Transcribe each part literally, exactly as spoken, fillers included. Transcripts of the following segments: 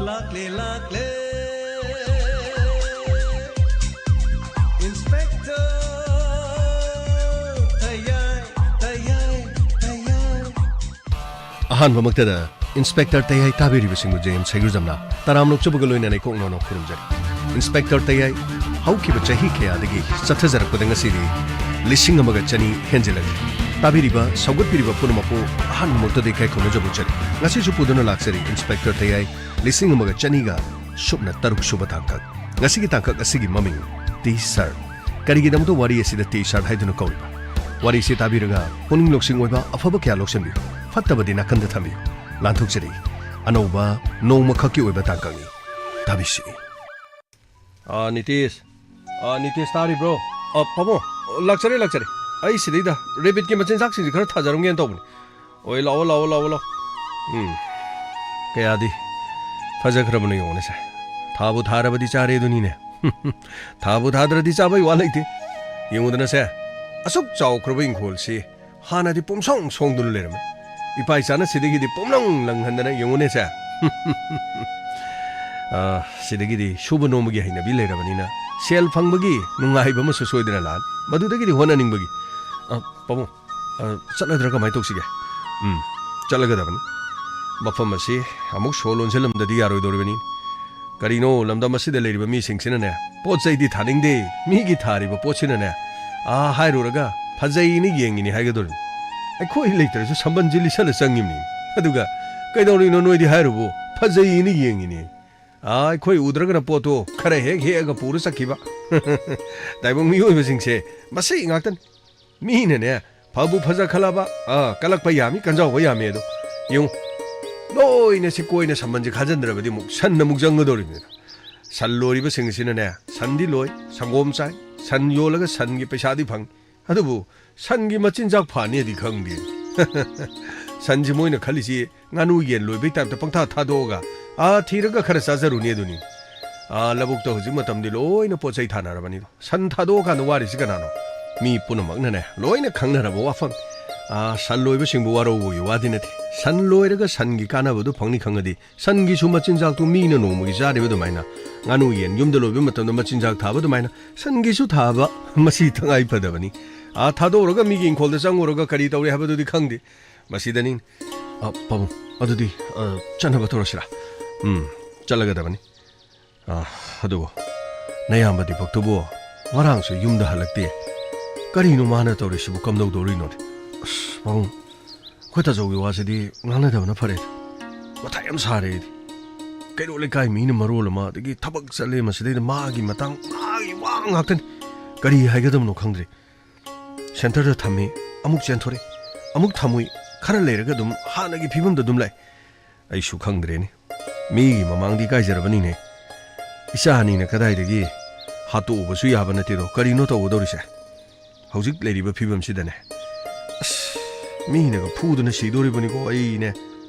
ꯂꯥꯛꯂꯦ, ꯂꯥꯛꯂꯦ, Inspector ꯇꯌꯥꯏ, ꯇꯌꯥꯏ, ꯇꯌꯥꯏ꯫ ꯑꯍꯥꯟꯕꯃꯛꯇꯗ Inspector ꯇꯌꯥꯏ ꯇꯥꯕꯤꯔꯤꯕꯁꯤꯡꯕꯨ J M ꯁꯩꯒ꯭ꯔꯨꯖꯝꯅ ꯇꯔꯥꯝꯅ ꯑꯣꯛꯆꯕꯒ ꯂꯣꯏꯅꯅ ꯏꯀꯣꯛ ꯅꯧꯅ ꯈꯨꯔꯨꯝꯖꯔꯤ꯫ Inspector ꯇꯌꯥꯏ ꯍꯧꯈꯤꯕ ꯆꯍꯤ ꯀꯌꯥꯗꯒꯤ ꯆꯠꯊꯖꯔꯛꯄꯗ ꯉꯁꯤꯗꯤ ꯂꯤꯁꯤꯡ ꯑꯃꯒ ꯆꯅꯤ ꯍꯦꯟꯖꯤꯜꯂꯛꯂꯤ꯫ ꯇꯥꯕꯤꯔꯤꯕ, ꯁꯧꯒꯠꯄꯤꯔꯤꯕ ꯄꯨꯝꯅꯃꯛꯄꯨ ꯑꯍꯥꯟꯕꯃꯛꯇꯗ ꯏꯀꯥꯏ ꯈꯨꯝꯅꯖꯕ ꯎꯠꯆꯔꯤ꯫ ꯉꯁꯤꯁꯨ ꯄꯨꯗꯨꯅ ꯂꯥꯛꯆꯔꯤ Inspector ꯇꯌꯥꯏ ꯂꯤꯁꯤꯡ ꯑꯃꯒ ꯆꯅꯤꯒ ꯁꯨꯞꯅ ꯇꯔꯨꯛ ꯁꯨꯕ ꯇꯥꯡꯀꯛ꯫ ꯉꯁꯤꯒꯤ ꯇꯥꯡꯀꯛ ꯑꯁꯤꯒꯤ ꯃꯃꯤꯡ T-shirt꯫ ꯀꯔꯤꯒꯤꯗꯃꯛꯇ ꯋꯥꯔꯤ ꯑꯁꯤꯗ T-shirt ꯍꯥꯏꯗꯨꯅ ꯀꯧꯔꯤꯕ? ꯋꯥꯔꯤꯁꯤ ꯇꯥꯕꯤꯔꯒ ꯄꯨꯛꯅꯤꯡ ꯂꯧꯁꯤꯡ ꯑꯣꯏꯕ ꯑꯐꯕ ꯀꯌꯥ ꯂꯧꯁꯤꯟꯕꯤꯌꯨ, ꯐꯠꯇꯕꯗꯤ ꯅꯥꯀꯟꯗ ꯊꯝꯕꯤꯌꯨ꯫ ꯂꯥꯟꯊꯣꯛꯆꯔꯤ, ꯑꯅꯧꯕ ꯅꯣꯡꯃꯈꯛꯀꯤ ꯑꯣꯏꯕ ꯇꯥꯡꯀꯛꯅꯤ꯫ ꯇꯥꯕꯤꯁꯤ꯫ ꯑꯥ, ꯅꯤꯇꯤꯁ꯫ ꯑꯥ, ꯅꯤꯇꯤꯁ, ꯇꯥꯔꯤꯕ꯭ꯔꯣ? ꯑꯥ, ꯄꯥꯕꯨꯡ, ꯂꯥꯛꯆꯔꯦ, ꯂꯥꯛꯆꯔꯦ꯫ ꯑꯩ ꯁꯤꯗꯩꯗ rabbitꯀꯤ ꯃꯆꯤꯟꯖꯥꯛꯁꯤꯡꯁꯤ ꯈꯔ ꯊꯥꯖꯔꯝꯒꯦꯅ ꯇꯧꯕꯅꯤ꯫ ꯑꯣꯏ, ꯂꯥꯛꯑꯣ, ꯂꯥꯛꯑꯣ, ꯂꯥꯛꯑꯣ, ꯂꯥꯛꯑꯣ꯫ ꯎꯝ꯫ ꯀꯌꯥꯗꯤ ꯐꯖꯈ꯭ꯔꯕꯅꯣ ꯌꯦꯡꯉꯨꯅꯦ ꯁꯦ꯫ ꯊꯥꯕꯨ ꯊꯥꯔꯕꯗꯤ ꯆꯥꯔꯦ ꯑꯗꯨꯅꯤꯅꯦ꯫ ꯊꯥꯕꯨ ꯊꯥꯗ꯭ꯔꯗꯤ ꯆꯥꯕꯩ ꯋꯥ ꯂꯩꯇꯦ꯫ ꯌꯦꯡꯉꯨꯗꯅ ꯁꯦ, ꯑꯁꯨꯛ ꯆꯥꯎꯈ꯭ꯔꯕ ꯏꯪꯈꯣꯜꯁꯤ ꯍꯥꯟꯅꯗꯤ ꯄꯨꯝꯁꯣꯡ ꯁꯣꯡꯗꯨꯅ ꯂꯩꯔꯝꯃꯤ꯫ ꯏꯄꯥ ꯏꯆꯥꯅ ꯁꯤꯗꯒꯤꯗꯤ ꯄꯨꯝꯂꯪ ꯂꯪꯍꯟꯗꯅ ꯌꯦꯡꯉꯨꯅꯦ ꯁꯦ꯫ ꯑꯥ, ꯁꯤꯗꯒꯤꯗꯤ ꯁꯨꯕ ꯅꯣꯝꯕꯒꯤ ꯍꯩꯅꯕꯤ ꯂꯩꯔꯕꯅꯤꯅ ꯁꯦꯜ ꯐꯪꯕꯒꯤ ꯅꯨꯡꯉꯥꯏꯕ ꯑꯃꯁꯨ ꯁꯣꯏꯗꯅ ꯂꯥꯛꯑꯅꯤ꯫ ꯃꯗꯨꯗꯒꯤꯗꯤ ꯍꯣꯠꯅꯅꯤꯡꯕꯒꯤ꯫ ꯑ, ꯄꯥꯕꯨꯡ, ꯑ, ꯆꯠꯂꯗ꯭ꯔꯥ ꯀꯃꯥꯏꯅ ꯇꯧꯁꯤꯒꯦ? ꯎꯝ, ꯆꯠꯂꯒꯗꯕꯅꯤ꯫ ꯃꯐꯝ ꯑꯁꯤ ꯑꯃꯨꯛ ꯁꯣ ꯂꯣꯟꯁꯤꯜꯂꯝꯗꯗꯤ ꯌꯥꯔꯣꯏꯗꯧꯔꯤꯕꯅꯤ꯫ ꯀꯔꯤꯅꯣ, ꯂꯝꯗꯝ ꯑꯁꯤꯗ ꯂꯩꯔꯤꯕ ꯃꯤꯁꯤꯡꯁꯤꯅꯅꯦ, ꯄꯣꯠ ꯆꯩꯗꯤ ꯊꯥꯅꯤꯡꯗꯦ, ꯃꯤꯒꯤ ꯊꯥꯔꯤꯕ ꯄꯣꯠꯁꯤꯅꯅꯦ, ꯑꯥ ꯍꯥꯏꯔꯨꯔꯒ ꯐꯖꯩꯅ ꯌꯦꯡꯉꯤꯅꯤ ꯍꯥꯏꯒꯗꯧꯔꯤꯕꯅꯤ꯫ ꯑꯩꯈꯣꯏ ꯂꯩꯇ꯭ꯔꯁꯨ ꯁꯝꯕꯟꯁꯤ ꯂꯤꯁꯜꯂ ꯆꯪꯉꯤꯕꯅꯤ꯫ ꯑꯗꯨꯒ ꯀꯩꯗꯧꯔꯤꯅꯣ ꯅꯣꯏꯗꯤ ꯍꯥꯏꯔꯨꯕꯨ, ꯐꯖꯩꯅ ꯌꯦꯡꯉꯤꯅꯤ꯫ ꯑꯥ, ꯑꯩꯈꯣꯏ ꯎꯗ꯭ꯔꯒꯅ ꯄꯣꯠꯇꯣ ꯈꯔ ꯍꯦꯛ ꯍꯦꯛꯑꯒ ꯄꯨꯔ ꯆꯠꯈꯤꯕ꯫ ꯇꯥꯏꯕꯪ ꯃꯤꯑꯣꯏꯕꯁꯤꯡꯁꯦ ꯃꯁꯤ ꯉꯥꯛꯇꯅꯤ꯫ ꯃꯤꯅꯅꯦ, ꯐꯕꯨ ꯐꯖꯈꯠꯂꯕ, ꯑꯥ, ꯀꯜꯂꯛꯄ ꯌꯥꯝꯃꯤ, ꯀꯟꯖꯥꯎꯕ ꯌꯥꯝꯃꯤ ꯑꯗꯣ꯫ ꯌꯦꯡꯉꯨ, ꯂꯣꯏꯅ ꯁꯤ ꯀꯣꯏꯅ ꯁꯝꯕꯟꯁꯦ ꯈꯥꯖꯤꯟꯗ꯭ꯔꯕꯗꯤ ꯑꯃꯨꯛ ꯁꯟꯅ ꯑꯃꯨꯛ ꯆꯪꯒꯗꯧꯔꯤꯕꯅꯤꯗꯣ꯫ ꯁꯟ ꯂꯣꯏꯔꯤꯕꯁꯤꯡ ꯑꯁꯤꯅꯅꯦ, ꯁꯟꯗꯤ ꯂꯣꯏ, ꯁꯪꯒꯣꯝ ꯆꯥꯏ, ꯁꯟ ꯌꯣꯜꯂꯒ ꯁꯟꯒꯤ ꯄꯩꯁꯥꯗꯤ ꯐꯪꯉꯤ꯫ ꯑꯗꯨꯕꯨ ꯁꯟꯒꯤ ꯃꯆꯤꯟꯖꯥꯛ ꯐꯥꯅꯤꯗꯤ ꯈꯪꯗꯦ꯫ ꯁꯟꯁꯤ ꯃꯣꯏꯅ ꯈꯜꯂꯤꯁꯤ ꯉꯥꯅꯨ ꯌꯦꯟ ꯂꯣꯏꯕꯩ ꯇꯥꯏꯞꯇ ꯄꯪꯊꯥ ꯊꯥꯗꯣꯛꯑꯒ, ꯑꯥ, ꯊꯤꯔꯒ ꯈꯔ ꯆꯥꯖꯔꯨꯅꯤ ꯑꯗꯨꯅꯤ꯫ ꯑꯥ, ꯂꯧꯕꯨꯛꯇ ꯍꯧꯖꯤꯛ ꯃꯇꯝꯗꯤ ꯂꯣꯏꯅ ꯄꯣꯠ ꯆꯩ ꯊꯥꯅꯔꯕꯅꯤꯗꯣ꯫ ꯁꯟ ꯊꯥꯗꯣꯛꯑꯀꯥꯟꯗ ꯋꯥꯔꯤꯁꯤ ꯀꯅꯥꯅꯣ? ꯃꯤ ꯄꯨꯝꯅꯃꯛꯅꯅꯦ ꯂꯣꯏꯅ ꯈꯪꯅꯔꯕ ꯋꯥꯐꯝ꯫ ꯑꯥ, ꯁꯟ ꯂꯣꯏꯕꯁꯤꯡꯕꯨ ꯋꯥꯔꯧꯕꯒꯤ ꯋꯥꯗꯤ ꯅꯠꯇꯦ꯫ ꯁꯟ ꯂꯣꯏꯔꯒ ꯁꯟꯒꯤ ꯀꯥꯟꯅꯕꯗꯨ ꯐꯪꯅꯤ ꯈꯪꯉꯗꯤ, ꯁꯟꯒꯤꯁꯨ ꯃꯆꯤꯟꯖꯥꯛꯇꯨ ꯃꯤꯅ ꯅꯣꯡꯃꯒꯤ ꯆꯥꯔꯤꯕ ꯑꯗꯨꯃꯥꯏꯅ, ꯉꯥꯅꯨ ꯌꯦꯟ ꯌꯨꯝꯗ ꯂꯣꯏꯕ ꯃꯇꯝꯗ ꯃꯆꯤꯟꯖꯥꯛ ꯊꯥꯕ ꯑꯗꯨꯃꯥꯏꯅ ꯁꯟꯒꯤꯁꯨ ꯊꯥꯕ, ꯃꯁꯤ ꯇꯉꯥꯏ ꯐꯗꯕꯅꯤ꯫ ꯑꯥ, ꯊꯥꯗꯣꯛꯎꯔꯒ ꯃꯤꯒꯤ ꯏꯪꯈꯣꯜꯗ ꯆꯪꯉꯨꯔꯒ ꯀꯔꯤ ꯇꯧꯔꯤ ꯍꯥꯏꯕꯗꯨꯗꯤ ꯈꯪꯗꯦ꯫ ꯃꯁꯤꯗꯅꯤ꯫ ꯑꯥ, ꯄꯥꯕꯨꯡ, ꯑꯗꯨꯗꯤ, ꯑꯥ, ꯆꯠꯅꯕ ꯇꯧꯔꯁꯤꯔꯥ? ꯎꯝ, ꯆꯠꯂꯒꯗꯕꯅꯤ꯫ ꯑꯥ, ꯑꯗꯨꯕꯨ ꯅꯌꯥꯝꯕ ꯗꯤꯄꯛꯇꯨꯕꯨ ꯉꯔꯥꯡꯁꯨ ꯌꯨꯝꯗ ꯍꯜꯂꯛꯇꯦ꯫ ꯀꯔꯤꯅꯣ ꯃꯥꯅ ꯇꯧꯔꯤꯁꯤꯕꯨ, ꯀꯝꯗꯧꯗꯧꯔꯤꯅꯣꯅꯦ? ꯑꯁ, ꯄꯥꯕꯨꯡ, ꯑꯩꯈꯣꯏ ꯇꯥꯆꯧꯒꯤ ꯋꯥꯁꯤꯗꯤ ꯉꯥꯡꯅꯗꯕꯅ ꯐꯔꯦ꯫ ꯃꯊꯥ ꯌꯥꯝ ꯁꯥꯔꯦ ꯑꯩꯗꯤ꯫ ꯀꯩꯔꯣꯜ ꯂꯩꯀꯥꯏ ꯃꯤꯅ ꯃꯔꯣꯜ ꯑꯃ, ꯑꯗꯒꯤ ꯊꯕꯛ ꯆꯠꯂꯦ, ꯃꯁꯤꯗꯩꯗ ꯃꯥꯒꯤ ꯃꯇꯥꯡ, ꯃꯥꯒꯤ ꯋꯥ ꯉꯥꯛꯇꯅꯤ꯫ ꯀꯔꯤ ꯍꯥꯏꯒꯗꯕꯅꯣ ꯈꯪꯗ꯭ꯔꯦ꯫ ꯁꯦꯟꯇꯔꯗ ꯊꯝꯃꯤ, ꯑꯃꯨꯛ ꯆꯦꯟꯊꯣꯔꯛꯏ, ꯑꯃꯨꯛ ꯊꯝꯃꯨꯏ, ꯈꯔ ꯂꯩꯔꯒ ꯑꯗꯨꯝ ꯍꯥꯟꯅꯒꯤ ꯐꯤꯕꯝꯗ ꯑꯗꯨꯝ ꯂꯥꯛꯏ꯫ ꯑꯩꯁꯨ ꯈꯪꯗ꯭ꯔꯦꯅꯦ꯫ ꯃꯤꯒꯤ ꯃꯃꯥꯡꯗ ꯏꯀꯥꯏꯖꯔꯕꯅꯤꯅꯦ꯫ ꯏꯆꯥ ꯑꯅꯤꯅ ꯀꯗꯥꯏꯗꯒꯤ ꯍꯥꯠꯇꯣꯛꯎꯕꯁꯨ ꯌꯥꯕ ꯅꯠꯇꯦꯗꯣ꯫ ꯀꯔꯤꯅꯣ ꯇꯧꯒꯗꯧꯔꯤꯁꯦ? ꯍꯧꯖꯤꯛ ꯂꯩꯔꯤꯕ ꯐꯤꯕꯝꯁꯤꯗꯅꯦ꯫ ꯑꯁ, ꯃꯤꯅꯒ ꯐꯨꯗꯅ ꯁꯤꯗꯣꯔꯤꯕꯅꯤꯀꯣ ꯑꯩꯅꯦ꯫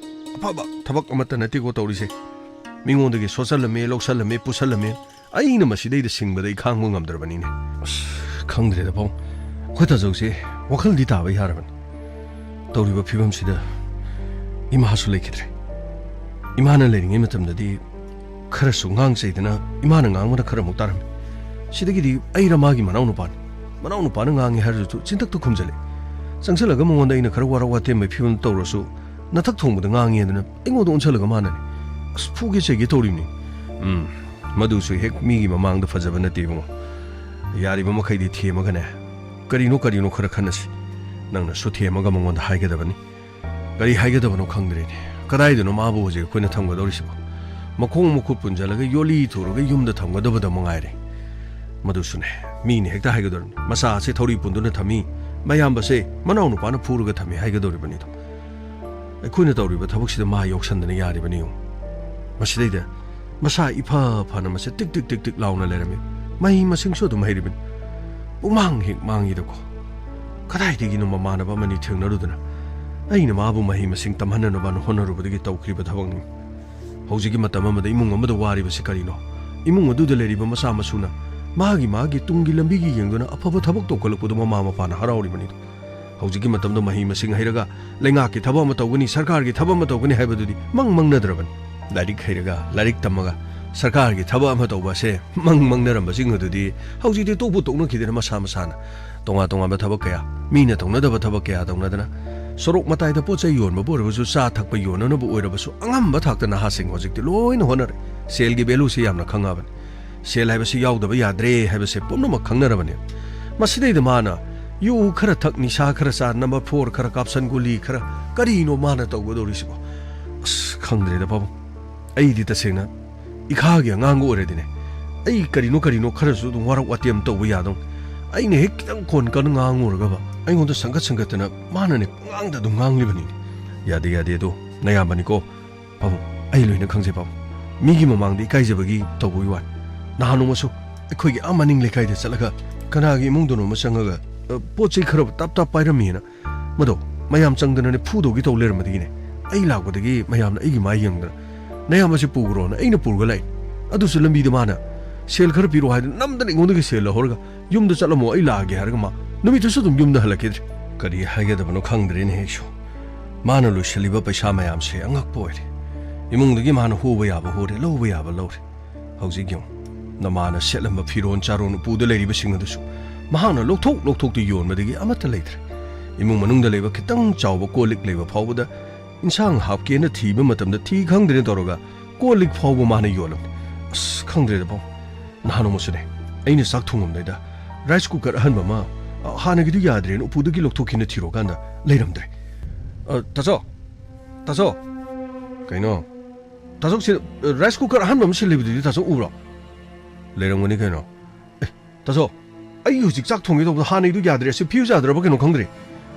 ꯑꯐꯕ ꯊꯕꯛ ꯑꯃꯠꯇ ꯅꯠꯇꯦꯀꯣ ꯇꯧꯔꯤꯁꯦ꯫ ꯃꯤꯉꯣꯟꯗꯒꯤ ꯁꯣꯠꯆꯜꯂꯝꯃꯦ, ꯂꯧꯁꯜꯂꯝꯃꯦ, ꯄꯨꯁꯜꯂꯝꯃꯦ꯫ ꯑꯩꯅ ꯃꯁꯤꯗꯩꯗ ꯁꯤꯡꯕꯗ ꯑꯩ ꯈꯥꯡꯕ ꯉꯝꯗ꯭ꯔꯕꯅꯤꯅꯦ꯫ ꯑꯁ, ꯈꯪꯗ꯭ꯔꯦꯗ ꯄꯥꯕꯨꯡ꯫ ꯑꯩꯈꯣꯏ ꯇꯥꯆꯧꯁꯦ ꯋꯥꯈꯜꯗꯤ ꯇꯥꯕ ꯌꯥꯔꯕꯅꯤ꯫ ꯇꯧꯔꯤꯕ ꯐꯤꯕꯝꯁꯤꯗ ꯏꯃꯥꯁꯨ ꯂꯩꯈꯤꯗ꯭ꯔꯦ꯫ ꯏꯃꯥꯅ ꯂꯩꯔꯤꯉꯩ ꯃꯇꯝꯗꯗꯤ ꯈꯔꯁꯨ ꯉꯥꯡ ꯆꯩꯗꯅ ꯏꯃꯥꯅ ꯉꯥꯡꯕꯅ ꯈꯔꯃꯨꯛ ꯇꯥꯔꯝꯃꯤ꯫ ꯁꯤꯗꯒꯤꯗꯤ ꯑꯩꯔ ꯃꯥꯒꯤ ꯃꯅꯥꯎꯅꯨꯄꯥꯅꯤ꯫ ꯃꯅꯥꯎꯅꯨꯄꯥꯅ ꯉꯥꯡꯉꯦ ꯍꯥꯏꯔꯁꯨ ꯆꯤꯟꯊꯛꯇ ꯈꯨꯝꯖꯜꯂꯦ꯫ ꯆꯪꯁꯜꯂꯒ ꯃꯉꯣꯟꯗ ꯑꯩꯅ ꯈꯔ ꯋꯥꯔꯛ ꯋꯥꯇꯦꯝꯕꯩ ꯐꯤꯕꯝ ꯇꯧꯔꯁꯨ ꯅꯊꯛ ꯊꯣꯡꯕꯗ ꯉꯥꯡꯉꯦꯗꯅ ꯑꯩꯉꯣꯟꯗ ꯑꯣꯟꯁꯜꯂꯒ ꯃꯥꯅꯅꯦ꯫ ꯑꯁ, ꯐꯨꯒꯦ ꯆꯩꯒꯦ ꯇꯧꯔꯤꯕꯅꯤ꯫ ꯎꯝ, ꯃꯗꯨꯁꯨ ꯍꯦꯛ ꯃꯤꯒꯤ ꯃꯃꯥꯡꯗ ꯐꯖꯕ ꯅꯠꯇꯦ ꯏꯕꯨꯡꯉꯣ꯫ ꯌꯥꯔꯤꯕ ꯃꯈꯩꯗꯤ ꯊꯦꯝꯃꯒꯅꯦ, ꯀꯔꯤꯅꯣ ꯀꯔꯤꯅꯣ ꯈꯔ ꯈꯟꯅꯁꯤ꯫ ꯅꯪꯅꯁꯨ ꯊꯦꯝꯃꯒ ꯃꯉꯣꯟꯗ ꯍꯥꯏꯒꯗꯕꯅꯤ꯫ ꯀꯔꯤ ꯍꯥꯏꯒꯗꯕꯅꯣ ꯈꯪꯗ꯭ꯔꯦꯅꯦ꯫ ꯀꯗꯥꯏꯗꯅꯣ ꯃꯥꯕꯨ ꯍꯧꯖꯤꯛ ꯑꯩꯈꯣꯏꯅ ꯊꯝꯒꯗꯧꯔꯤꯁꯤꯕꯣ? ꯃꯈꯣꯡ ꯃꯈꯨꯠ ꯄꯨꯟꯖꯜꯂꯒ ꯌꯣꯠꯂꯤ ꯊꯨꯔꯒ ꯌꯨꯝꯗ ꯊꯝꯒꯗꯕꯗ ꯃꯉꯥꯏꯔꯦ꯫ ꯃꯗꯨꯁꯨꯅꯦ, ꯃꯤꯅ ꯍꯦꯛꯇ ꯍꯥꯏꯒꯗꯧꯔꯤꯕꯅꯤ, "ꯃꯆꯥꯁꯦ ꯊꯧꯔꯤ ꯄꯨꯟꯗꯨꯅ ꯊꯝꯃꯤ, ꯃꯌꯥꯝꯕꯁꯦ ꯃꯅꯥꯎꯅꯨꯄꯥꯅ ꯐꯨꯔꯒ ꯊꯝꯃꯤ" ꯍꯥꯏꯒꯗꯧꯔꯤꯕꯅꯤꯗꯣ꯫ ꯑꯩꯈꯣꯏꯅ ꯇꯧꯔꯤꯕ ꯊꯕꯛꯁꯤꯗ ꯃꯥ ꯌꯥꯎꯁꯟꯗꯅ ꯌꯥꯔꯤꯕꯅꯤ ꯌꯦꯡꯉꯨ꯫ ꯃꯁꯤꯗꯩꯗ ꯃꯁꯥ ꯏꯐ ꯐꯅ ꯃꯁꯦ ꯇꯤꯛ ꯇꯤꯛ ꯇꯤꯛ ꯇꯤꯛ ꯂꯥꯎꯅ ꯂꯩꯔꯝꯃꯤ꯫ ꯃꯍꯩ ꯃꯁꯤꯡꯁꯨ ꯑꯗꯨꯝ ꯍꯩꯔꯤꯕꯅꯤ꯫ ꯄꯨꯡꯃꯥꯡ ꯍꯦꯛ ꯃꯥꯡꯉꯤꯗꯀꯣ꯫ ꯀꯗꯥꯏꯗꯒꯤꯅꯣ ꯃꯃꯥꯟꯅꯕ ꯑꯃꯅꯤ ꯊꯦꯡꯅꯔꯨꯗꯅ ꯑꯩꯅ ꯃꯥꯕꯨ ꯃꯍꯩ ꯃꯁꯤꯡ ꯇꯝꯍꯟꯅꯅꯕꯅ ꯍꯣꯠꯅꯔꯨꯕꯗꯒꯤ ꯇꯧꯈ꯭ꯔꯤꯕ ꯊꯕꯛꯅꯤ꯫ ꯍꯧꯖꯤꯛꯀꯤ ꯃꯇꯝ ꯑꯃꯗ ꯏꯃꯨꯡ ꯑꯃꯗ ꯋꯥꯔꯤꯕꯁꯤ ꯀꯔꯤꯅꯣ? ꯏꯃꯨꯡ ꯑꯗꯨꯗ ꯂꯩꯔꯤꯕ ꯃꯆꯥ ꯃꯁꯨꯅ ꯃꯥꯒꯤ ꯃꯥꯒꯤ ꯇꯨꯡꯒꯤ ꯂꯝꯕꯤꯒꯤ ꯌꯦꯡꯗꯨꯅ ꯑꯐꯕ ꯊꯕꯛ ꯇꯧꯈꯠꯂꯛꯄꯗꯨ ꯃꯃꯥ ꯃꯄꯥꯅ ꯍꯔꯥꯎꯔꯤꯕꯅꯤꯗꯣ꯫ ꯍꯧꯖꯤꯛꯀꯤ ꯃꯇꯝꯗ ꯃꯍꯩ ꯃꯁꯤꯡ ꯍꯩꯔꯒ ꯂꯩꯉꯥꯛꯀꯤ ꯊꯕꯛ ꯑꯃ ꯇꯧꯒꯅꯤ, ꯁꯔꯀꯥꯔꯒꯤ ꯊꯕꯛ ꯑꯃ ꯇꯧꯒꯅꯤ ꯍꯥꯏꯕꯗꯨꯗꯤ ꯃꯪ ꯃꯪꯅꯗ꯭ꯔꯕꯅꯤ꯫ ꯂꯥꯏꯔꯤꯛ ꯍꯩꯔꯒ, ꯂꯥꯏꯔꯤꯛ ꯇꯝꯃꯒ ꯁꯔꯀꯥꯔꯒꯤ ꯊꯕꯛ ꯑꯃ ꯇꯧꯕ ꯑꯁꯦ ꯃꯪ ꯃꯪꯅꯔꯝꯕꯁꯤꯡ ꯑꯗꯨꯗꯤ ꯍꯧꯖꯤꯛꯇꯤ ꯇꯣꯛꯄꯨ ꯇꯣꯛꯅꯈꯤꯗꯅ, ꯃꯁꯥ ꯃꯁꯥꯅ ꯇꯣꯉꯥꯟ ꯇꯣꯉꯥꯟꯕ ꯊꯕꯛ ꯀꯌꯥ, ꯃꯤꯅ ꯇꯧꯅꯗꯕ ꯊꯕꯛ ꯀꯌꯥ ꯇꯧꯅꯗꯅ, ꯁꯣꯔꯣꯛ ꯃꯇꯥꯏꯗ ꯄꯣꯠ ꯆꯩ ꯌꯣꯟꯕꯕꯨ ꯑꯣꯏꯔꯕꯁꯨ, ꯆꯥ ꯊꯛꯄ ꯌꯣꯟꯅꯅꯕ ꯑꯣꯏꯔꯕꯁꯨ, ꯑꯉꯝꯕ ꯊꯥꯛꯇ ꯅꯍꯥꯁꯤꯡ ꯍꯧꯖꯤꯛꯇꯤ ꯂꯣꯏꯅ ꯍꯣꯠꯅꯔꯦ꯫ ꯁꯦꯜꯒꯤ value ꯁꯤ ꯌꯥꯝꯅ ꯈꯪꯉꯕꯅꯤ꯫ ꯁꯦꯜ ꯍꯥꯏꯕꯁꯤ ꯌꯥꯎꯗꯕ ꯌꯥꯗ꯭ꯔꯦ ꯍꯥꯏꯕꯁꯦ ꯄꯨꯝꯅꯃꯛ ꯈꯪꯅꯔꯕꯅꯤ꯫ ꯃꯁꯤꯗꯩꯗ ꯃꯥꯅ ꯌꯨ ꯈꯔ ꯊꯛ, ꯅꯤꯁꯥ ꯈꯔ ꯆꯥ, number four ꯈꯔ ꯀꯥꯞꯁꯟ, ꯒꯨꯂꯤ ꯈꯔ, ꯀꯔꯤꯅꯣ ꯃꯥꯅ ꯇꯧꯒꯗꯧꯔꯤꯁꯤꯕꯣ? ꯑꯁ, ꯈꯪꯗ꯭ꯔꯦꯗ ꯄꯥꯕꯨꯡ꯫ ꯑꯩꯗꯤ ꯇꯁꯦꯡꯅ ꯏꯈꯥꯒꯤ ꯑꯉꯥꯡꯒ ꯑꯣꯏꯔꯗꯤꯅꯦ, ꯑꯩ ꯀꯔꯤꯅꯣ ꯀꯔꯤꯅꯣ ꯈꯔꯁꯨ ꯑꯗꯨꯝ ꯋꯥꯔꯧ ꯋꯥꯇꯦꯝ ꯇꯧꯕ ꯌꯥꯗꯧ꯫ ꯑꯩꯅ ꯍꯦꯛ ꯈꯤꯇꯪ ꯀꯣꯟ ꯀꯟꯅ ꯉꯥꯡꯉꯨꯔꯒꯕ ꯑꯩꯉꯣꯟꯗ ꯁꯪꯒꯠ ꯁꯪꯒꯠꯇꯅ ꯃꯥꯅꯅꯦ ꯄꯉꯥꯡꯗ ꯑꯗꯨꯝ ꯉꯥꯡꯂꯤꯕꯅꯤꯅꯦ꯫ ꯌꯥꯗꯦ, ꯌꯥꯗꯦ, ꯑꯗꯣ ꯅꯌꯥꯝꯕꯅꯤꯀꯣ꯫ ꯄꯥꯕꯨꯡ, ꯑꯩ ꯂꯣꯏꯅ ꯈꯪꯖꯩ ꯄꯥꯕꯨꯡ꯫ ꯃꯤꯒꯤ ꯃꯃꯥꯡꯗ ꯏꯀꯥꯏꯖꯕꯒꯤ ꯇꯧꯕꯒꯤ ꯋꯥꯅꯤ꯫ ꯅꯍꯥꯟ ꯅꯣꯡꯃꯁꯨ ꯑꯩꯈꯣꯏꯒꯤ ꯑꯥ ꯃꯅꯤꯡ ꯂꯩꯀꯥꯏꯗ ꯆꯠꯂꯒ ꯀꯅꯥꯒꯤ ꯏꯃꯨꯡꯗꯅꯣ ꯑꯃ ꯆꯪꯉꯒ, ꯑ, ꯄꯣꯠ ꯆꯩ ꯈꯔ ꯇꯞ ꯇꯞ ꯄꯥꯏꯔꯝꯃꯤꯅ ꯃꯗꯣ ꯃꯌꯥꯝ ꯆꯪꯗꯅꯅꯦ ꯐꯨꯗꯧꯒꯤ ꯇꯧ ꯂꯩꯔꯝꯕꯗꯒꯤꯅꯦ, ꯑꯩ ꯂꯥꯛꯄꯗꯒꯤ ꯃꯌꯥꯝꯅ ꯑꯩꯒꯤ ꯃꯥꯏ ꯌꯦꯡꯗꯅ, "ꯅꯌꯥꯝꯕꯁꯦ ꯄꯨꯈ꯭ꯔꯣꯅ" ꯑꯩꯅ ꯄꯨꯔꯒ ꯂꯥꯛꯏ꯫ ꯑꯗꯨꯁꯨ ꯂꯝꯕꯤꯗ ꯃꯥꯅ "ꯁꯦꯜ ꯈꯔ ꯄꯤꯔꯣ" ꯍꯥꯏꯗꯅ ꯅꯝꯗꯅ ꯑꯩꯉꯣꯟꯗꯒꯤ ꯁꯦꯜ ꯂꯧꯍꯧꯔꯒ "ꯌꯨꯝꯗ ꯆꯠꯂꯝꯃꯣ, ꯑꯩ ꯂꯥꯛꯑꯒꯦ" ꯍꯥꯏꯔꯒ ꯃꯥ ꯅꯨꯃꯤꯠꯇꯨꯁꯨ ꯑꯗꯨꯝ ꯌꯨꯝꯗ ꯍꯜꯂꯛꯈꯤꯗ꯭ꯔꯦ꯫ ꯀꯔꯤ ꯍꯥꯏꯒꯗꯕꯅꯣ ꯈꯪꯗ꯭ꯔꯦꯅꯦ ꯑꯩꯁꯨ꯫ ꯃꯥꯅ ꯂꯣꯏꯁꯤꯜꯂꯤꯕ ꯄꯩꯁꯥ ꯃꯌꯥꯝꯁꯦ ꯑꯉꯛꯄ ꯑꯣꯏꯔꯦ꯫ ꯏꯃꯨꯡꯗꯒꯤ ꯃꯥꯅ ꯍꯨꯕ ꯌꯥꯕ ꯍꯨꯔꯦ, ꯂꯧꯕ ꯌꯥꯕ ꯂꯧꯔꯦ꯫ ꯍꯧꯖꯤꯛ ꯌꯦꯡꯉꯨ, ꯅꯃꯥꯅ ꯁꯦꯠꯂꯝꯕ ꯐꯤꯔꯣꯟ ꯆꯥꯔꯣꯟ ꯎꯄꯨꯗ ꯂꯩꯔꯤꯕꯁꯤꯡ ꯑꯗꯨꯁꯨ ꯃꯍꯥꯛꯅ ꯂꯧꯊꯣꯛ ꯂꯧꯊꯣꯛꯇꯨ ꯌꯣꯟꯕꯗꯒꯤ ꯑꯃꯠꯇ ꯂꯩꯇ꯭ꯔꯦ꯫ ꯏꯃꯨꯡ ꯃꯅꯨꯡꯗ ꯂꯩꯕ ꯈꯤꯇꯪ ꯆꯥꯎꯕ ꯀꯣꯜ ꯂꯤꯛ ꯂꯩꯕ ꯐꯥꯎꯕꯗ ꯏꯟꯁꯥꯡ ꯍꯥꯞꯀꯦꯅ ꯊꯤꯕ ꯃꯇꯝꯗ ꯊꯤ ꯈꯪꯗ꯭ꯔꯦꯅ ꯇꯧꯔꯒ ꯀꯣꯜ ꯂꯤꯛ ꯐꯥꯎꯕ ꯃꯥꯅ ꯌꯣꯜꯂꯝꯃꯤ꯫ ꯑꯁ, ꯈꯪꯗ꯭ꯔꯦꯗ ꯄꯥꯕꯨꯡ꯫ ꯅꯍꯥꯟ ꯅꯣꯡꯃꯁꯨꯅꯦ, ꯑꯩꯅ ꯆꯥꯛ ꯊꯣꯡꯉꯝꯗꯥꯏꯗ rice cooker ꯑꯍꯟꯕ ꯑꯃ, ꯑ, ꯍꯥꯟꯅꯒꯤꯗꯨ ꯌꯥꯗ꯭ꯔꯦꯅ ꯎꯄꯨꯗꯒꯤ ꯂꯧꯊꯣꯛꯀꯦꯅ ꯊꯤꯔꯣꯀꯥꯟꯗ ꯂꯩꯔꯝꯗ꯭ꯔꯦ꯫ "ꯑ, ꯇꯥꯆꯧ! ꯇꯥꯆꯧ!" "ꯀꯩꯅꯣ? ꯇꯥꯆꯧ, ꯁꯤ, ꯑ, rice cooker ꯑꯍꯟꯕ ꯑꯃ ꯁꯤꯜꯂꯤꯕꯗꯨꯗꯤ ꯇꯥꯆꯧ ꯎꯕ꯭ꯔꯣ?" "ꯂꯩꯔꯝꯒꯅꯤ ꯀꯩꯅꯣ꯫ ꯑꯦ, ꯇꯥꯆꯧ, ꯑꯩ ꯍꯧꯖꯤꯛ ꯆꯥꯛ ꯊꯣꯡꯒꯦ ꯇꯧꯕꯗ ꯍꯥꯟꯅꯩꯗꯨ ꯌꯥꯗ꯭ꯔꯦ꯫ ꯑꯁꯤ fuse ꯌꯥꯗ꯭ꯔꯕ ꯀꯩꯅꯣ ꯈꯪꯗ꯭ꯔꯦ꯫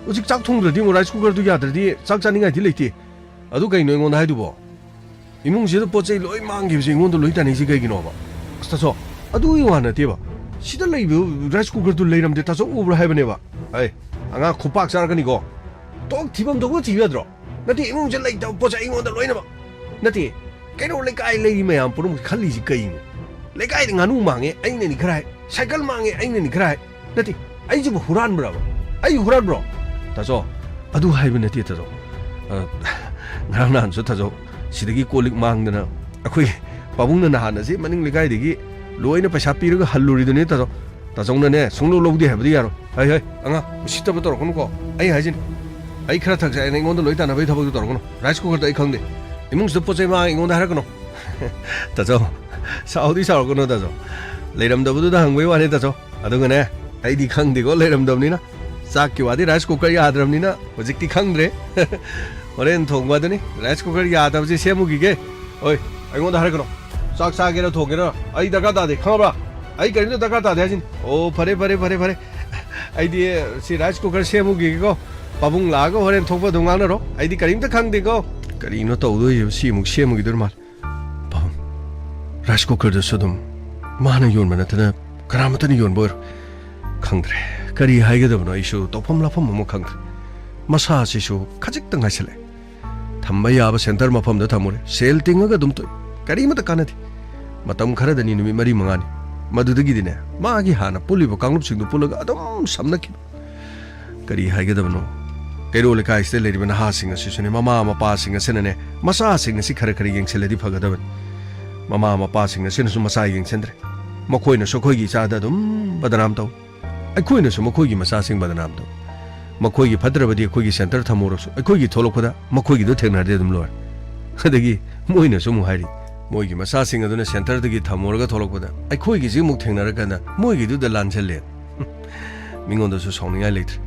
ꯍꯧꯖꯤꯛ ꯆꯥꯛ ꯊꯣꯡꯗ꯭ꯔꯗꯤ ꯑꯃꯨꯛ rice cooker ꯗꯨ ꯌꯥꯗ꯭ꯔꯗꯤ ꯆꯥꯛ ꯆꯥꯅꯤꯡꯉꯥꯏꯗꯤ ꯂꯩꯇꯦ꯫ ꯑꯗꯨ ꯀꯩꯅꯣ ꯑꯩꯉꯣꯟꯗ ꯍꯥꯏꯗꯨꯕꯣ? ꯏꯃꯨꯡꯁꯤꯗ ꯄꯣꯠ ꯆꯩ ꯂꯣꯏ ꯃꯥꯡꯈꯤꯕꯁꯦ ꯑꯩꯉꯣꯟꯗ ꯂꯣꯏ ꯇꯥꯏꯅꯩꯁꯦ ꯀꯩꯒꯤꯅꯣꯕ?" "ꯑꯁ ꯇꯥꯆꯧ, ꯑꯗꯨꯒꯤ ꯋꯥ ꯅꯠꯇꯦꯕ꯫ ꯁꯤꯗ ꯂꯩꯕ rice cooker ꯗꯨ ꯂꯩꯔꯝꯗꯦ, ꯇꯥꯆꯧ ꯎꯕ꯭ꯔꯥ ꯍꯥꯏꯕꯅꯦꯕ꯫" "ꯑꯩ, ꯑꯉꯥꯡ ꯈꯨꯄꯥꯛ ꯆꯥꯔꯛꯀꯅꯤꯀꯣ꯫ ꯊꯣꯛ ꯊꯤꯐꯝ ꯊꯣꯛꯄ ꯊꯤꯕ ꯌꯥꯗ꯭ꯔꯣ? ꯅꯠꯇꯦ, ꯏꯃꯨꯡꯁꯦ ꯂꯩꯇꯕ ꯄꯣꯠ ꯆꯩ ꯑꯩꯉꯣꯟꯗ ꯂꯣꯏꯅꯃꯛ꯫ ꯅꯠꯇꯦ, ꯀꯩꯅꯣ, ꯂꯩꯀꯥꯏ ꯂꯩꯔꯤ ꯃꯌꯥꯝ ꯄꯨꯝꯅꯃꯛ ꯈꯜꯂꯤꯁꯤ ꯀꯩꯅꯣ? ꯂꯩꯀꯥꯏꯗ ꯉꯥꯅꯨ ꯃꯥꯡꯉꯦ, ꯑꯩꯅꯅꯤ ꯈꯔ ꯍꯥꯏ꯫ ꯁꯥꯏꯀꯜ ꯃꯥꯡꯉꯦ, ꯑꯩꯅꯅꯤ ꯈꯔ ꯍꯥꯏ꯫ ꯅꯠꯇꯦ, ꯑꯩꯁꯤꯕꯨ ꯍꯨꯔꯥꯟꯕ꯭ꯔꯕ? ꯑꯩ ꯍꯨꯔꯥꯟꯕ꯭ꯔꯣ? ꯇꯥꯆꯧ, ꯑꯗꯨ ꯍꯥꯏꯕ ꯅꯠꯇꯦ ꯇꯥꯆꯧ꯫ ꯑ, ꯉꯔꯥꯡ ꯅꯍꯥꯟꯁꯨ ꯇꯥꯆꯧ, ꯁꯤꯗꯒꯤ ꯀꯣꯜ ꯂꯤꯛ ꯃꯥꯡꯗꯅ ꯑꯩꯈꯣꯏ ꯄꯥꯕꯨꯡꯅ ꯅꯍꯥꯟ ꯑꯁꯤ ꯃꯅꯤꯡ ꯂꯩꯀꯥꯏꯗꯒꯤ ꯂꯣꯏꯅ ꯄꯩꯁꯥ ꯄꯤꯔꯒ ꯍꯜꯂꯨꯔꯤꯗꯨꯅꯤ ꯇꯥꯆꯧ꯫ ꯇꯥꯆꯧꯅꯅꯦ, ꯁꯨꯡꯂꯧ ꯂꯧꯗꯦ ꯍꯥꯏꯕꯗꯤ ꯌꯥꯔꯣꯏ꯫ ꯍꯩ, ꯍꯩ, ꯑꯉꯥꯡ, ꯎꯁꯤꯠꯇꯕ ꯇꯧꯔꯛꯀꯅꯨꯀꯣ꯫ ꯑꯩ ꯍꯥꯏꯁꯤꯅꯤ, ꯑꯩ ꯈꯔ ꯊꯛꯁꯦ ꯍꯥꯏꯅ ꯑꯩꯉꯣꯟꯗ ꯂꯣꯏ ꯇꯥꯟꯅꯕꯒꯤ ꯊꯕꯛꯇꯣ ꯇꯧꯔꯛꯀꯅꯨ꯫ ꯔꯥꯏꯁ ꯀꯨꯀꯔꯗꯣ ꯑꯩ ꯈꯪꯗꯦ꯫ ꯏꯃꯨꯡꯁꯤꯗ ꯄꯣꯠ ꯆꯩ ꯃꯥꯡꯉꯦ ꯑꯩꯉꯣꯟꯗ ꯍꯥꯏꯔꯛꯀꯅꯨ꯫ ꯇꯥꯆꯧ, ꯁꯥꯎꯗꯤ ꯁꯥꯎꯔꯛꯀꯅꯨ ꯇꯥꯆꯧ꯫ ꯂꯩꯔꯝꯗꯕꯗꯨꯗ ꯍꯪꯕꯩ ꯋꯥꯅꯤ ꯇꯥꯆꯧ꯫ ꯑꯗꯨꯒꯅꯦ, ꯑꯩꯗꯤ ꯈꯪꯗꯦꯀꯣ ꯂꯩꯔꯝꯗꯕꯅꯤꯅ꯫ ꯆꯥꯛꯀꯤ ꯋꯥꯗꯤ ꯔꯥꯏꯁ ꯀꯨꯀꯔ ꯌꯥꯗ꯭ꯔꯕꯅꯤꯅ ꯍꯧꯖꯤꯛꯇꯤ ꯈꯪꯗ꯭ꯔꯦ꯫ ꯍꯣꯔꯦꯟ ꯊꯣꯡꯕ ꯑꯗꯨꯅꯤ, ꯔꯥꯏꯁ ꯀꯨꯀꯔ ꯌꯥꯗꯕꯁꯦ ꯁꯦꯝꯃꯨꯈꯤꯒꯦ꯫ ꯍꯣꯏ, ꯑꯩꯉꯣꯟꯗ ꯍꯥꯏꯔꯛꯀꯅꯨ꯫ ꯆꯥꯛ ꯆꯥꯒꯦꯔꯥ ꯊꯣꯡꯒꯦꯔꯥ ꯑꯩ ꯗꯔꯀꯥꯔ ꯇꯥꯗꯦ, ꯈꯪꯉꯕ꯭ꯔꯥ? ꯑꯩ ꯀꯔꯤꯝꯇ ꯗꯔꯀꯥꯔ ꯇꯥꯗꯦ ꯍꯥꯏꯁꯤꯅꯤ꯫ ꯑꯣ, ꯐꯔꯦ, ꯐꯔꯦ, ꯐꯔꯦ, ꯐꯔꯦ꯫ ꯑꯩꯗꯤ ꯁꯤ ꯔꯥꯏꯁ ꯀꯨꯀꯔ ꯁꯦꯝꯃꯨꯈꯤꯒꯦꯀꯣ꯫ ꯄꯥꯕꯨꯡ ꯂꯥꯛꯑꯒ ꯍꯣꯔꯦꯟ ꯊꯣꯛꯄ ꯑꯗꯨꯝ ꯉꯥꯡꯅꯔꯣ꯫ ꯑꯩꯗꯤ ꯀꯔꯤꯝꯇ ꯈꯪꯗꯦꯀꯣ꯫ ꯀꯔꯤꯅꯣ ꯇꯧꯗꯣꯏꯁꯤꯕꯣ? ꯁꯤ ꯑꯃꯨꯛ ꯁꯦꯝꯃꯨꯈꯤꯗꯣꯏꯔ ꯃꯥꯜꯂꯦ꯫ ꯄꯥꯕꯨꯡ, ꯔꯥꯏꯁ ꯀꯨꯀꯔꯗꯨꯁꯨ ꯑꯗꯨꯝ ꯃꯥꯅ ꯌꯣꯟꯕ ꯅꯠꯇꯅ ꯀꯅꯥꯃꯠꯇꯅ ꯌꯣꯟꯕ ꯑꯣꯏꯔꯣꯏ꯫ ꯈꯪꯗ꯭ꯔꯦ, ꯀꯔꯤ ꯍꯥꯏꯒꯗꯕꯅꯣ? ꯑꯩꯁꯨ ꯇꯧꯐꯝ ꯂꯥꯛꯐꯝ ꯑꯃ ꯈꯪꯗ꯭ꯔꯦ꯫ ꯃꯁꯥꯁꯤꯁꯨ ꯈꯖꯤꯛꯇ ꯉꯥꯏꯁꯜꯂꯛꯑꯦ꯫ ꯊꯝꯕ ꯌꯥꯕ ꯁꯦꯟꯇꯔ ꯃꯐꯝꯗ ꯊꯝꯃꯨꯔꯦ꯫ ꯁꯦꯜ ꯇꯤꯡꯉꯒ ꯑꯗꯨꯝ ꯇꯣꯛꯏ꯫ ꯀꯔꯤꯃꯠꯇ ꯀꯥꯟꯅꯗꯦ꯫ ꯃꯇꯝ ꯈꯔꯗꯅꯤ, ꯅꯨꯃꯤꯠ ꯃꯔꯤ ꯃꯉꯥꯅꯤ꯫ ꯃꯗꯨꯗꯒꯤꯗꯤꯅꯦ, ꯃꯥꯒꯤ ꯍꯥꯟꯅ ꯄꯨꯜꯂꯤꯕ ꯀꯥꯡꯂꯨꯞꯁꯤꯡꯗꯨ ꯄꯨꯜꯂꯒ ꯑꯗꯨꯝ ꯁꯝꯅꯈꯤꯕ꯫ ꯀꯔꯤ ꯍꯥꯏꯒꯗꯕꯅꯣ? ꯀꯩꯔꯣꯜ ꯂꯩꯀꯥꯏꯁꯤꯗ ꯂꯩꯔꯤꯕ ꯅꯍꯥꯁꯤꯡ ꯑꯁꯤꯁꯨꯅꯦ, ꯃꯃꯥ ꯃꯄꯥꯁꯤꯡ ꯑꯁꯤꯅꯅꯦ, ꯃꯆꯥꯁꯤꯡ ꯑꯁꯤ ꯈꯔ ꯈꯔ ꯌꯦꯡꯁꯤꯜꯂꯗꯤ ꯐꯒꯗꯕꯅꯤ꯫ ꯃꯃꯥ ꯃꯄꯥꯁꯤꯡ ꯑꯁꯤꯅꯁꯨ ꯃꯆꯥ ꯌꯦꯡꯁꯤꯟꯗ꯭ꯔꯦ꯫ ꯃꯈꯣꯏꯅꯁꯨ ꯑꯩꯈꯣꯏꯒꯤ ꯏꯆꯥꯗ ꯑꯗꯨꯝ ꯕꯗꯅꯥꯝ ꯇꯧ꯫ ꯑꯩꯈꯣꯏꯅꯁꯨ ꯃꯈꯣꯏꯒꯤ ꯃꯆꯥꯁꯤꯡ ꯕꯗꯅꯥꯝ ꯇꯧ꯫ ꯃꯈꯣꯏꯒꯤ ꯐꯠꯇ꯭ꯔꯕꯗꯤ ꯑꯩꯈꯣꯏꯒꯤ ꯁꯦꯟꯇꯔ ꯊꯝꯃꯨꯔꯁꯨ, ꯑꯩꯈꯣꯏꯒꯤ ꯊꯣꯛꯂꯛꯄꯗ ꯃꯈꯣꯏꯒꯤꯗꯣ ꯊꯦꯡꯅꯔꯗꯤ ꯑꯗꯨꯝ ꯂꯣꯏꯔꯦ꯫ ꯑꯗꯒꯤ ꯃꯣꯏꯅꯁꯨ ꯑꯃꯨꯛ ꯍꯥꯏꯔꯤ, ꯃꯣꯏꯒꯤ ꯃꯆꯥꯁꯤꯡ ꯑꯗꯨꯅ ꯁꯦꯟꯇꯔꯗꯒꯤ ꯊꯝꯃꯨꯔꯒ ꯊꯣꯛꯂꯛꯄꯗ ꯑꯩꯈꯣꯏꯒꯤꯁꯤ ꯑꯃꯨꯛ ꯊꯦꯡꯅꯔꯀꯥꯟꯗ ꯃꯣꯏꯒꯤꯗꯨꯗ ꯂꯥꯟꯁꯤꯜꯂꯦ꯫ ꯃꯤꯉꯣꯟꯗꯁꯨ ꯁꯥꯎꯅꯤꯡꯉꯥꯏ ꯂꯩꯇ꯭ꯔꯦ꯫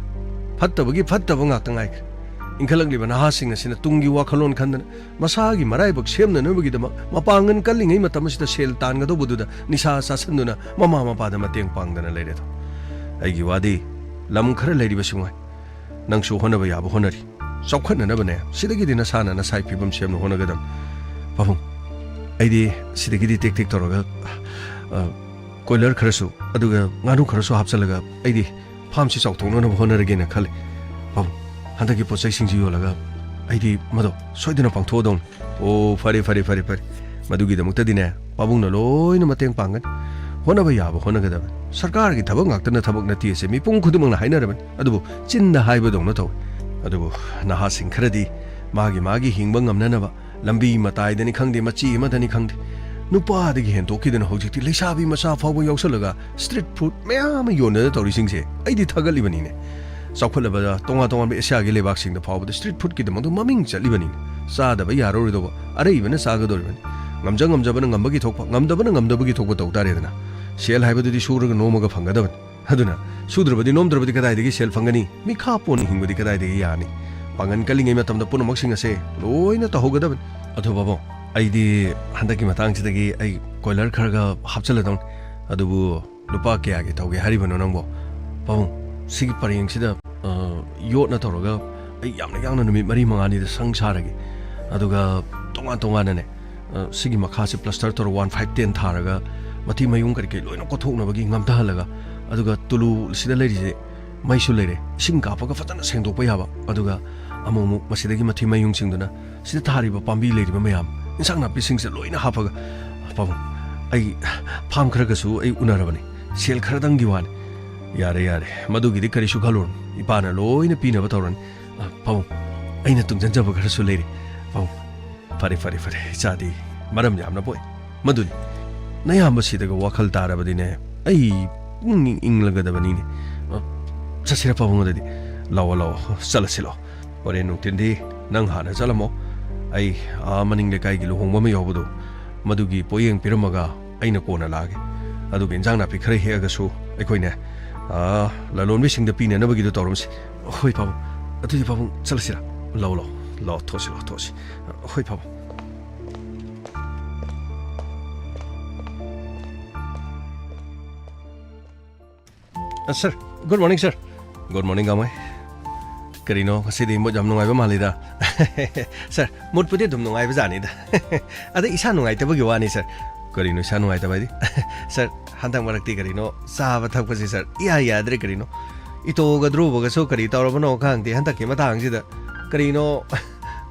ꯐꯠꯇꯕꯒꯤ ꯐꯠꯇꯕ ꯉꯥꯛꯇ ꯉꯥꯏꯈ꯭ꯔꯦ꯫ ꯏꯟꯈꯠꯂꯛꯂꯤꯕ ꯅꯍꯥꯁꯤꯡ ꯑꯁꯤꯅ ꯇꯨꯡꯒꯤ ꯋꯥꯈꯜꯂꯣꯟ ꯈꯟꯗꯅ ꯃꯁꯥꯒꯤ ꯃꯔꯥꯏꯕꯛ ꯁꯦꯝꯅꯅꯕꯒꯤꯗꯃꯛ ꯃꯄꯥꯡꯒꯜ ꯀꯜꯂꯤꯉꯩ ꯃꯇꯝ ꯑꯁꯤꯗ ꯁꯦꯜ ꯇꯥꯟꯒꯗꯧꯕꯗꯨꯗ ꯅꯤꯁꯥ ꯆꯥꯁꯤꯟꯗꯨꯅ ꯃꯃꯥ ꯃꯄꯥꯗ ꯃꯇꯦꯡ ꯄꯥꯡꯗꯅ ꯂꯩꯔꯦꯗꯣ꯫ ꯑꯩꯒꯤ ꯋꯥꯗꯤ ꯂꯝ ꯈꯔ ꯂꯩꯔꯤꯕꯁꯤ ꯉꯥꯏ꯫ ꯅꯪꯁꯨ ꯍꯣꯠꯅꯕ ꯌꯥꯕ ꯍꯣꯠꯅꯔꯤ꯫ ꯆꯥꯎꯈꯠꯅꯅꯕꯅꯦ, ꯁꯤꯗꯒꯤꯗꯤ ꯅꯁꯥꯅ ꯅꯁꯥꯒꯤ ꯐꯤꯕꯝ ꯁꯦꯝꯅ ꯍꯣꯠꯅꯒꯗꯕꯅꯤ꯫ ꯄꯥꯕꯨꯡ, ꯑꯩꯗꯤ ꯁꯤꯗꯒꯤꯗꯤ ꯇꯦꯛ ꯇꯦꯛ ꯇꯧꯔꯒ, ꯑ, ꯀꯣꯏꯂꯔ ꯈꯔꯁꯨ, ꯑꯗꯨꯒ ꯉꯥꯅꯨ ꯈꯔꯁꯨ ꯍꯥꯞꯆꯤꯜꯂꯒ ꯑꯩꯗꯤ ꯐꯥꯝꯁꯤ ꯆꯥꯎꯊꯣꯛꯅꯅꯕ ꯍꯣꯠꯅꯔꯒꯦꯅ ꯈꯜꯂꯤ꯫ ꯄꯥꯕꯨꯡ, ꯍꯟꯗꯛꯀꯤ ꯄꯣꯠ ꯆꯩꯁꯤꯡꯁꯤ ꯌꯣꯜꯂꯒ ꯑꯩꯗꯤ ꯃꯗꯣ ꯁꯣꯏꯗꯅ ꯄꯥꯡꯊꯣꯛꯑꯗꯧꯅꯤ꯫ ꯑꯣ, ꯐꯔꯦ, ꯐꯔꯦ, ꯐꯔꯦ, ꯐꯔꯦ꯫ ꯃꯗꯨꯒꯤꯗꯃꯛꯇꯗꯤꯅꯦ, ꯄꯥꯕꯨꯡꯅ ꯂꯣꯏꯅ ꯃꯇꯦꯡ ꯄꯥꯡꯒꯅꯤ꯫ ꯍꯣꯠꯅꯕ ꯌꯥꯕ ꯍꯣꯠꯅꯒꯗꯕꯅꯤ꯫ ꯁꯔꯀꯥꯔꯒꯤ ꯊꯕꯛ ꯉꯥꯛꯇꯅ ꯊꯕꯛ ꯅꯠꯇꯦ ꯑꯁꯦ ꯃꯤꯄꯨꯝ ꯈꯨꯗꯤꯡꯃꯛꯅ ꯍꯥꯏꯅꯔꯕꯅꯤ꯫ ꯑꯗꯨꯕꯨ ꯆꯤꯟꯗ ꯍꯥꯏꯕꯗꯧꯅ ꯇꯧꯏ꯫ ꯑꯗꯨꯕꯨ ꯅꯍꯥꯁꯤꯡ ꯈꯔꯗꯤ ꯃꯥꯒꯤ ꯃꯥꯒꯤ ꯍꯤꯡꯕ ꯉꯝꯅꯅꯕ ꯂꯝꯕꯤ ꯃꯇꯥꯏꯗꯅꯤ ꯈꯪꯗꯦ, ꯃꯆꯤ ꯑꯃꯗꯅꯤ ꯈꯪꯗꯦ, ꯅꯨꯄꯥꯗꯒꯤ ꯍꯦꯟꯗꯣꯛꯈꯤꯗꯅ ꯍꯧꯖꯤꯛꯇꯤ ꯂꯩꯁꯥꯕꯤ ꯃꯆꯥ ꯐꯥꯎꯕ ꯌꯥꯎꯁꯜꯂꯒ street food ꯃꯌꯥꯝ ꯑꯃ ꯌꯣꯟꯗꯅ ꯇꯧꯔꯤꯁꯤꯡꯁꯦ ꯑꯩꯗꯤ ꯊꯥꯒꯠꯂꯤꯕꯅꯤꯅꯦ꯫ ꯆꯥꯎꯈꯠꯂꯕꯗ ꯇꯣꯉꯥꯟ ꯇꯣꯉꯥꯟꯕ ꯑꯦꯁꯤꯌꯥꯒꯤ ꯂꯩꯕꯥꯛꯁꯤꯡꯗ ꯐꯥꯎꯕꯗ street foodꯀꯤꯗꯃꯛꯇ ꯃꯃꯤꯡ ꯆꯠꯂꯤꯕꯅꯤꯅꯦ꯫ ꯆꯥꯗꯕ ꯌꯥꯔꯔꯣꯏꯗꯧꯕ, ꯑꯔꯩꯕꯅ ꯆꯥꯒꯗꯧꯔꯤꯕꯅꯤ꯫ ꯉꯝꯖ ꯉꯝꯖꯕꯅ ꯉꯝꯕꯒꯤ ꯊꯣꯛꯄ, ꯉꯝꯗꯕꯅ ꯉꯝꯗꯕꯒꯤ ꯊꯣꯛꯄ ꯇꯧ ꯇꯥꯔꯦꯗꯅ꯫ ꯁꯦꯜ ꯍꯥꯏꯕꯗꯨꯗꯤ ꯁꯨꯔꯒ ꯅꯣꯝꯃꯒ ꯐꯪꯒꯗꯕꯅꯤ꯫ ꯑꯗꯨꯅ ꯁꯨꯗ꯭ꯔꯕꯗꯤ ꯅꯣꯝꯗ꯭ꯔꯕꯗꯤ ꯀꯗꯥꯏꯗꯒꯤ ꯁꯦꯜ ꯐꯪꯒꯅꯤ? ꯃꯤꯈꯥ ꯄꯣꯟꯅ ꯍꯤꯡꯕꯗꯤ ꯀꯗꯥꯏꯗꯒꯤ ꯌꯥꯅꯤ? ꯄꯥꯡꯒꯜ ꯀꯜꯂꯤꯉꯩ ꯃꯇꯝꯗ ꯄꯨꯝꯅꯃꯛꯁꯤꯡ ꯑꯁꯦ ꯂꯣꯏꯅ ꯇꯧꯍꯧꯒꯗꯕꯅꯤ꯫ ꯑꯗꯣ ꯄꯥꯕꯨꯡ, ꯑꯩꯗꯤ ꯍꯟꯗꯛꯀꯤ ꯃꯇꯥꯡꯁꯤꯗꯒꯤ ꯑꯩ ꯀꯣꯏꯂꯔ ꯈꯔꯒ ꯍꯥꯞꯆꯤꯜꯂꯗꯧꯅꯤ꯫ ꯑꯗꯨꯕꯨ ꯂꯨꯄꯥ ꯀꯌꯥꯒꯤ ꯇꯧꯒꯦ ꯍꯥꯏꯔꯤꯕꯅꯣ ꯅꯪꯕꯣ? ꯄꯥꯕꯨꯡ, ꯁꯤꯒꯤ ꯄꯔꯦꯡꯁꯤꯗ, ꯑ, ꯌꯣꯠꯅ ꯇꯧꯔꯒ ꯑꯩ ꯌꯥꯝꯅ ꯌꯥꯡꯅ ꯅꯨꯃꯤꯠ ꯃꯔꯤ ꯃꯉꯥꯅꯤꯗ ꯁꯪ ꯁꯥꯔꯒꯦ꯫ ꯑꯗꯨꯒ ꯇꯣꯉꯥꯟ ꯇꯣꯉꯥꯟꯅꯅꯦ, ꯑ, ꯁꯤꯒꯤ ꯃꯈꯥꯁꯦ plaster ꯇꯧꯔꯒ one five ten ꯊꯥꯔꯒ ꯃꯊꯤ ꯃꯌꯨꯡ ꯀꯔꯤ ꯀꯔꯤ ꯂꯣꯏꯅ ꯀꯣꯠꯊꯣꯛꯅꯕꯒꯤ ꯉꯝꯊꯍꯜꯂꯒ, ꯑꯗꯨꯒ ꯇꯨꯂꯨ ꯁꯤꯗ ꯂꯩꯔꯤꯁꯦ ꯃꯩꯁꯨ ꯂꯩꯔꯦ, ꯏꯁꯤꯡ ꯀꯥꯞꯄꯒ ꯐꯖꯅ ꯁꯦꯡꯗꯣꯛꯄ ꯌꯥꯕ, ꯑꯗꯨꯒ ꯑꯃꯨꯛ ꯑꯃꯨꯛ ꯃꯁꯤꯗꯒꯤ ꯃꯊꯤ ꯃꯌꯨꯡꯁꯤꯡꯗꯨꯅ ꯁꯤꯗ ꯊꯥꯔꯤꯕ ꯄꯥꯝꯕꯤ ꯂꯩꯔꯤꯕ ꯃꯌꯥꯝ, ꯏꯟꯁꯥꯡ ꯅꯥꯄꯤꯁꯤꯡꯁꯦ ꯂꯣꯏꯅ ꯍꯥꯞꯄꯒ, ꯄꯥꯕꯨꯡ, ꯑꯩ farm ꯈꯔꯒꯁꯨ ꯑꯩ ꯎꯅꯔꯕꯅꯤ, ꯁꯦꯜ ꯈꯔꯗꯪꯒꯤ ꯋꯥꯅꯤ꯫ ꯌꯥꯔꯦ, ꯌꯥꯔꯦ, ꯃꯗꯨꯒꯤꯗꯤ ꯀꯔꯤꯁꯨ ꯈꯜꯂꯨꯔꯅꯨ, ꯏꯄꯥꯅ ꯂꯣꯏꯅ ꯄꯤꯅꯕ ꯇꯧꯔꯅꯤ꯫ ꯑ, ꯄꯥꯕꯨꯡ, ꯑꯩꯅ ꯇꯨꯡꯁꯤꯟꯖꯕ ꯈꯔꯁꯨ ꯂꯩꯔꯤ, ꯄꯥꯕꯨꯡ꯫ ꯐꯔꯦ, ꯐꯔꯦ, ꯐꯔꯦ, ꯏꯆꯥꯗꯤ ꯃꯔꯝ ꯌꯥꯝꯅ ꯄꯣꯛꯏ꯫ ꯃꯗꯨꯅꯤ, ꯅꯌꯥꯝꯕꯁꯤꯗꯒ ꯋꯥꯈꯜ ꯇꯥꯔꯕꯗꯤꯅꯦ, ꯑꯩ ꯄꯨꯛꯅꯤꯡ ꯏꯪꯂꯒꯗꯕꯅꯤꯅꯦ꯫ ꯑ, ꯆꯠꯁꯤꯔ ꯄꯥꯕꯨꯡ ꯑꯗꯨꯗꯤ? ꯂꯥꯛꯑꯣ, ꯂꯥꯛꯑꯣ, ꯆꯠꯂꯁꯤ ꯂꯥꯛꯑꯣ꯫ ꯍꯣꯔꯦꯟ ꯅꯨꯡꯊꯤꯟꯗꯤ ꯅꯪ ꯍꯥꯟꯅ ꯆꯠꯂꯝꯃꯣ꯫ ꯑꯩ ꯑꯥ ꯃꯅꯤꯡ ꯂꯩꯀꯥꯏꯒꯤ ꯂꯨꯍꯣꯡꯕ ꯑꯃ ꯌꯥꯎꯕꯗꯣ, ꯃꯗꯨꯒꯤ ꯄꯣꯠꯌꯦꯡ ꯄꯤꯔꯝꯃꯒ ꯑꯩꯅ ꯀꯣꯟꯅ ꯂꯥꯛꯑꯒꯦ꯫ ꯑꯗꯨꯒ ꯏꯟꯖꯥꯡ ꯅꯥꯄꯤ ꯈꯔ ꯍꯦꯛꯑꯒꯁꯨ ꯑꯩꯈꯣꯏꯅꯦ, ꯑꯥ, ꯂꯂꯣꯟꯕꯤꯁꯤꯡꯗ ꯄꯤꯅꯅꯕꯒꯤꯗꯣ ꯇꯧꯔꯝꯁꯤ꯫ ꯍꯣꯏ ꯄꯥꯕꯨꯡ, ꯑꯗꯨꯗꯤ ꯄꯥꯕꯨꯡ ꯆꯠꯂꯁꯤꯔꯥ? ꯂꯥꯛꯑꯣ, ꯂꯥꯛꯑꯣ, ꯂꯥꯛꯑꯣ, ꯊꯣꯛꯑꯁꯤ, ꯂꯥꯛꯑꯣ, ꯊꯣꯛꯑꯁꯤ꯫ ꯍꯣꯏ ꯄꯥꯕꯨꯡ꯫ ꯑ, sir, good morning, sir꯫ Good morning, ꯒꯥꯡꯃꯩ꯫ ꯀꯔꯤꯅꯣ, ꯉꯁꯤꯗꯤ mood ꯌꯥꯝ ꯅꯨꯡꯉꯥꯏꯕ ꯃꯥꯜꯂꯤꯗ꯫ Sir, moodꯄꯨꯗꯤ ꯑꯗꯨꯝ ꯅꯨꯡꯉꯥꯏꯕ ꯖꯥꯠꯅꯤꯗ꯫ ꯑꯗ ꯏꯁꯥ ꯅꯨꯡꯉꯥꯏꯇꯕꯒꯤ ꯋꯥꯅꯤ, sir꯫ ꯀꯔꯤꯅꯣ ꯏꯁꯥ ꯅꯨꯡꯉꯥꯏꯇꯕ ꯍꯥꯏꯗꯤ? Sir, ꯍꯟꯗꯛ ꯃꯔꯛꯇꯤ ꯀꯔꯤꯅꯣ, ꯆꯥꯕ ꯊꯛꯄꯁꯤ, sir, ꯏꯌꯥ ꯌꯥꯗ꯭ꯔꯦ ꯀꯔꯤꯅꯣ꯫ ꯏꯇꯣꯒ ꯙ꯭ꯔꯨꯕꯒꯁꯨ ꯀꯔꯤ ꯇꯧꯔꯕꯅꯣ ꯈꯪꯗꯦ, ꯍꯟꯗꯛꯀꯤ ꯃꯇꯥꯡꯁꯤꯗ ꯀꯔꯤꯅꯣ,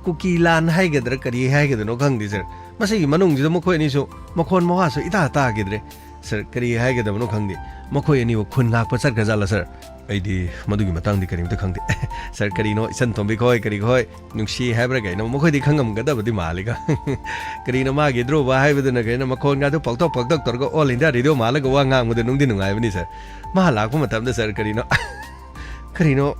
ꯀꯨꯀꯤ ꯂꯥꯟ ꯍꯥꯏꯒꯗ꯭ꯔꯥ ꯀꯔꯤ ꯍꯥꯏꯒꯗꯅꯣ ꯈꯪꯗꯦ, sir꯫ ꯃꯁꯤꯒꯤ ꯃꯅꯨꯡꯁꯤꯗ ꯃꯈꯣꯏ ꯑꯅꯤꯁꯨ ꯃꯈꯣꯟ ꯃꯋꯥꯁꯨ ꯏꯇꯥ ꯇꯥꯈꯤꯗ꯭ꯔꯦ꯫ Sir, ꯀꯔꯤ ꯍꯥꯏꯒꯗꯕꯅꯣ ꯈꯪꯗꯦ꯫ ꯃꯈꯣꯏ ꯑꯅꯤꯕꯨ ꯈꯨꯟ ꯉꯥꯛꯄ ꯆꯠꯈ꯭ꯔꯖꯥꯠꯂ ꯁꯥꯔ? ꯑꯩꯗꯤ ꯃꯗꯨꯒꯤ ꯃꯇꯥꯡꯗꯤ ꯀꯔꯤꯝꯇ ꯈꯪꯗꯦ꯫ ꯁꯥꯔ, ꯀꯔꯤꯅꯣ, ꯏꯆꯟ ꯇꯣꯝꯕꯤ ꯈꯣꯏ, ꯀꯔꯤ ꯈꯣꯏ, ꯅꯨꯡꯁꯤ ꯍꯥꯏꯕ꯭ꯔꯥ ꯀꯩꯅꯣ, ꯃꯈꯣꯏꯗꯤ ꯈꯪꯉꯝꯒꯗꯕꯗꯤ ꯃꯥꯜꯂꯤꯒ꯫ ꯀꯔꯤꯅꯣ, ꯃꯥꯒꯤ ꯗ꯭ꯔꯣꯕ ꯍꯥꯏꯕꯗꯨꯅ ꯀꯩꯅꯣ, ꯃꯈꯣꯟꯒꯗꯨ ꯄꯥꯎꯊꯣꯛ ꯄꯥꯎꯊꯣꯛ ꯇꯧꯔꯒ All India Radio ꯃꯥꯜꯂꯒ ꯋꯥ ꯉꯥꯡꯕꯗꯣ ꯅꯨꯡꯗꯤ ꯅꯨꯡꯉꯥꯏꯕꯅꯤ ꯁꯥꯔ꯫ ꯃꯥ ꯂꯥꯛꯄ ꯃꯇꯝꯗ ꯁꯥꯔ, ꯀꯔꯤꯅꯣ, ꯀꯔꯤꯅꯣ,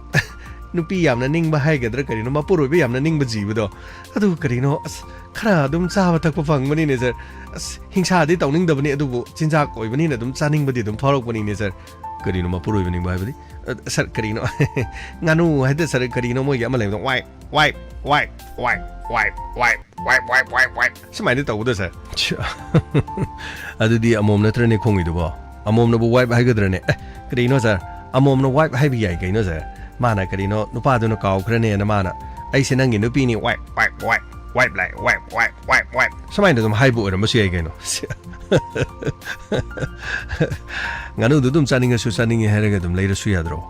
ꯅꯨꯄꯤ ꯌꯥꯝꯅ ꯅꯤꯡꯕ ꯍꯥꯏꯒꯗ꯭ꯔꯥ ꯀꯔꯤꯅꯣ, ꯃꯄꯨꯔꯣꯏꯕ ꯌꯥꯝꯅ ꯅꯤꯡꯕ ꯖꯤꯕꯗꯣ, ꯑꯗꯨ ꯀꯔꯤꯅꯣ, ꯑꯁ, ꯈꯔ ꯑꯗꯨꯝ ꯆꯥꯕ ꯊꯛꯄ ꯐꯪꯕꯅꯤꯅꯦ ꯁꯥꯔ꯫ ꯑꯁ, ꯍꯤꯡꯁꯥꯗꯤ ꯇꯧꯅꯤꯡꯗꯕꯅꯤ, ꯑꯗꯨꯕꯨ ꯆꯤꯟꯖꯥꯛ ꯑꯣꯏꯕꯅꯤꯅ ꯑꯗꯨꯝ ꯆꯥꯅꯤꯡꯕꯗꯤ ꯑꯗꯨꯝ ꯐꯥꯎꯔꯛꯄꯅꯤꯅꯦ ꯁꯥꯔ꯫ ꯀꯔꯤꯅꯣ ꯃꯄꯨꯔꯣꯏꯕ ꯅꯤꯡꯕ ꯍꯥꯏꯕꯗꯤ? ꯑ, ꯁꯥꯔ, ꯀꯔꯤꯅꯣ? ꯉꯥꯅꯨ ꯍꯥꯏꯗ ꯁꯥꯔ, ꯀꯔꯤꯅꯣ ꯃꯣꯏꯒꯤ ꯑꯃ ꯂꯩꯕꯗꯣ? Wipe, wipe, wipe, wipe, wipe, wipe, wipe, wipe, wipe, wipe, wipe, wipe, wipe. ꯁꯨꯃꯥꯏꯅ ꯇꯧꯕꯗꯣ ꯁꯥꯔ꯫ ꯑꯗꯨꯗꯤ ꯑꯃꯣꯝ ꯅꯠꯇ꯭ꯔꯅꯦ ꯈꯣꯡꯉꯤꯗꯨꯕꯣ? ꯑꯃꯣꯝꯅꯕꯨ ꯋꯥꯏꯞ ꯍꯥꯏꯒꯗ꯭ꯔꯅꯦ? ꯑꯦ, ꯀꯔꯤꯅꯣ ꯁꯥꯔ? ꯑꯃꯣꯝꯅ ꯋꯥꯏꯞ ꯍꯥꯏꯕ ꯌꯥꯏ ꯀꯩꯅꯣ ꯁꯥꯔ? ꯃꯥꯅ ꯀꯔꯤꯅꯣ, ꯅꯨꯄꯥꯗꯨꯅ ꯀꯥꯎꯈ꯭ꯔꯅꯦꯅ ꯃꯥꯅ, "ꯑꯩꯁꯦ ꯅꯪꯒꯤ ꯅꯨꯄꯤꯅꯤ, ꯋꯥꯏꯞ, ꯋꯥꯏꯞ, ꯋꯥꯏꯞ, ꯋꯥꯏꯞ ꯂꯥꯏ, ꯋꯥꯏꯞ, ꯋꯥꯏꯞ, ꯋꯥꯏꯞ, ꯋꯥꯏꯞ"꯫ ꯁꯨꯃꯥꯏꯅ ꯑꯗꯨꯝ ꯍꯥꯏꯕ ꯑꯣꯏꯔꯝꯕꯁꯨ ꯌꯥꯏ ꯀꯩꯅꯣ꯫ ꯉꯥꯅꯨꯗꯨ ꯑꯗꯨꯝ ꯆꯥꯅꯤꯡꯉꯁꯨ ꯆꯥꯅꯤꯡꯉꯤ ꯍꯥꯏꯔꯒ ꯑꯗꯨꯝ ꯂꯩꯔꯁꯨ ꯌꯥꯗ꯭ꯔꯣ?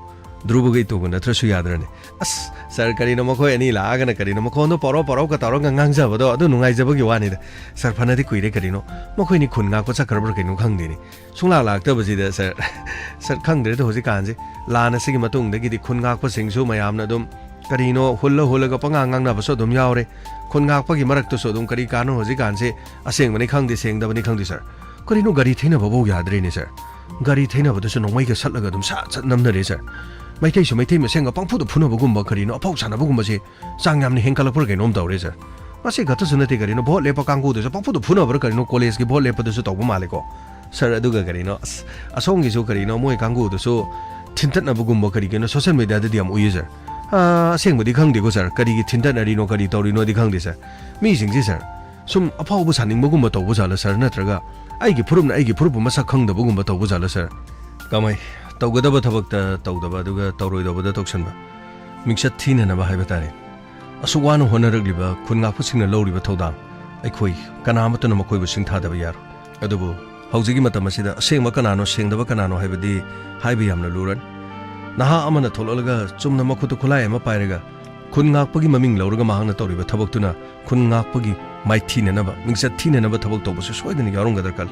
ꯙ꯭ꯔꯨꯕꯒ ꯏꯇꯣꯒ ꯅꯠꯇ꯭ꯔꯁꯨ ꯌꯥꯗ꯭ꯔꯅꯦ? ꯑꯁ, ꯁꯥꯔ, ꯀꯔꯤꯅꯣ ꯃꯈꯣꯏ ꯑꯅꯤ ꯂꯥꯛꯑꯒꯅ ꯀꯔꯤꯅꯣ ꯃꯈꯣꯟꯗꯣ ꯄꯧꯔꯧ ꯄꯧꯔꯧꯒ ꯇꯧꯔꯒ ꯉꯥꯡꯖꯕꯗꯣ, ꯑꯗꯨ ꯅꯨꯡꯉꯥꯏꯖꯕꯒꯤ ꯋꯥꯅꯤꯗ꯫ ꯁꯥꯔ, ꯐꯅꯗꯤ ꯀꯨꯏꯔꯦ ꯀꯔꯤꯅꯣ, ꯃꯈꯣꯏꯅꯤ ꯈꯨꯟ ꯉꯥꯛꯄ ꯆꯠꯈ꯭ꯔꯕ꯭ꯔꯥ ꯀꯩꯅꯣ ꯈꯪꯗꯦꯅꯦ꯫ ꯁꯨꯡꯂꯥꯛ ꯂꯥꯛꯇꯕꯁꯤꯗ ꯁꯥꯔ, ꯁꯥꯔ, ꯈꯪꯗ꯭ꯔꯦꯗ ꯍꯧꯖꯤꯛꯀꯥꯟꯁꯦ꯫ ꯂꯥꯟ ꯑꯁꯤꯒꯤ ꯃꯇꯨꯡꯗꯒꯤꯗꯤ ꯈꯨꯟ ꯉꯥꯛꯄꯁꯤꯡꯁꯨ ꯃꯌꯥꯝꯅ ꯑꯗꯨꯝ ꯀꯔꯤꯅꯣ ꯍꯨꯜꯂ ꯍꯨꯜꯂꯒ ꯄꯉꯥꯡ ꯉꯥꯡꯅꯕꯁꯨ ꯑꯗꯨꯝ ꯌꯥꯎꯔꯦ꯫ ꯈꯨꯟ ꯉꯥꯛꯄꯒꯤ ꯃꯔꯛꯇꯁꯨ ꯑꯗꯨꯝ ꯀꯔꯤ ꯀꯥꯅꯣ ꯍꯧꯖꯤꯛꯀꯥꯟꯁꯦ ꯑꯁꯦꯡꯕꯅꯤ ꯈꯪꯗꯦ, ꯁꯦꯡꯗꯕꯅꯤ ꯈꯪꯗꯦ ꯁꯥꯔ꯫ ꯀꯔꯤꯅꯣ ꯒꯥꯔꯤ ꯊꯩꯅꯕꯐꯥꯎ ꯌꯥꯗ꯭ꯔꯦꯅꯦ ꯁꯥꯔ꯫ ꯒꯥꯔꯤ ꯊꯩꯅꯕꯗꯁꯨ ꯅꯣꯡꯃꯩꯒ ꯁꯠꯂꯒ ꯑꯗꯨꯝ ꯁꯠ ꯁꯠ ꯅꯝꯅꯔꯦ ꯁꯥꯔ꯫ ꯃꯩꯇꯩꯁꯨ ꯃꯩꯇꯩ ꯃꯁꯦꯟꯒ ꯄꯪꯐꯨꯗ ꯐꯨꯅꯕꯒꯨꯝꯕ ꯀꯔꯤꯅꯣ ꯑꯐꯥꯎ ꯁꯥꯟꯅꯕꯒꯨꯝꯕꯁꯦ ꯆꯥꯡ ꯌꯥꯝꯅ ꯍꯦꯟꯒꯠꯂꯛꯄ꯭ꯔꯥ ꯀꯩꯅꯣꯝ ꯇꯧꯔꯦ ꯁꯥꯔ꯫ ꯃꯁꯤ ꯈꯛꯇꯁꯨ ꯅꯠꯇꯦ ꯀꯔꯤꯅꯣ, ꯚꯣꯠ ꯂꯦꯞꯄ ꯀꯥꯡꯕꯨꯗꯁꯨ ꯄꯪꯐꯨꯗ ꯐꯨꯅꯕ꯭ꯔꯥ ꯀꯔꯤꯅꯣ, ꯀꯣꯂꯦꯖꯀꯤ ꯚꯣꯠ ꯂꯦꯞꯄꯗꯁꯨ ꯇꯧꯕ ꯃꯥꯜꯂꯦꯀꯣ ꯁꯥꯔ꯫ ꯑꯗꯨꯒ ꯀꯔꯤꯅꯣ, ꯑꯁ, ꯑꯁꯣꯝꯒꯤꯁꯨ ꯀꯔꯤꯅꯣ ꯃꯣꯏ ꯀꯥꯡꯕꯨꯗꯨꯁꯨ ꯊꯤꯟꯇꯠꯅꯕꯒꯨꯝꯕ ꯀꯔꯤ ꯀꯩꯅꯣ ꯁꯣꯁꯦꯜ ꯃꯦꯗꯤꯌꯥꯗꯗꯤ ꯌꯥꯝ ꯎꯏꯌꯦ ꯁꯥꯔ꯫ ꯑꯥ, ꯑꯁꯦꯡꯕꯗꯤ ꯈꯪꯗꯦꯀꯣ ꯁꯥꯔ, ꯀꯔꯤꯒꯤ ꯊꯤꯟꯇꯠꯅꯔꯤꯅꯣ ꯀꯔꯤ ꯇꯧꯔꯤꯅꯣꯗꯤ ꯈꯪꯗꯦ ꯁꯥꯔ꯫ ꯃꯤꯁꯤꯡꯁꯦ ꯁꯥꯔ, ꯁꯨꯝ ꯑꯐꯥꯎꯕ ꯁꯥꯅꯤꯡꯕꯒꯨꯝꯕ ꯇꯧꯕ ꯖꯥꯠꯂ ꯁꯥꯔ, ꯅꯠꯇ꯭ꯔꯒ ꯑꯩꯒꯤ ꯐꯨꯔꯨꯞꯅ ꯑꯩꯒꯤ ꯐꯨꯔꯨꯞꯄꯨ ꯃꯁꯛ ꯈꯪꯗꯕꯒꯨꯝꯕ ꯇꯧꯕ ꯖꯥꯠꯂ ꯁꯥꯔ? ꯀꯃꯥꯏ, ꯇꯧꯒꯗꯕ ꯊꯕꯛꯇ ꯇꯧꯗꯕ, ꯑꯗꯨꯒ ꯇꯧꯔꯣꯏꯗꯧꯕꯗ ꯇꯧꯁꯟꯕ, ꯃꯤꯡꯆꯠ ꯊꯤꯅꯅꯕ ꯍꯥꯏꯕ ꯇꯥꯔꯦ꯫ ꯑꯁꯨꯛ ꯋꯥꯅ ꯍꯣꯠꯅꯔꯛꯂꯤꯕ ꯈꯨꯟ ꯉꯥꯛꯄꯁꯤꯡꯅ ꯂꯧꯔꯤꯕ ꯊꯧꯗꯥꯡ ꯑꯩꯈꯣꯏ ꯀꯅꯥ ꯑꯃꯠꯇꯅ ꯃꯈꯣꯏꯕꯨ ꯁꯤꯡꯊꯥꯗꯕ ꯌꯥꯔꯣꯏ꯫ ꯑꯗꯨꯕꯨ ꯍꯧꯖꯤꯛꯀꯤ ꯃꯇꯝ ꯑꯁꯤꯗ ꯑꯁꯦꯡꯕ ꯀꯅꯥꯅꯣ, ꯁꯦꯡꯗꯕ ꯀꯅꯥꯅꯣ ꯍꯥꯏꯕꯗꯤ ꯍꯥꯏꯕ ꯌꯥꯝꯅ ꯂꯨꯔꯅꯤ꯫ ꯅꯍꯥ ꯑꯃꯅ ꯊꯣꯛꯂꯛꯂꯒ ꯆꯨꯝꯅ ꯃꯈꯨꯠꯇ ꯈꯨꯠꯂꯥꯏ ꯑꯃ ꯄꯥꯏꯔꯒ ꯈꯨꯟ ꯉꯥꯛꯄꯒꯤ ꯃꯃꯤꯡ ꯂꯧꯔꯒ ꯃꯍꯥꯛꯅ ꯇꯧꯔꯤꯕ ꯊꯕꯛꯇꯨꯅ ꯈꯨꯟ ꯉꯥꯛꯄꯒꯤ ꯃꯥꯏꯊꯤꯅꯅꯕ, ꯃꯤꯡꯆꯠ ꯊꯤꯅꯅꯕ ꯊꯕꯛ ꯇꯧꯕꯁꯨ ꯁꯣꯏꯗꯅ ꯌꯥꯎꯔꯝꯒꯗ꯭ꯔꯥ ꯈꯜꯂꯤ꯫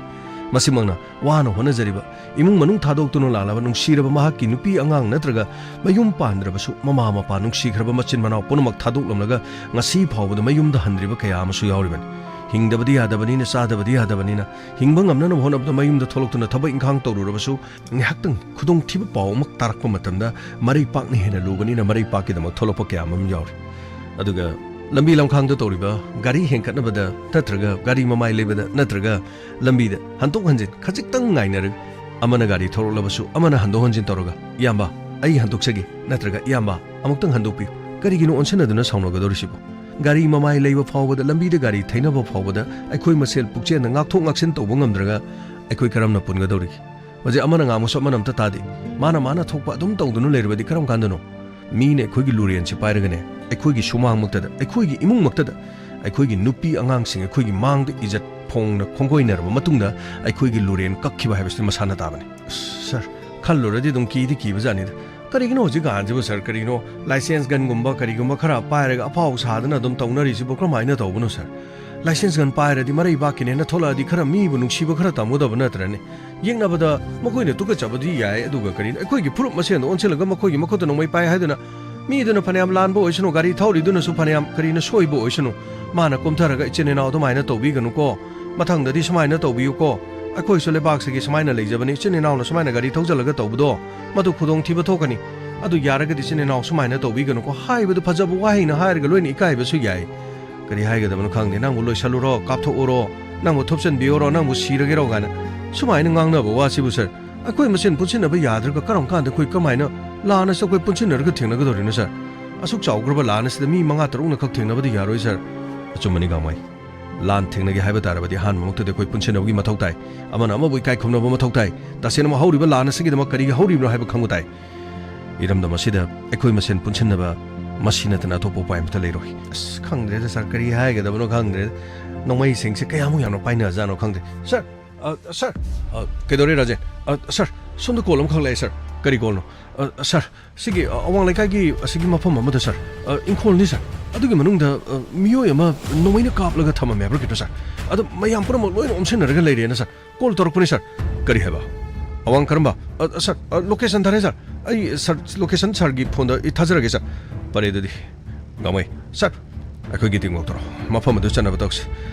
ꯃꯁꯤꯃꯛꯅ ꯋꯥꯅ ꯍꯣꯠꯅꯖꯔꯤꯕ, ꯏꯃꯨꯡ ꯃꯅꯨꯡ ꯊꯥꯗꯣꯛꯇꯨꯅ ꯂꯥꯛꯂꯕ ꯅꯨꯡꯁꯤꯔꯕ ꯃꯍꯥꯛꯀꯤ ꯅꯨꯄꯤ ꯑꯉꯥꯡ ꯅꯠꯇ꯭ꯔꯒ ꯃꯌꯨꯝ ꯄꯥꯟꯗ꯭ꯔꯕꯁꯨ ꯃꯃꯥ ꯃꯄꯥ ꯅꯨꯡꯁꯤꯈ꯭ꯔꯕ ꯃꯆꯤꯟ ꯃꯅꯥꯎ ꯄꯨꯝꯅꯃꯛ ꯊꯥꯗꯣꯛꯂꯝꯂꯒ ꯉꯁꯤ ꯐꯥꯎꯕꯗ ꯃꯌꯨꯝꯗ ꯍꯟꯗ꯭ꯔꯤꯕ ꯀꯌꯥ ꯑꯃꯁꯨ ꯌꯥꯎꯔꯤꯕꯅꯤ꯫ ꯍꯤꯡꯗꯕꯗꯤ ꯌꯥꯗꯕꯅꯤꯅ, ꯆꯥꯗꯕꯗꯤ ꯌꯥꯗꯕꯅꯤꯅ, ꯍꯤꯡꯕ ꯉꯝꯅꯅꯕ ꯍꯣꯠꯅꯕꯗ ꯃꯌꯨꯝꯗ ꯊꯣꯛꯂꯛꯇꯨꯅ ꯊꯕꯛ ꯏꯪꯈꯥꯡ ꯇꯧꯔꯨꯔꯕꯁꯨ ꯉꯥꯏꯍꯥꯛꯇꯪ ꯈꯨꯗꯣꯡꯊꯤꯕ ꯄꯥꯎ ꯑꯃ ꯇꯥꯔꯛꯄ ꯃꯇꯝꯗ ꯃꯔꯩ ꯄꯥꯛꯅ ꯍꯦꯟꯅ ꯂꯨꯕꯅꯤꯅ ꯃꯔꯩ ꯄꯥꯛꯀꯤꯗꯃꯛ ꯊꯣꯛꯂꯛꯄ ꯀꯌꯥ ꯑꯃ ꯌꯥꯎꯔꯤ꯫ ꯑꯗꯨꯒ ꯂꯝꯕꯤ ꯂꯝꯈꯥꯡꯗ ꯇꯧꯔꯤꯕ ꯒꯥꯔꯤ ꯍꯦꯟꯀꯠꯅꯕꯗ ꯅꯠꯇ꯭ꯔꯒ ꯒꯥꯔꯤ ꯃꯃꯥꯏ ꯂꯩꯕꯗ ꯅꯠꯇ꯭ꯔꯒ ꯂꯝꯕꯤꯗ ꯍꯟꯗꯣꯛ ꯍꯟꯖꯤꯟ ꯈꯖꯤꯛꯇꯪ ꯉꯥꯏꯅꯔꯒ ꯑꯃꯅ ꯒꯥꯔꯤ ꯊꯧꯔꯛꯂꯕꯁꯨ ꯑꯃꯅ ꯍꯟꯗꯣꯛ ꯍꯟꯖꯤꯟ ꯇꯧꯔꯒ "ꯏꯌꯥꯝꯕ, ꯑꯩ ꯍꯟꯗꯣꯛꯆꯒꯦ" ꯅꯠꯇ꯭ꯔꯒ "ꯏꯌꯥꯝꯕ, ꯑꯃꯨꯛꯇꯪ ꯍꯟꯗꯣꯛꯄꯤꯌꯨ"꯫ ꯀꯔꯤꯒꯤꯅꯣ ꯑꯣꯟꯁꯤꯟꯅꯗꯨꯅ ꯁꯥꯎꯅꯒꯗꯧꯔꯤꯁꯤꯕꯣ? ꯒꯥꯔꯤ ꯃꯃꯥꯏ ꯂꯩꯕ ꯐꯥꯎꯕꯗ, ꯂꯝꯕꯤꯗ ꯒꯥꯔꯤ ꯊꯩꯅꯕ ꯐꯥꯎꯕꯗ ꯑꯩꯈꯣꯏ ꯃꯁꯦꯜ ꯄꯨꯛꯆꯦꯟꯗ ꯉꯥꯛꯊꯣꯛ ꯉꯥꯛꯁꯤꯟ ꯇꯧꯕ ꯉꯝꯗ꯭ꯔꯒ ꯑꯩꯈꯣꯏ ꯀꯔꯝꯅ ꯄꯨꯟꯒꯗꯧꯔꯤꯒꯦ? ꯍꯧꯖꯤꯛ ꯑꯃꯅ ꯉꯥꯡꯕꯁꯨ ꯑꯃꯅ ꯑꯝꯇ ꯇꯥꯗꯦ꯫ ꯃꯥꯅ ꯃꯥꯅ ꯊꯣꯛꯄ ꯑꯗꯨꯝ ꯇꯧꯗꯨꯅ ꯂꯩꯔꯕꯗꯤ ꯀꯔꯝ ꯀꯥꯟꯗꯅꯣ? ꯃꯤꯅ ꯑꯩꯈꯣꯏꯒꯤ ꯂꯨꯔꯦꯟꯁꯤ ꯄꯥꯏꯔꯒꯅꯦ, ꯑꯩꯈꯣꯏꯒꯤ ꯁꯨꯃꯥꯡꯃꯛꯇꯗ, ꯑꯩꯈꯣꯏꯒꯤ ꯏꯃꯨꯡꯃꯛꯇꯗ, ꯑꯩꯈꯣꯏꯒꯤ ꯅꯨꯄꯤ ꯑꯉꯥꯡꯁꯤꯡ ꯑꯩꯈꯣꯏꯒꯤ ꯃꯥꯡꯗ ꯏꯖꯠ ꯐꯣꯡꯅ ꯈꯣꯡꯒꯣꯏꯅꯔꯕ ꯃꯇꯨꯡꯗ ꯑꯩꯈꯣꯏꯒꯤ ꯂꯨꯔꯦꯟ ꯀꯛꯈꯤꯕ ꯍꯥꯏꯕꯁꯤꯗꯤ ꯃꯁꯥꯅ ꯇꯥꯕꯅꯤ꯫ ꯑꯁ, ꯁꯥꯔ, ꯈꯜꯂꯨꯔꯗꯤ ꯑꯗꯨꯝ ꯀꯤꯗꯤ ꯀꯤꯕꯖꯥꯠꯅꯤꯗ꯫ ꯀꯔꯤꯒꯤꯅꯣ ꯍꯧꯖꯤꯛꯀꯥꯟꯁꯤꯕꯨ, ꯁꯥꯔ? ꯀꯔꯤꯅꯣ license gun ꯒꯨꯝꯕ ꯀꯔꯤꯒꯨꯝꯕ ꯈꯔ ꯄꯥꯏꯔꯒ ꯑꯐꯥꯎ ꯁꯥꯗꯅ ꯑꯗꯨꯝ ꯇꯧꯅꯔꯤꯁꯤꯕꯨ ꯀꯔꯝꯍꯥꯏꯅ ꯇꯧꯕꯅꯣ, ꯁꯥꯔ? License gun ꯄꯥꯏꯔꯗꯤ ꯃꯔꯩꯕꯥꯛꯀꯤꯅꯦꯅ ꯊꯣꯛꯂꯛꯑꯗꯤ ꯈꯔ ꯃꯤꯕꯨ ꯅꯨꯡꯁꯤꯕ ꯈꯔ ꯇꯝꯒꯗꯕ ꯅꯠꯇ꯭ꯔꯅꯦ? ꯌꯦꯛꯅꯕꯗ ꯃꯈꯣꯏꯅ ꯇꯨꯀꯠꯆꯕꯗꯤ ꯌꯥꯏ, ꯑꯗꯨꯒ ꯀꯔꯤꯅꯣ, ꯑꯩꯈꯣꯏꯒꯤ ꯐꯨꯔꯨꯞ ꯃꯁꯦꯟꯗ ꯑꯣꯟꯁꯤꯜꯂꯒ ꯃꯈꯣꯏꯒꯤ ꯃꯈꯨꯠꯇ ꯅꯣꯡꯃꯩ ꯄꯥꯏ ꯍꯥꯏꯗꯨꯅ ꯃꯤꯗꯨꯅ ꯐꯅꯌꯥꯝ ꯂꯥꯟꯕ ꯑꯣꯏꯁꯅꯨ, ꯒꯥꯔꯤ ꯊꯧꯔꯤꯗꯨꯅꯁꯨ ꯐꯅꯌꯥꯝ ꯀꯔꯤꯅ ꯁꯣꯏꯕ ꯑꯣꯏꯁꯅꯨ, ꯃꯥꯅ ꯀꯨꯝꯊꯔꯒ "ꯏꯆꯤꯟ ꯏꯅꯥꯎ ꯑꯗꯨꯃꯥꯏꯅ ꯇꯧꯕꯤꯒꯅꯨꯀꯣ, ꯃꯊꯪꯗꯗꯤ ꯁꯨꯃꯥꯏꯅ ꯇꯧꯕꯤꯌꯨꯀꯣ, ꯑꯩꯈꯣꯏꯁꯨ ꯂꯩꯕꯥꯛꯁꯤꯒꯤ ꯁꯨꯃꯥꯏꯅ ꯂꯩꯖꯕꯅꯤ, ꯏꯆꯤꯟ ꯏꯅꯥꯎꯅ ꯁꯨꯃꯥꯏꯅ ꯒꯥꯔꯤ ꯊꯧꯖꯤꯜꯂꯒ ꯇꯧꯕꯗꯣ ꯃꯗꯨ ꯈꯨꯗꯣꯡꯊꯤꯕ ꯊꯣꯛꯀꯅꯤ, ꯑꯗꯨ ꯌꯥꯔꯒꯗꯤ ꯏꯆꯤꯟ ꯏꯅꯥꯎ ꯁꯨꯃꯥꯏꯅ ꯇꯧꯕꯤꯒꯅꯨꯀꯣ" ꯍꯥꯏꯕꯗꯨ ꯐꯖꯕ ꯋꯥꯍꯩꯅ ꯍꯥꯏꯔꯒ ꯂꯣꯏꯅ ꯏꯀꯥꯏꯕꯁꯨ ꯌꯥꯏ꯫ ꯀꯔꯤ ꯍꯥꯏꯒꯗꯕꯅꯣ ꯈꯪꯗꯦ, "ꯅꯪꯕꯨ ꯂꯣꯏꯁꯜꯂꯨꯔꯣ, ꯀꯥꯞꯊꯣꯛꯎꯔꯣ, ꯅꯪꯕꯨ ꯊꯨꯞꯆꯟꯕꯤꯌꯨꯔꯣ, ꯅꯪꯕꯨ ꯁꯤꯔꯒꯦꯔꯣ" ꯀꯥꯏꯅ ꯁꯨꯃꯥꯏꯅ ꯉꯥꯡꯅꯕ ꯋꯥꯁꯤꯕꯨ, ꯁꯥꯔ, ꯑꯩꯈꯣꯏ ꯃꯁꯦꯟ ꯄꯨꯟꯁꯤꯟꯅꯕ ꯌꯥꯗ꯭ꯔꯒ ꯀꯔꯝ ꯀꯥꯟꯗ ꯑꯩꯈꯣꯏ ꯀꯃꯥꯏꯅ ꯂꯥꯟ ꯑꯁꯤꯗ ꯑꯩꯈꯣꯏ ꯄꯨꯟꯁꯤꯟꯅꯔꯒ ꯊꯦꯡꯅꯒꯗꯧꯔꯤꯅꯣ, ꯁꯥꯔ? ꯑꯁꯨꯛ ꯆꯥꯎꯈ꯭ꯔꯕ ꯂꯥꯟ ꯑꯁꯤꯗ ꯃꯤ ꯃꯉꯥ ꯇꯔꯨꯛꯅ ꯈꯛ ꯊꯦꯡꯅꯕꯗꯤ ꯌꯥꯔꯣꯏ, ꯁꯥꯔ꯫ ꯑꯆꯨꯝꯕꯅꯤ, ꯒꯥꯡꯃꯩ꯫ ꯂꯥꯟ ꯊꯦꯡꯅꯒꯦ ꯍꯥꯏꯕ ꯇꯥꯔꯕꯗꯤ ꯑꯍꯥꯟꯕꯃꯛꯇꯗꯤ ꯑꯩꯈꯣꯏ ꯄꯨꯟꯁꯤꯟꯅꯕꯒꯤ ꯃꯊꯧ ꯇꯥꯏ꯫ ꯑꯃꯅ ꯑꯃꯕꯨ ꯏꯀꯥꯏ ꯈꯨꯝꯅꯕ ꯃꯊꯧ ꯇꯥꯏ꯫ ꯇꯁꯦꯡꯅ ꯍꯧꯔꯤꯕ ꯂꯥꯟ ꯑꯁꯤꯒꯤꯗꯃꯛ ꯀꯔꯤꯒꯤ ꯍꯧꯔꯤꯕꯅꯣ ꯍꯥꯏꯕ ꯈꯪꯕ ꯇꯥꯏ꯫ ꯏꯔꯝꯗꯝ ꯑꯁꯤꯗ ꯑꯩꯈꯣꯏ ꯃꯁꯦꯟ ꯄꯨꯟꯁꯤꯟꯅꯕ, ꯃꯁꯤ ꯅꯠꯇꯅ ꯑꯇꯣꯞꯄ ꯎꯄꯥꯏ ꯑꯃꯠꯇ ꯂꯩꯔꯣꯏ꯫ ꯑꯁ, ꯈꯪꯗ꯭ꯔꯦꯗ, ꯁꯥꯔ, ꯀꯔꯤ ꯍꯥꯏꯒꯗꯕꯅꯣ ꯈꯪꯗ꯭ꯔꯦꯗ꯫ ꯅꯣꯡꯃꯩꯁꯤꯡꯁꯦ ꯀꯌꯥꯃꯨꯛ ꯌꯥꯝꯅ ꯄꯥꯏꯅꯖꯥꯠꯅꯣ ꯈꯪꯗꯦ꯫ ꯁꯥꯔ, ꯑ, ꯁꯥꯔ, ꯑ, ꯀꯩꯗꯧꯔꯦ, ꯔꯥꯖꯦꯟ? ꯑ, ꯁꯥꯔ, ꯁꯣꯝꯗ ꯀꯣꯜ ꯑꯃꯈꯛ ꯂꯥꯛꯑꯦ, ꯁꯥꯔ꯫ ꯀꯔꯤ ꯀꯣꯜꯅꯣ? ꯑ, ꯁꯥꯔ, ꯁꯤꯒꯤ, ꯑ, ꯑꯋꯥꯡ ꯂꯩꯀꯥꯏꯒꯤ ꯑꯁꯤꯒꯤ ꯃꯐꯝ ꯑꯃꯗ, ꯁꯥꯔ꯫ ꯑ, ꯏꯪꯈꯣꯜꯅꯤ, ꯁꯥꯔ꯫ ꯑꯗꯨꯒꯤ ꯃꯅꯨꯡꯗ, ꯑ, ꯃꯤꯑꯣꯏ ꯑꯃ ꯅꯣꯡꯃꯩꯅ ꯀꯥꯞꯂꯒ ꯊꯝꯃꯝꯃꯦ ꯍꯥꯏꯕ꯭ꯔꯥ ꯀꯩꯅꯣ, ꯁꯥꯔ? ꯑꯗꯣ ꯃꯌꯥꯝ ꯄꯨꯝꯅꯃꯛ ꯂꯣꯏꯅ ꯑꯣꯝꯁꯤꯟꯅꯔꯒ ꯂꯩꯔꯦꯅ, ꯁꯥꯔ꯫ ꯀꯣꯜ ꯇꯧꯔꯛꯄꯅꯤ, ꯁꯥꯔ꯫ ꯀꯔꯤ ꯍꯥꯏꯕ? ꯑꯋꯥꯡ ꯀꯔꯝꯕ? ꯑ, ꯑ, ꯁꯥꯔ, ꯑ, ꯂꯣꯀꯦꯁꯟ ꯊꯥꯔꯦ, ꯁꯥꯔ꯫ ꯑꯩ, ꯁꯥꯔ, ꯂꯣꯀꯦꯁꯟ ꯁꯥꯔꯒꯤ ꯐꯣꯟꯗ ꯑꯩ ꯊꯥꯖꯔꯒꯦ, ꯁꯥꯔ꯫ ꯐꯔꯦ ꯑꯗꯨꯗꯤ꯫ ꯒꯥꯡꯃꯩ, ꯁꯥꯔ, ꯑꯩꯈꯣꯏꯒꯤ ꯇꯤꯝ ꯋꯥꯛ ꯇꯧꯔꯣ꯫ ꯃꯐꯝ ꯑꯗꯨ ꯆꯠꯅꯕ ꯇꯧꯁꯤ꯫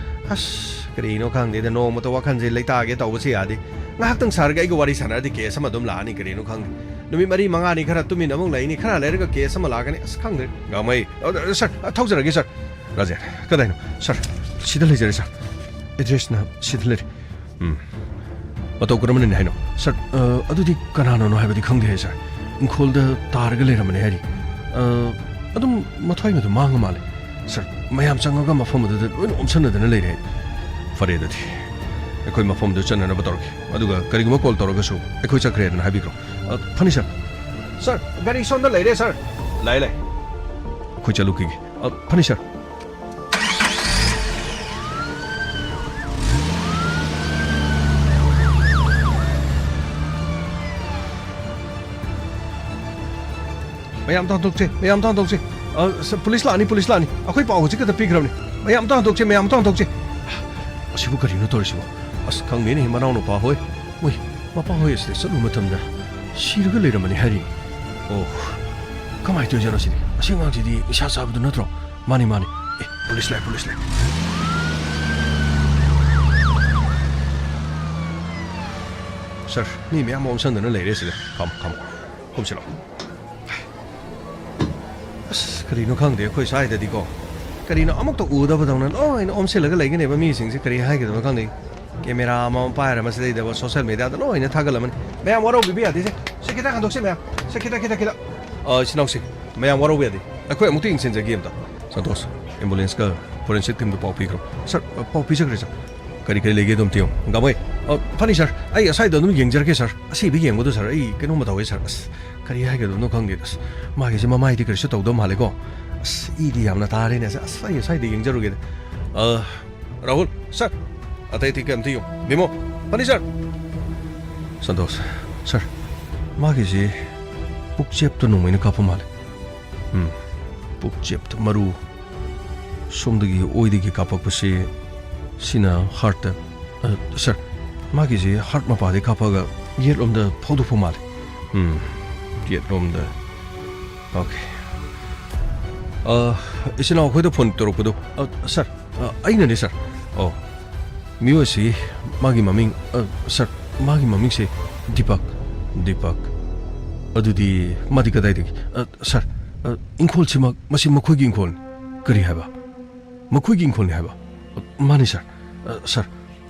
ꯑꯁ, ꯀꯔꯤꯅꯣ ꯈꯪꯗꯦꯗ, ꯅꯣꯡꯃꯇ ꯋꯥꯈꯜꯁꯦ ꯂꯩꯇꯥꯒꯦ ꯇꯧꯕꯁꯦ ꯌꯥꯗꯦ꯫ ꯉꯥꯏꯍꯥꯛꯇꯪ ꯁꯥꯔꯒ ꯑꯩꯒ ꯋꯥꯔꯤ ꯁꯥꯟꯅꯔꯗꯤ ꯀꯦꯁ ꯑꯃ ꯑꯗꯨꯝ ꯂꯥꯛꯑꯅꯤ, ꯀꯔꯤꯅꯣ ꯈꯪꯗꯦ꯫ ꯅꯨꯃꯤꯠ ꯃꯔꯤ ꯃꯉꯥꯅꯤ ꯈꯔ ꯇꯨꯃꯤꯟꯅ ꯑꯃꯨꯛ ꯂꯩꯅꯤ, ꯈꯔ ꯂꯩꯔꯒ ꯀꯦꯁ ꯑꯃ ꯂꯥꯛꯀꯅꯤ꯫ ꯑꯁ, ꯈꯪꯗ꯭ꯔꯦ꯫ ꯒꯥꯡꯃꯩ, ꯑ, ꯑ, ꯁꯥꯔ, ꯑ, ꯊꯧꯖꯔꯒꯦ, ꯁꯥꯔ꯫ ꯔꯥꯖꯦꯟ, ꯀꯗꯥꯏꯅꯣ? ꯁꯥꯔ, ꯁꯤꯗ ꯂꯩꯖꯔꯦ, ꯁꯥꯔ꯫ ꯑꯦꯗ꯭ꯔꯦꯁꯅ ꯁꯤꯗ ꯂꯩꯔꯦ꯫ ꯎꯝ꯫ ꯃꯇꯧ ꯀꯔꯝꯕꯅꯅꯤ ꯍꯥꯏꯅꯣ? ꯁꯥꯔ, ꯑ, ꯑꯗꯨꯗꯤ ꯀꯅꯥꯅꯣꯅꯣ ꯍꯥꯏꯕꯗꯤ ꯈꯪꯗꯦ, ꯁꯥꯔ꯫ ꯏꯪꯈꯣꯜꯗ ꯇꯥꯔꯒ ꯂꯩꯔꯝꯕꯅꯦ ꯍꯥꯏꯔꯤ꯫ ꯑ, ꯑꯗꯨꯝ ꯃꯊ꯭ꯋꯥꯏ ꯃꯗꯨ ꯃꯥꯡꯉ ꯃꯥꯜꯂꯦ꯫ ꯁꯥꯔ, ꯃꯌꯥꯝ ꯆꯪꯉꯒ ꯃꯐꯝ ꯑꯗꯨꯗ ꯂꯣꯏꯅ ꯑꯣꯝꯁꯟꯅꯗꯅ ꯂꯩꯔꯦ꯫ ꯐꯔꯦ ꯑꯗꯨꯗꯤ꯫ ꯑꯩꯈꯣꯏ ꯃꯐꯝꯗꯨ ꯆꯠꯅꯅꯕ ꯇꯧꯔꯒꯦ꯫ ꯑꯗꯨꯒ ꯀꯔꯤꯒꯨꯝꯕ ꯀꯣꯜ ꯇꯧꯔꯒꯁꯨ ꯑꯩꯈꯣꯏ ꯆꯠꯈ꯭ꯔꯦ ꯍꯥꯏꯗꯅ ꯍꯥꯏꯕꯤꯈ꯭ꯔꯣ꯫ ꯑ, ꯐꯅꯤ, ꯁꯥꯔ꯫ ꯁꯥꯔ, ꯒꯥꯔꯤ ꯁꯣꯝꯗ ꯂꯩꯔꯦ, ꯁꯥꯔ꯫ ꯂꯥꯛꯑꯦ, ꯂꯥꯛꯑꯦ꯫ ꯑꯩꯈꯣꯏ ꯆꯠꯂꯨꯈꯤꯒꯦ꯫ ꯑ, ꯐꯅꯤ, ꯁꯥꯔ꯫ ꯃꯌꯥꯝ ꯑꯝꯇ ꯍꯟꯗꯣꯛꯁꯦ, ꯃꯌꯥꯝ ꯑꯝꯇ ꯍꯟꯗꯣꯛꯁꯦ꯫ ꯑ, ꯁ-, ꯄꯨꯂꯤꯁ ꯂꯥꯛꯑꯅꯤ, ꯄꯨꯂꯤꯁ ꯂꯥꯛꯑꯅꯤ꯫ ꯑꯩꯈꯣꯏ ꯄꯥꯎ ꯍꯧꯖꯤꯛ ꯈꯛꯇ ꯄꯤꯈ꯭ꯔꯕꯅꯤ꯫ ꯃꯌꯥꯝ ꯑꯝꯇ ꯍꯟꯗꯣꯛꯁꯦ, ꯃꯌꯥꯝ ꯑꯝꯇ ꯍꯟꯗꯣꯛꯁꯦ꯫ ꯑꯁꯤꯕꯨ ꯀꯔꯤꯅꯣ ꯇꯧꯔꯤꯁꯤꯕꯣ? ꯑꯁ, ꯈꯪꯗꯦꯅꯦ, ꯃꯅꯥꯎꯅꯨꯄꯥ ꯍꯣꯏ, ꯃꯣꯏ ꯃꯄꯥ ꯍꯣꯏ ꯑꯁꯤꯗ ꯆꯠꯂꯨꯕ ꯃꯇꯝꯗ ꯁꯤꯔꯒ ꯂꯩꯔꯝꯕꯅꯤ ꯍꯥꯏꯔꯤ꯫ ꯑꯣ, ꯀꯃꯥꯏꯅ ꯇꯧꯔꯤꯖꯥꯠꯅꯣ ꯁꯤꯗꯤ? ꯑꯁꯤ ꯑꯉꯥꯡꯁꯤꯗꯤ ꯅꯤꯁꯥ ꯆꯥꯕꯗꯨ ꯅꯠꯇ꯭ꯔꯣ? ꯃꯥꯅꯤ, ꯃꯥꯅꯤ꯫ ꯑꯦ, ꯄꯨꯂꯤꯁ ꯂꯥꯛꯑꯦ, ꯄꯨꯂꯤꯁ ꯂꯥꯛꯑꯦ꯫ ꯁꯥꯔ, ꯃꯤ ꯃꯌꯥꯝ ꯑꯃ ꯑꯣꯝꯁꯟꯗꯅ ꯂꯩꯔꯦ ꯁꯤꯗ꯫ ꯐꯝ, ꯐꯝ꯫ ꯀꯨꯝꯁꯤꯜꯂꯣ꯫ ꯑꯁ, ꯀꯔꯤꯅꯣ ꯈꯪꯗꯦ ꯑꯩꯈꯣꯏ ꯁ꯭ꯋꯥꯏꯗꯗꯤꯀꯣ꯫ ꯀꯔꯤꯅꯣ ꯑꯃꯨꯛꯇ ꯎꯗꯕꯗꯧꯅ ꯂꯣꯏꯅ ꯑꯣꯝꯁꯤꯜꯂꯒ ꯂꯩꯒꯅꯦꯕ ꯃꯤꯁꯤꯡꯁꯦ꯫ ꯀꯔꯤ ꯍꯥꯏꯒꯗꯕꯅꯣ ꯈꯪꯗꯦ꯫ ꯀꯦꯃꯦꯔꯥ ꯑꯃꯃꯝ ꯄꯥꯏꯔ ꯃꯁꯤꯗꯩꯗ ꯁꯣꯁꯦꯜ ꯃꯦꯗꯤꯌꯥꯗ ꯂꯣꯏꯅ ꯊꯥꯒꯠꯂꯝꯃꯅꯤ꯫ ꯃꯌꯥꯝ ꯋꯥꯔꯧꯕꯤꯕ ꯌꯥꯗꯦꯁꯦ꯫ ꯁꯦ, ꯈꯤꯇꯪ ꯍꯟꯗꯣꯛꯁꯦ ꯃꯌꯥꯝ꯫ ꯁꯦ, ꯈꯤꯇꯪ, ꯈꯤꯇꯪ, ꯈꯤꯇꯪ꯫ ꯑ, ꯏꯆꯤꯟ ꯏꯅꯥꯎꯁꯤꯡ, ꯃꯌꯥꯝ ꯋꯥꯔꯧꯕ ꯌꯥꯗꯦ꯫ ꯑꯩꯈꯣꯏ ꯑꯃꯨꯛꯇ ꯌꯦꯡꯁꯤꯟꯖꯒꯦ ꯑꯝꯇ꯫ ꯁꯟꯇꯣꯁ, ꯑꯦꯝꯕꯨꯂꯦꯟꯁꯀ ꯐꯣꯔꯦꯟꯁꯤꯛ ꯇꯤꯝꯗ ꯄꯥꯎ ꯄꯤꯈ꯭ꯔꯣ꯫ ꯁꯥꯔ, ꯑ, ꯄꯥꯎ ꯄꯤꯖꯈ꯭ꯔꯦ, ꯁꯥꯔ꯫ ꯀꯔꯤ ꯀꯔꯤ ꯂꯩꯒꯦ ꯑꯗꯨꯝ ꯌꯦꯡꯉꯨ꯫ ꯒꯥꯡꯃꯩ, ꯑ, ꯐꯅꯤ ꯁꯥꯔ, ꯑꯩ ꯑꯁ꯭ꯋꯥꯏꯗ ꯑꯗꯨꯝ ꯌꯦꯡꯖꯔꯛꯀꯦ ꯁꯥꯔ꯫ ꯑꯁꯤꯕ ꯌꯦꯡꯕꯗꯣ ꯁꯥꯔ, ꯑꯩ ꯀꯩꯅꯣꯝꯃ ꯇꯧꯋꯦ ꯁꯥꯔ꯫ ꯑꯁ, ꯀꯔꯤ ꯍꯥꯏꯒꯗꯕꯅꯣ ꯈꯪꯗꯦ꯫ ꯑꯁ, ꯃꯥꯒꯤꯁꯦ ꯃꯃꯥꯏꯗꯤ ꯀꯔꯤꯁꯨ ꯇꯧꯗꯕ ꯃꯥꯜꯂꯦꯀꯣ꯫ ꯑꯁ, ꯏꯗꯤ ꯌꯥꯝꯅ ꯇꯥꯔꯦꯅꯦ ꯁꯥꯔ꯫ ꯑꯁ, ꯑꯩ ꯑꯁ꯭ꯋꯥꯏꯗ ꯌꯦꯡꯖꯔꯨꯒꯦꯗ꯫ ꯑ, ꯔꯥꯍꯨꯜ, ꯁꯥꯔ, ꯑꯇꯩ ꯑꯇꯩ ꯀꯩ ꯑꯝꯇ ꯌꯦꯡꯉꯨ꯫ ꯕꯤꯃꯣ, ꯐꯅꯤ ꯁꯥꯔ꯫ ꯁꯟꯇꯣꯁ, ꯁꯥꯔ, ꯃꯥꯒꯤꯁꯤ ꯄꯨꯛꯆꯦꯞꯇ ꯅꯣꯡꯃꯩꯅ ꯀꯥꯞꯄ ꯃꯥꯜꯂꯦ꯫ ꯎꯝ, ꯄꯨꯛꯆꯦꯞꯇ ꯃꯔꯨ ꯁꯣꯝꯗꯒꯤ ꯑꯣꯏꯗꯒꯤ ꯀꯥꯞꯄꯛꯄꯁꯤ ꯁꯤꯅ ꯍꯥꯔꯠꯇ꯫ ꯑ, ꯁꯥꯔ, ꯃꯥꯒꯤꯁꯤ ꯍꯥꯔꯠ ꯃꯄꯥꯗꯒꯤ ꯀꯥꯞꯄꯒ ꯌꯦꯠꯂꯣꯝꯗ ꯐꯥꯎꯗꯣꯛꯄ ꯃꯥꯜꯂꯦ꯫ ꯎꯝ, ꯌꯦꯠꯂꯣꯝꯗ꯫ ꯑꯣꯀꯦ꯫ ꯑ, ꯏꯆꯤꯟ ꯏꯅꯥꯎ ꯑꯩꯈꯣꯏꯗ ꯐꯣꯟ ꯇꯧꯔꯛꯄꯗꯣ, ꯑ, ꯁꯥꯔ, ꯑ, ꯑꯩꯅꯅꯦ, ꯁꯥꯔ꯫ ꯑꯣ, ꯃꯤꯑꯣꯏꯁꯤ ꯃꯥꯒꯤ ꯃꯃꯤꯡ, ꯑ, ꯁꯥꯔ, ꯃꯥꯒꯤ ꯃꯃꯤꯡꯁꯦ ꯗꯤꯄꯛ, ꯗꯤꯄꯛ꯫ ꯑꯗꯨꯗꯤ ꯃꯥꯗꯤ ꯀꯗꯥꯏꯗꯒꯤ? ꯑ, ꯁꯥꯔ, ꯑ, ꯏꯪꯈꯣꯜꯁꯤꯃꯛ, ꯃꯁꯤ ꯃꯈꯣꯏꯒꯤ ꯏꯪꯈꯣꯜꯅꯤ꯫ ꯀꯔꯤ ꯍꯥꯏꯕ? ꯃꯈꯣꯏꯒꯤ ꯏꯪꯈꯣꯜꯅꯤ ꯍꯥꯏꯕ? ꯑ, ꯃꯥꯅꯤ, ꯁꯥꯔ꯫ ꯑ, ꯁꯥꯔ,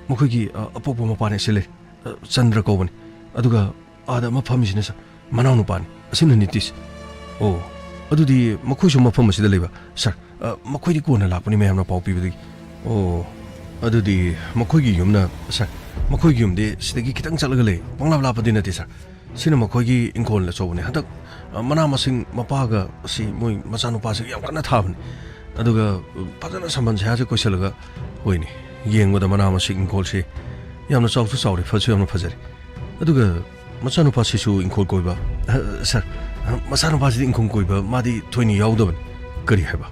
ꯃꯈꯣꯏꯒꯤ, ꯑ, ꯑꯄꯣꯛꯄ ꯃꯄꯥꯅꯤ, ꯑꯁꯤ ꯂꯩ꯫ ꯑ, ꯆꯟꯗ꯭ꯔ ꯀꯧꯕꯅꯤ꯫ ꯑꯗꯨꯒ ꯑꯥꯗ ꯑꯃ ꯐꯝꯃꯤꯁꯤꯅ, ꯁꯥꯔ, ꯃꯅꯥꯎꯅꯨꯄꯥꯅꯤ꯫ ꯑꯁꯤꯅ ꯅꯤꯇꯤꯁ꯫ ꯑꯣ, ꯑꯗꯨꯗꯤ ꯃꯈꯣꯏꯁꯨ ꯃꯐꯝ ꯑꯁꯤꯗ ꯂꯩꯕ? ꯁꯥꯔ, ꯑ, ꯃꯈꯣꯏꯗꯤ ꯀꯣꯟꯅ ꯂꯥꯛꯄꯅꯤ, ꯃꯌꯥꯝꯅ ꯄꯥꯎ ꯄꯤꯕꯗꯒꯤ꯫ ꯑꯣ, ꯑꯗꯨꯗꯤ ꯃꯈꯣꯏꯒꯤ ꯌꯨꯝꯅ, ꯁꯥꯔ, ꯃꯈꯣꯏꯒꯤ ꯌꯨꯝꯗꯤ ꯁꯤꯗꯒꯤ ꯈꯤꯇꯪ ꯆꯠꯂꯒ ꯂꯩ, ꯄꯪꯂꯥꯞ ꯂꯥꯞꯄꯗꯤ ꯅꯠꯇꯦ, ꯁꯥꯔ꯫ ꯁꯤꯅ ꯃꯈꯣꯏꯒꯤ ꯏꯪꯈꯣꯜ ꯑꯆꯧꯕꯅꯤ꯫ ꯍꯟꯗꯛ, ꯑ, ꯃꯅꯥ ꯃꯁꯤꯡ ꯃꯄꯥꯒ ꯑꯁꯤ ꯃꯣꯏ ꯃꯆꯥꯅꯨꯄꯥꯁꯤꯒ ꯌꯥꯝ ꯀꯟꯅ ꯊꯥꯕꯅꯤ꯫ ꯑꯗꯨꯒ, ꯎ, ꯐꯖꯅ ꯁꯝꯕꯜ ꯁꯌꯥꯁꯦ ꯀꯣꯏꯁꯤꯜꯂꯒ, ꯍꯣꯏꯅꯦ, ꯌꯦꯡꯕꯗ ꯃꯅꯥ ꯃꯁꯤꯡ ꯏꯪꯈꯣꯜꯁꯤ ꯌꯥꯝꯅ ꯆꯥꯎꯁꯨ ꯆꯥꯎꯔꯦ, ꯐꯁꯨ ꯌꯥꯝꯅ ꯐꯖꯔꯦ꯫ ꯑꯗꯨꯒ ꯃꯆꯥꯅꯨꯄꯥꯁꯤꯁꯨ ꯏꯪꯈꯣꯜ ꯀꯣꯏꯕ꯫ ꯑ, ꯁꯥꯔ, ꯑ, ꯃꯆꯥꯅꯨꯄꯥꯁꯤꯗꯤ ꯏꯪꯈꯣꯜ ꯀꯣꯏꯕ ꯃꯥꯗꯤ ꯊꯣꯏꯅ ꯌꯥꯎꯗꯕꯅꯤ꯫ ꯀꯔꯤ ꯍꯥꯏꯕ?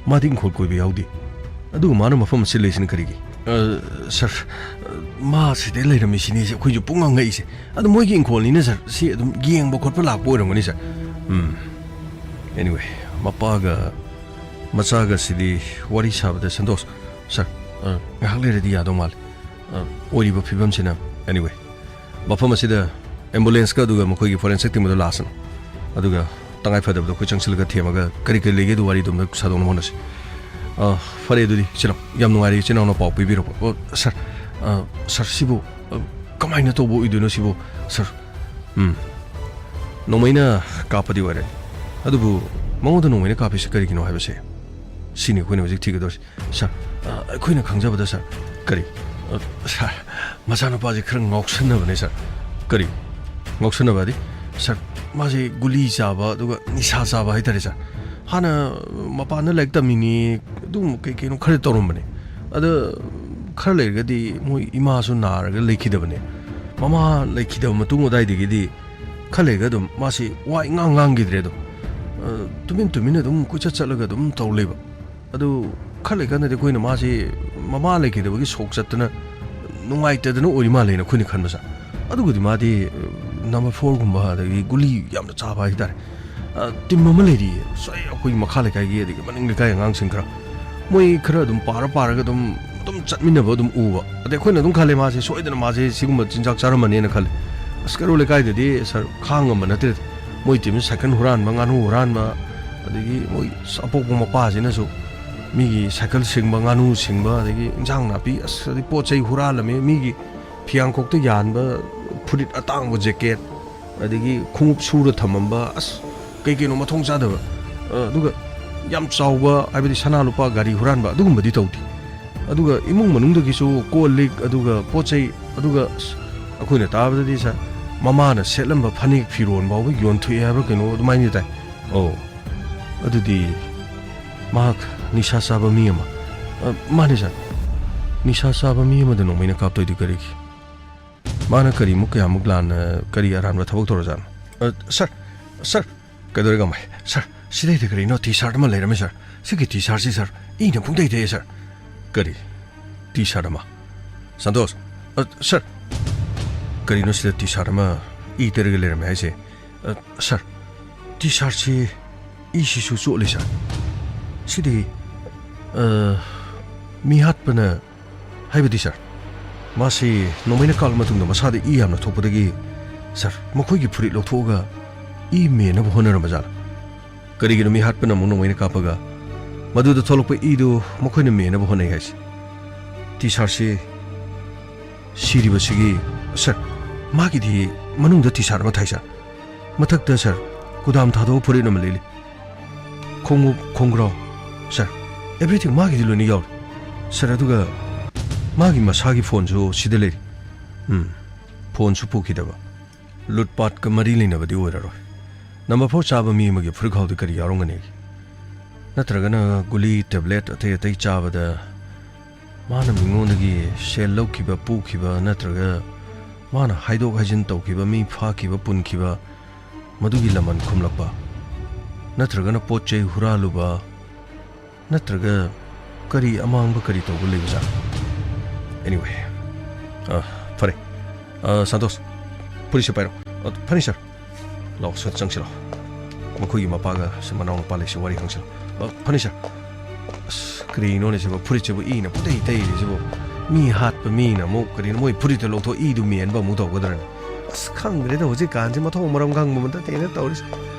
ꯃꯥꯗꯤ ꯏꯪꯈꯣꯜ ꯀꯣꯏꯕ ꯌꯥꯎꯗꯦ꯫ ꯑꯗꯨꯒ ꯃꯥꯅ ꯃꯐꯝ ꯑꯁꯤ ꯂꯩꯁꯤꯅ ꯀꯔꯤꯒꯤ? ꯑ, ꯁꯥꯔ, ꯑ, ꯃꯥ ꯁꯤꯗ ꯂꯩꯔꯝꯃꯤꯁꯤꯅꯤ ꯑꯩꯈꯣꯏꯁꯨ ꯄꯨꯡꯉꯛ ꯉꯛꯏꯁꯦ꯫ ꯑꯗꯨ ꯃꯣꯏꯒꯤ ꯏꯪꯈꯣꯜꯅꯤꯅ, ꯁꯥꯔ, ꯁꯤ ꯑꯗꯨꯝ ꯌꯦꯡꯕ ꯈꯣꯠꯄ ꯂꯥꯛꯄ ꯑꯣꯏꯔꯝꯒꯅꯤ, ꯁꯥꯔ꯫ ꯎꯝ꯫ Anyway, ꯃꯄꯥꯒ ꯃꯆꯥꯒꯁꯤꯗꯤ ꯋꯥꯔꯤ ꯁꯥꯕꯗ ꯁꯟꯇꯣꯁ, ꯁꯥꯔ, ꯑ, ꯉꯥꯏꯍꯥꯛ ꯂꯩꯔꯗꯤ ꯌꯥꯗꯧ ꯃꯥꯜꯂꯦ꯫ ꯑ, ꯑꯣꯏꯔꯤꯕ ꯐꯤꯕꯝꯁꯤꯅ, anyway, ꯃꯐꯝ ꯑꯁꯤꯗ ꯑꯦꯝꯕꯨꯂꯦꯟꯁꯀ ꯑꯗꯨꯒ ꯃꯈꯣꯏꯒꯤ ꯐꯣꯔꯦꯟꯁꯤꯛ ꯇꯤꯝ ꯑꯗꯨ ꯂꯥꯛꯁꯅꯨ꯫ ꯑꯗꯨꯒ ꯇꯉꯥꯏ ꯐꯗꯕꯗ ꯑꯩꯈꯣꯏ ꯆꯪꯁꯤꯜꯂꯒ ꯊꯦꯝꯃꯒ ꯀꯔꯤ ꯀꯔꯤ ꯂꯩꯒꯦ ꯑꯗꯨ ꯋꯥꯔꯤꯗꯨ ꯑꯝꯇ ꯁꯥꯗꯣꯛꯅꯕ ꯍꯣꯠꯅꯁꯤ꯫ ꯑ, ꯐꯔꯦ ꯑꯗꯨꯗꯤ, ꯏꯆꯤꯟ ꯏꯅꯥꯎ, ꯌꯥꯝ ꯅꯨꯡꯉꯥꯏꯔꯦ ꯏꯆꯤꯟ ꯏꯅꯥꯎꯅ ꯄꯥꯎ ꯄꯤꯕꯤꯔꯛꯄ꯫ ꯑꯣ, ꯁꯥꯔ, ꯑ, ꯁꯥꯔ, ꯁꯤꯕꯨ, ꯑ, ꯀꯃꯥꯏꯅ ꯇꯧꯕ ꯑꯣꯏꯗꯣꯏꯅꯣ ꯁꯤꯕꯨ, ꯁꯥꯔ? ꯎꯝ, ꯅꯣꯡꯃꯩꯅ ꯀꯥꯞꯄꯗꯤ ꯑꯣꯏꯔꯦ, ꯑꯗꯨꯕꯨ ꯃꯉꯣꯟꯗ ꯅꯣꯡꯃꯩꯅ ꯀꯥꯞꯄꯤꯁꯤ ꯀꯔꯤꯒꯤꯅꯣ ꯍꯥꯏꯕꯁꯦ, ꯁꯤꯅꯤ ꯑꯩꯈꯣꯏꯅ ꯍꯧꯖꯤꯛ ꯊꯤꯒꯗꯧꯔꯤꯁꯤ꯫ ꯁꯥꯔ, ꯑ, ꯑꯩꯈꯣꯏꯅ ꯈꯪꯖꯕꯗ, ꯁꯥꯔ, ꯀꯔꯤ? ꯑ, ꯁꯥꯔ, ꯃꯆꯥꯅꯨꯄꯥꯁꯦ ꯈꯔ ꯉꯥꯎꯁꯟꯅꯕꯅꯦ, ꯁꯥꯔ꯫ ꯀꯔꯤ? ꯉꯥꯎꯁꯟꯅꯕ ꯍꯥꯏꯗꯤ? ꯁꯥꯔ, ꯃꯥꯁꯦ ꯒꯨꯂꯤ ꯆꯥꯕ, ꯑꯗꯨꯒ ꯅꯤꯁꯥ ꯆꯥꯕ ꯍꯥꯏꯇꯥꯔꯦ, ꯁꯥꯔ꯫ ꯍꯥꯟꯅ ꯃꯄꯥꯟꯗ ꯂꯥꯏꯔꯤꯛ ꯇꯝꯃꯤꯅꯤ, ꯑꯗꯨꯒꯨꯝꯕ ꯀꯩ ꯀꯩꯅꯣ ꯈꯔ ꯇꯧꯔꯝꯕꯅꯦ꯫ ꯑꯗ ꯈꯔ ꯂꯩꯔꯒꯗꯤ ꯃꯣꯏ ꯏꯃꯥꯁꯨ ꯅꯥꯔꯒ ꯂꯩꯈꯤꯗꯕꯅꯦ꯫ ꯃꯃꯥ ꯂꯩꯈꯤꯗꯕ ꯃꯇꯨꯡ ꯑꯗꯥꯏꯗꯒꯤꯗꯤ ꯈꯔ ꯂꯩꯔꯒ ꯑꯗꯨꯝ ꯃꯥꯁꯤ ꯋꯥ ꯏꯉꯥꯡ ꯉꯥꯡꯈꯤꯗ꯭ꯔꯦ ꯑꯗꯨꯝ꯫ ꯑ, ꯇꯨꯃꯤꯟ ꯇꯨꯃꯤꯟ ꯑꯗꯨꯝ ꯀꯣꯏꯆꯠ ꯆꯠꯂꯒ ꯑꯗꯨꯝ ꯇꯧ ꯂꯩꯕ꯫ ꯑꯗꯨ ꯈꯔ ꯂꯩꯀꯥꯟꯗꯗꯤ ꯑꯩꯈꯣꯏꯅ ꯃꯥꯁꯤ ꯃꯃꯥ ꯂꯩꯈꯤꯗꯕꯒꯤ ꯁꯣꯛ ꯆꯠꯇꯅ ꯅꯨꯡꯉꯥꯏꯇꯗꯅ ꯑꯣꯏꯔꯤ ꯃꯥꯜꯂꯦꯅ ꯑꯩꯈꯣꯏꯅ ꯈꯟꯕꯁꯦ꯫ ꯑꯗꯨꯒꯗꯤ ꯃꯥꯗꯤ ꯅꯝꯕꯔ ꯐꯣꯔꯒꯨꯝꯕ ꯑꯗꯒꯤ ꯒꯨꯂꯤ ꯌꯥꯝꯅ ꯆꯥꯕ ꯍꯥꯏꯇꯥꯔꯦ꯫ ꯇꯤꯝ ꯑꯃ ꯂꯩꯔꯤꯌꯦ ꯁꯣꯏ ꯑꯩꯈꯣꯏ ꯃꯈꯥ ꯂꯩꯀꯥꯏꯒꯤ ꯑꯗꯒꯤ ꯃꯅꯤꯡ ꯂꯩꯀꯥꯏ ꯑꯉꯥꯡꯁꯤꯡ ꯈꯔ, ꯃꯣꯏ ꯈꯔ ꯑꯗꯨꯝ ꯄꯥꯔ ꯄꯥꯔꯒ ꯑꯗꯨꯝ ꯑꯗꯨꯝ ꯆꯠꯃꯤꯟꯅꯕ ꯑꯗꯨꯝ ꯎꯕ꯫ ꯑꯗꯩ ꯑꯩꯈꯣꯏꯅ ꯑꯗꯨꯝ ꯈꯜꯂꯦ ꯃꯥꯁꯦ ꯁꯣꯏꯗꯅ ꯃꯥꯁꯦ ꯁꯤꯒꯨꯝꯕ ꯆꯤꯟꯖꯥꯛ ꯆꯥꯔꯝꯃꯅꯦꯅ ꯈꯜꯂꯦ꯫ ꯑꯁ, ꯀꯩꯔꯣꯜ ꯂꯩꯀꯥꯏꯗꯗꯤ ꯁꯥꯔ ꯈꯥꯡꯉꯝꯕ ꯅꯠꯇꯦ꯫ ꯃꯣꯏ ꯇꯤꯝꯁꯦ ꯁꯥꯏꯀꯜ ꯍꯨꯔꯥꯟꯕ, ꯉꯥꯅꯨ ꯍꯨꯔꯥꯟꯕ, ꯑꯗꯒꯤ ꯃꯣꯏ ꯑꯄꯣꯛꯄ ꯃꯄꯥꯁꯤꯅꯁꯨ ꯃꯤꯒꯤ ꯁꯥꯏꯀꯜ ꯁꯤꯡꯕ, ꯉꯥꯅꯨ ꯁꯤꯡꯕ, ꯑꯗꯒꯤ ꯏꯟꯖꯥꯡ ꯅꯥꯄꯤ, ꯑꯁ, ꯑꯗꯩ ꯄꯣꯠ ꯆꯩ ꯍꯨꯔꯥꯜꯂꯝꯃꯤ, ꯃꯤꯒꯤ ꯐꯤꯌꯥꯡꯈꯣꯛꯇ ꯌꯥꯟꯕ ꯐꯨꯔꯤꯠ ꯑꯇꯥꯡꯕ ꯖꯦꯀꯦꯠ, ꯑꯗꯒꯤ ꯈꯣꯡꯎꯞ ꯁꯨꯔ ꯊꯝꯃꯝꯕ, ꯑꯁ, ꯀꯩ ꯀꯩꯅꯣ ꯃꯊꯣꯡ ꯆꯥꯗꯕ꯫ ꯑ, ꯑꯗꯨꯒ ꯌꯥꯝ ꯆꯥꯎꯕ, ꯍꯥꯏꯕꯗꯤ ꯁꯅꯥ ꯂꯨꯄꯥ, ꯒꯥꯔꯤ ꯍꯨꯔꯥꯟꯕ, ꯑꯗꯨꯒꯨꯝꯕꯗꯤ ꯇꯧꯗꯦ꯫ ꯑꯗꯨꯒ ꯏꯃꯨꯡ ꯃꯅꯨꯡꯗꯒꯤꯁꯨ ꯀꯣꯜ ꯂꯤꯛ, ꯑꯗꯨꯒ ꯄꯣꯠ ꯆꯩ, ꯑꯗꯨꯒ, ꯑꯁ, ꯑꯩꯈꯣꯏꯅ ꯇꯥꯕꯗꯗꯤ, ꯁꯥꯔ, ꯃꯃꯥꯅ ꯁꯦꯠꯂꯝꯕ ꯐꯅꯦꯛ ꯐꯤꯔꯣꯟ ꯐꯥꯎꯕ ꯌꯣꯟꯊꯣꯛꯑꯦ ꯍꯥꯏꯕ꯭ꯔꯥ ꯀꯩꯅꯣ ꯑꯗꯨꯃꯥꯏꯅꯗꯤ ꯇꯥꯏ꯫ ꯑꯣ, ꯑꯗꯨꯗꯤ ꯃꯍꯥꯛ ꯅꯤꯁꯥ ꯆꯥꯕ ꯃꯤ ꯑꯃ꯫ ꯑ, ꯃꯥꯅꯦ, ꯁꯥꯔ꯫ ꯅꯤꯁꯥ ꯆꯥꯕ ꯃꯤ ꯑꯃꯗ ꯅꯣꯡꯃꯩꯅ ꯀꯥꯞꯇꯣꯏꯗꯤ ꯀꯔꯤꯒꯤ? ꯃꯥꯅ ꯀꯔꯤꯃꯨꯛ ꯀꯌꯥꯃꯨꯛ ꯂꯥꯟꯅ, ꯀꯔꯤ ꯑꯔꯥꯟꯕ ꯊꯕꯛ ꯇꯧꯔꯖꯥꯠꯅꯣ? ꯑ, ꯁꯥꯔ, ꯁꯥꯔ, ꯀꯩꯗꯧꯔꯦ ꯀꯃꯥꯏ? ꯁꯥꯔ, ꯁꯤꯗꯩꯗ ꯀꯔꯤꯅꯣ ꯇꯤ ꯁꯥꯔꯠ ꯑꯃ ꯂꯩꯔꯝꯃꯦ, ꯁꯥꯔ꯫ ꯁꯤꯒꯤ ꯇꯤ ꯁꯥꯔꯠꯁꯤ, ꯁꯥꯔ, ꯏꯅ ꯄꯨꯡꯇꯩ ꯇꯩꯌꯦ, ꯁꯥꯔ꯫ ꯀꯔꯤ? ꯇꯤ ꯁꯥꯔꯠ ꯑꯃ? ꯁꯟꯇꯣꯁ, ꯑ, ꯁꯥꯔ, ꯀꯔꯤꯅꯣ ꯁꯤꯗ ꯇꯤ ꯁꯥꯔꯠ ꯑꯃ ꯏ ꯇꯩꯔꯒ ꯂꯩꯔꯝꯃꯦ ꯍꯥꯏꯁꯦ? ꯑ, ꯁꯥꯔ, ꯇꯤ ꯁꯥꯔꯠꯁꯤ ꯏꯁꯤꯁꯨ ꯆꯣꯠꯂꯤ, ꯁꯥꯔ꯫ ꯁꯤꯗꯤ, ꯑ, ꯃꯤ ꯍꯥꯠꯄꯅ ꯍꯥꯏꯕꯗꯤ, ꯁꯥꯔ, ꯃꯥꯁꯤ ꯅꯣꯡꯃꯩꯅ ꯀꯥꯞꯂ ꯃꯇꯨꯡꯗ ꯃꯁꯥꯗ ꯏ ꯌꯥꯝꯅ ꯊꯣꯛꯄꯗꯒꯤ, ꯁꯥꯔ, ꯃꯈꯣꯏꯒꯤ ꯐꯨꯔꯤꯠ ꯂꯧꯊꯣꯛꯑꯒ ꯏ ꯃꯦꯟꯅꯕ ꯍꯣꯠꯅꯔꯝꯕ ꯖꯥꯠꯂ? ꯀꯔꯤꯒꯤꯅꯣ ꯃꯤ ꯍꯥꯠꯄꯅ ꯑꯃꯨꯛ ꯅꯣꯡꯃꯩꯅ ꯀꯥꯞꯄꯒ ꯃꯗꯨꯗ ꯊꯣꯛꯂꯛꯄ ꯏꯗꯨ ꯃꯈꯣꯏꯅ ꯃꯦꯟꯅꯕ ꯍꯣꯠꯅꯩ ꯍꯥꯏꯁꯤ? ꯇꯤ ꯁꯥꯔꯠꯁꯤ ꯁꯤꯔꯤꯕꯁꯤꯒꯤ, ꯁꯥꯔ, ꯃꯥꯒꯤꯗꯤ ꯃꯅꯨꯡꯗ ꯇꯤ ꯁꯥꯔꯠ ꯑꯃ ꯊꯥꯏ, ꯁꯥꯔ꯫ ꯃꯊꯛꯇ, ꯁꯥꯔ, ꯀꯨꯗꯥꯝ ꯊꯥꯗꯣꯛꯑ ꯐꯨꯔꯤꯠ ꯑꯃ ꯂꯤꯠꯂꯤ꯫ ꯈꯣꯡꯎꯞ, ꯈꯣꯡꯒ꯭ꯔꯥꯎ, ꯁꯥꯔ, everything ꯃꯥꯒꯤꯗꯤ ꯂꯣꯏꯅ ꯌꯥꯎꯔꯤ꯫ ꯁꯥꯔ, ꯑꯗꯨꯒ ꯃꯥꯒꯤ ꯃꯁꯥꯒꯤ ꯐꯣꯟꯁꯨ ꯁꯤꯗ ꯂꯩꯔꯤ꯫ ꯎꯝ, ꯐꯣꯟꯁꯨ ꯄꯨꯈꯤꯗꯕ꯫ ꯂꯨꯠꯄꯥꯠꯀ ꯃꯔꯤ ꯂꯩꯅꯕꯗꯤ ꯑꯣꯏꯔꯔꯣꯏ꯫ ꯅꯝꯕꯔ ꯐꯣꯔ ꯆꯥꯕ ꯃꯤ ꯑꯃꯒꯤ ꯐꯨꯔꯤꯠꯈꯥꯎꯗꯤ ꯀꯔꯤ ꯌꯥꯎꯔꯝꯒꯅꯤ? ꯅꯠꯇ꯭ꯔꯒꯅ ꯒꯨꯂꯤ, ꯇꯦꯕ꯭ꯂꯦꯠ ꯑꯇꯩ ꯑꯇꯩ ꯆꯥꯕꯗ ꯃꯥꯅ ꯃꯤꯉꯣꯟꯗꯒꯤ ꯁꯦꯜ ꯂꯧꯈꯤꯕ, ꯄꯨꯈꯤꯕ, ꯅꯠꯇ꯭ꯔꯒ ꯃꯥꯅ ꯍꯥꯏꯗꯣꯛ ꯍꯥꯏꯖꯤꯟ ꯇꯧꯈꯤꯕ, ꯃꯤ ꯐꯥꯈꯤꯕ, ꯄꯨꯟꯈꯤꯕ, ꯃꯗꯨꯒꯤ ꯂꯃꯟ ꯈꯨꯝꯂꯛꯄ, ꯅꯠꯇ꯭ꯔꯒꯅ ꯄꯣꯠ ꯆꯩ ꯍꯨꯔꯥꯜꯂꯨꯕ, ꯅꯠꯇ꯭ꯔꯒ ꯀꯔꯤ ꯑꯃꯥꯡꯕ ꯀꯔꯤ ꯇꯧꯕ ꯂꯩꯕꯖꯥꯠꯅꯣ? Anyway, ꯑ, ꯐꯔꯦ꯫ ꯑ, ꯁꯟꯇꯣꯁ, ꯐꯨꯔꯤꯠꯁꯦ ꯄꯥꯏꯔꯣ꯫ ꯑ, ꯐꯅꯤ, ꯁꯥꯔ꯫ ꯂꯥꯛꯑꯣ, ꯁꯠ ꯆꯪꯁꯤꯜꯂꯣ꯫ ꯃꯈꯣꯏꯒꯤ ꯃꯄꯥꯒ ꯁꯤ ꯃꯅꯥꯎꯅꯨꯄꯥ ꯂꯩꯁꯤ ꯋꯥꯔꯤ ꯍꯪꯁꯤꯜꯂꯣ꯫ ꯑ, ꯐꯅꯤ, ꯁꯥꯔ꯫ ꯑꯁ, ꯀꯔꯤꯅꯣꯅꯦ ꯁꯤꯕꯣ? ꯐꯨꯔꯤꯠꯁꯤꯕꯨ ꯏꯅ ꯄꯨꯡꯇꯩ ꯇꯩꯔꯤꯁꯤꯕꯨ? ꯃꯤ ꯍꯥꯠꯄ ꯃꯤꯅ ꯑꯃꯨꯛ ꯀꯔꯤꯅꯣ, ꯃꯣꯏ ꯐꯨꯔꯤꯠꯇ ꯂꯧꯊꯣꯛ ꯏꯗꯨ ꯃꯦꯟꯕ ꯑꯃꯨꯛ ꯇꯧꯒꯗ꯭ꯔꯅꯦ? ꯑꯁ, ꯈꯪꯗ꯭ꯔꯦꯗ, ꯍꯧꯖꯤꯛꯀꯥꯟꯁꯤ ꯃꯊꯣꯡ ꯃꯔꯝ ꯈꯪꯕ ꯑꯃ ꯅꯠꯇꯦꯅ ꯇꯧꯔꯤꯁꯦ꯫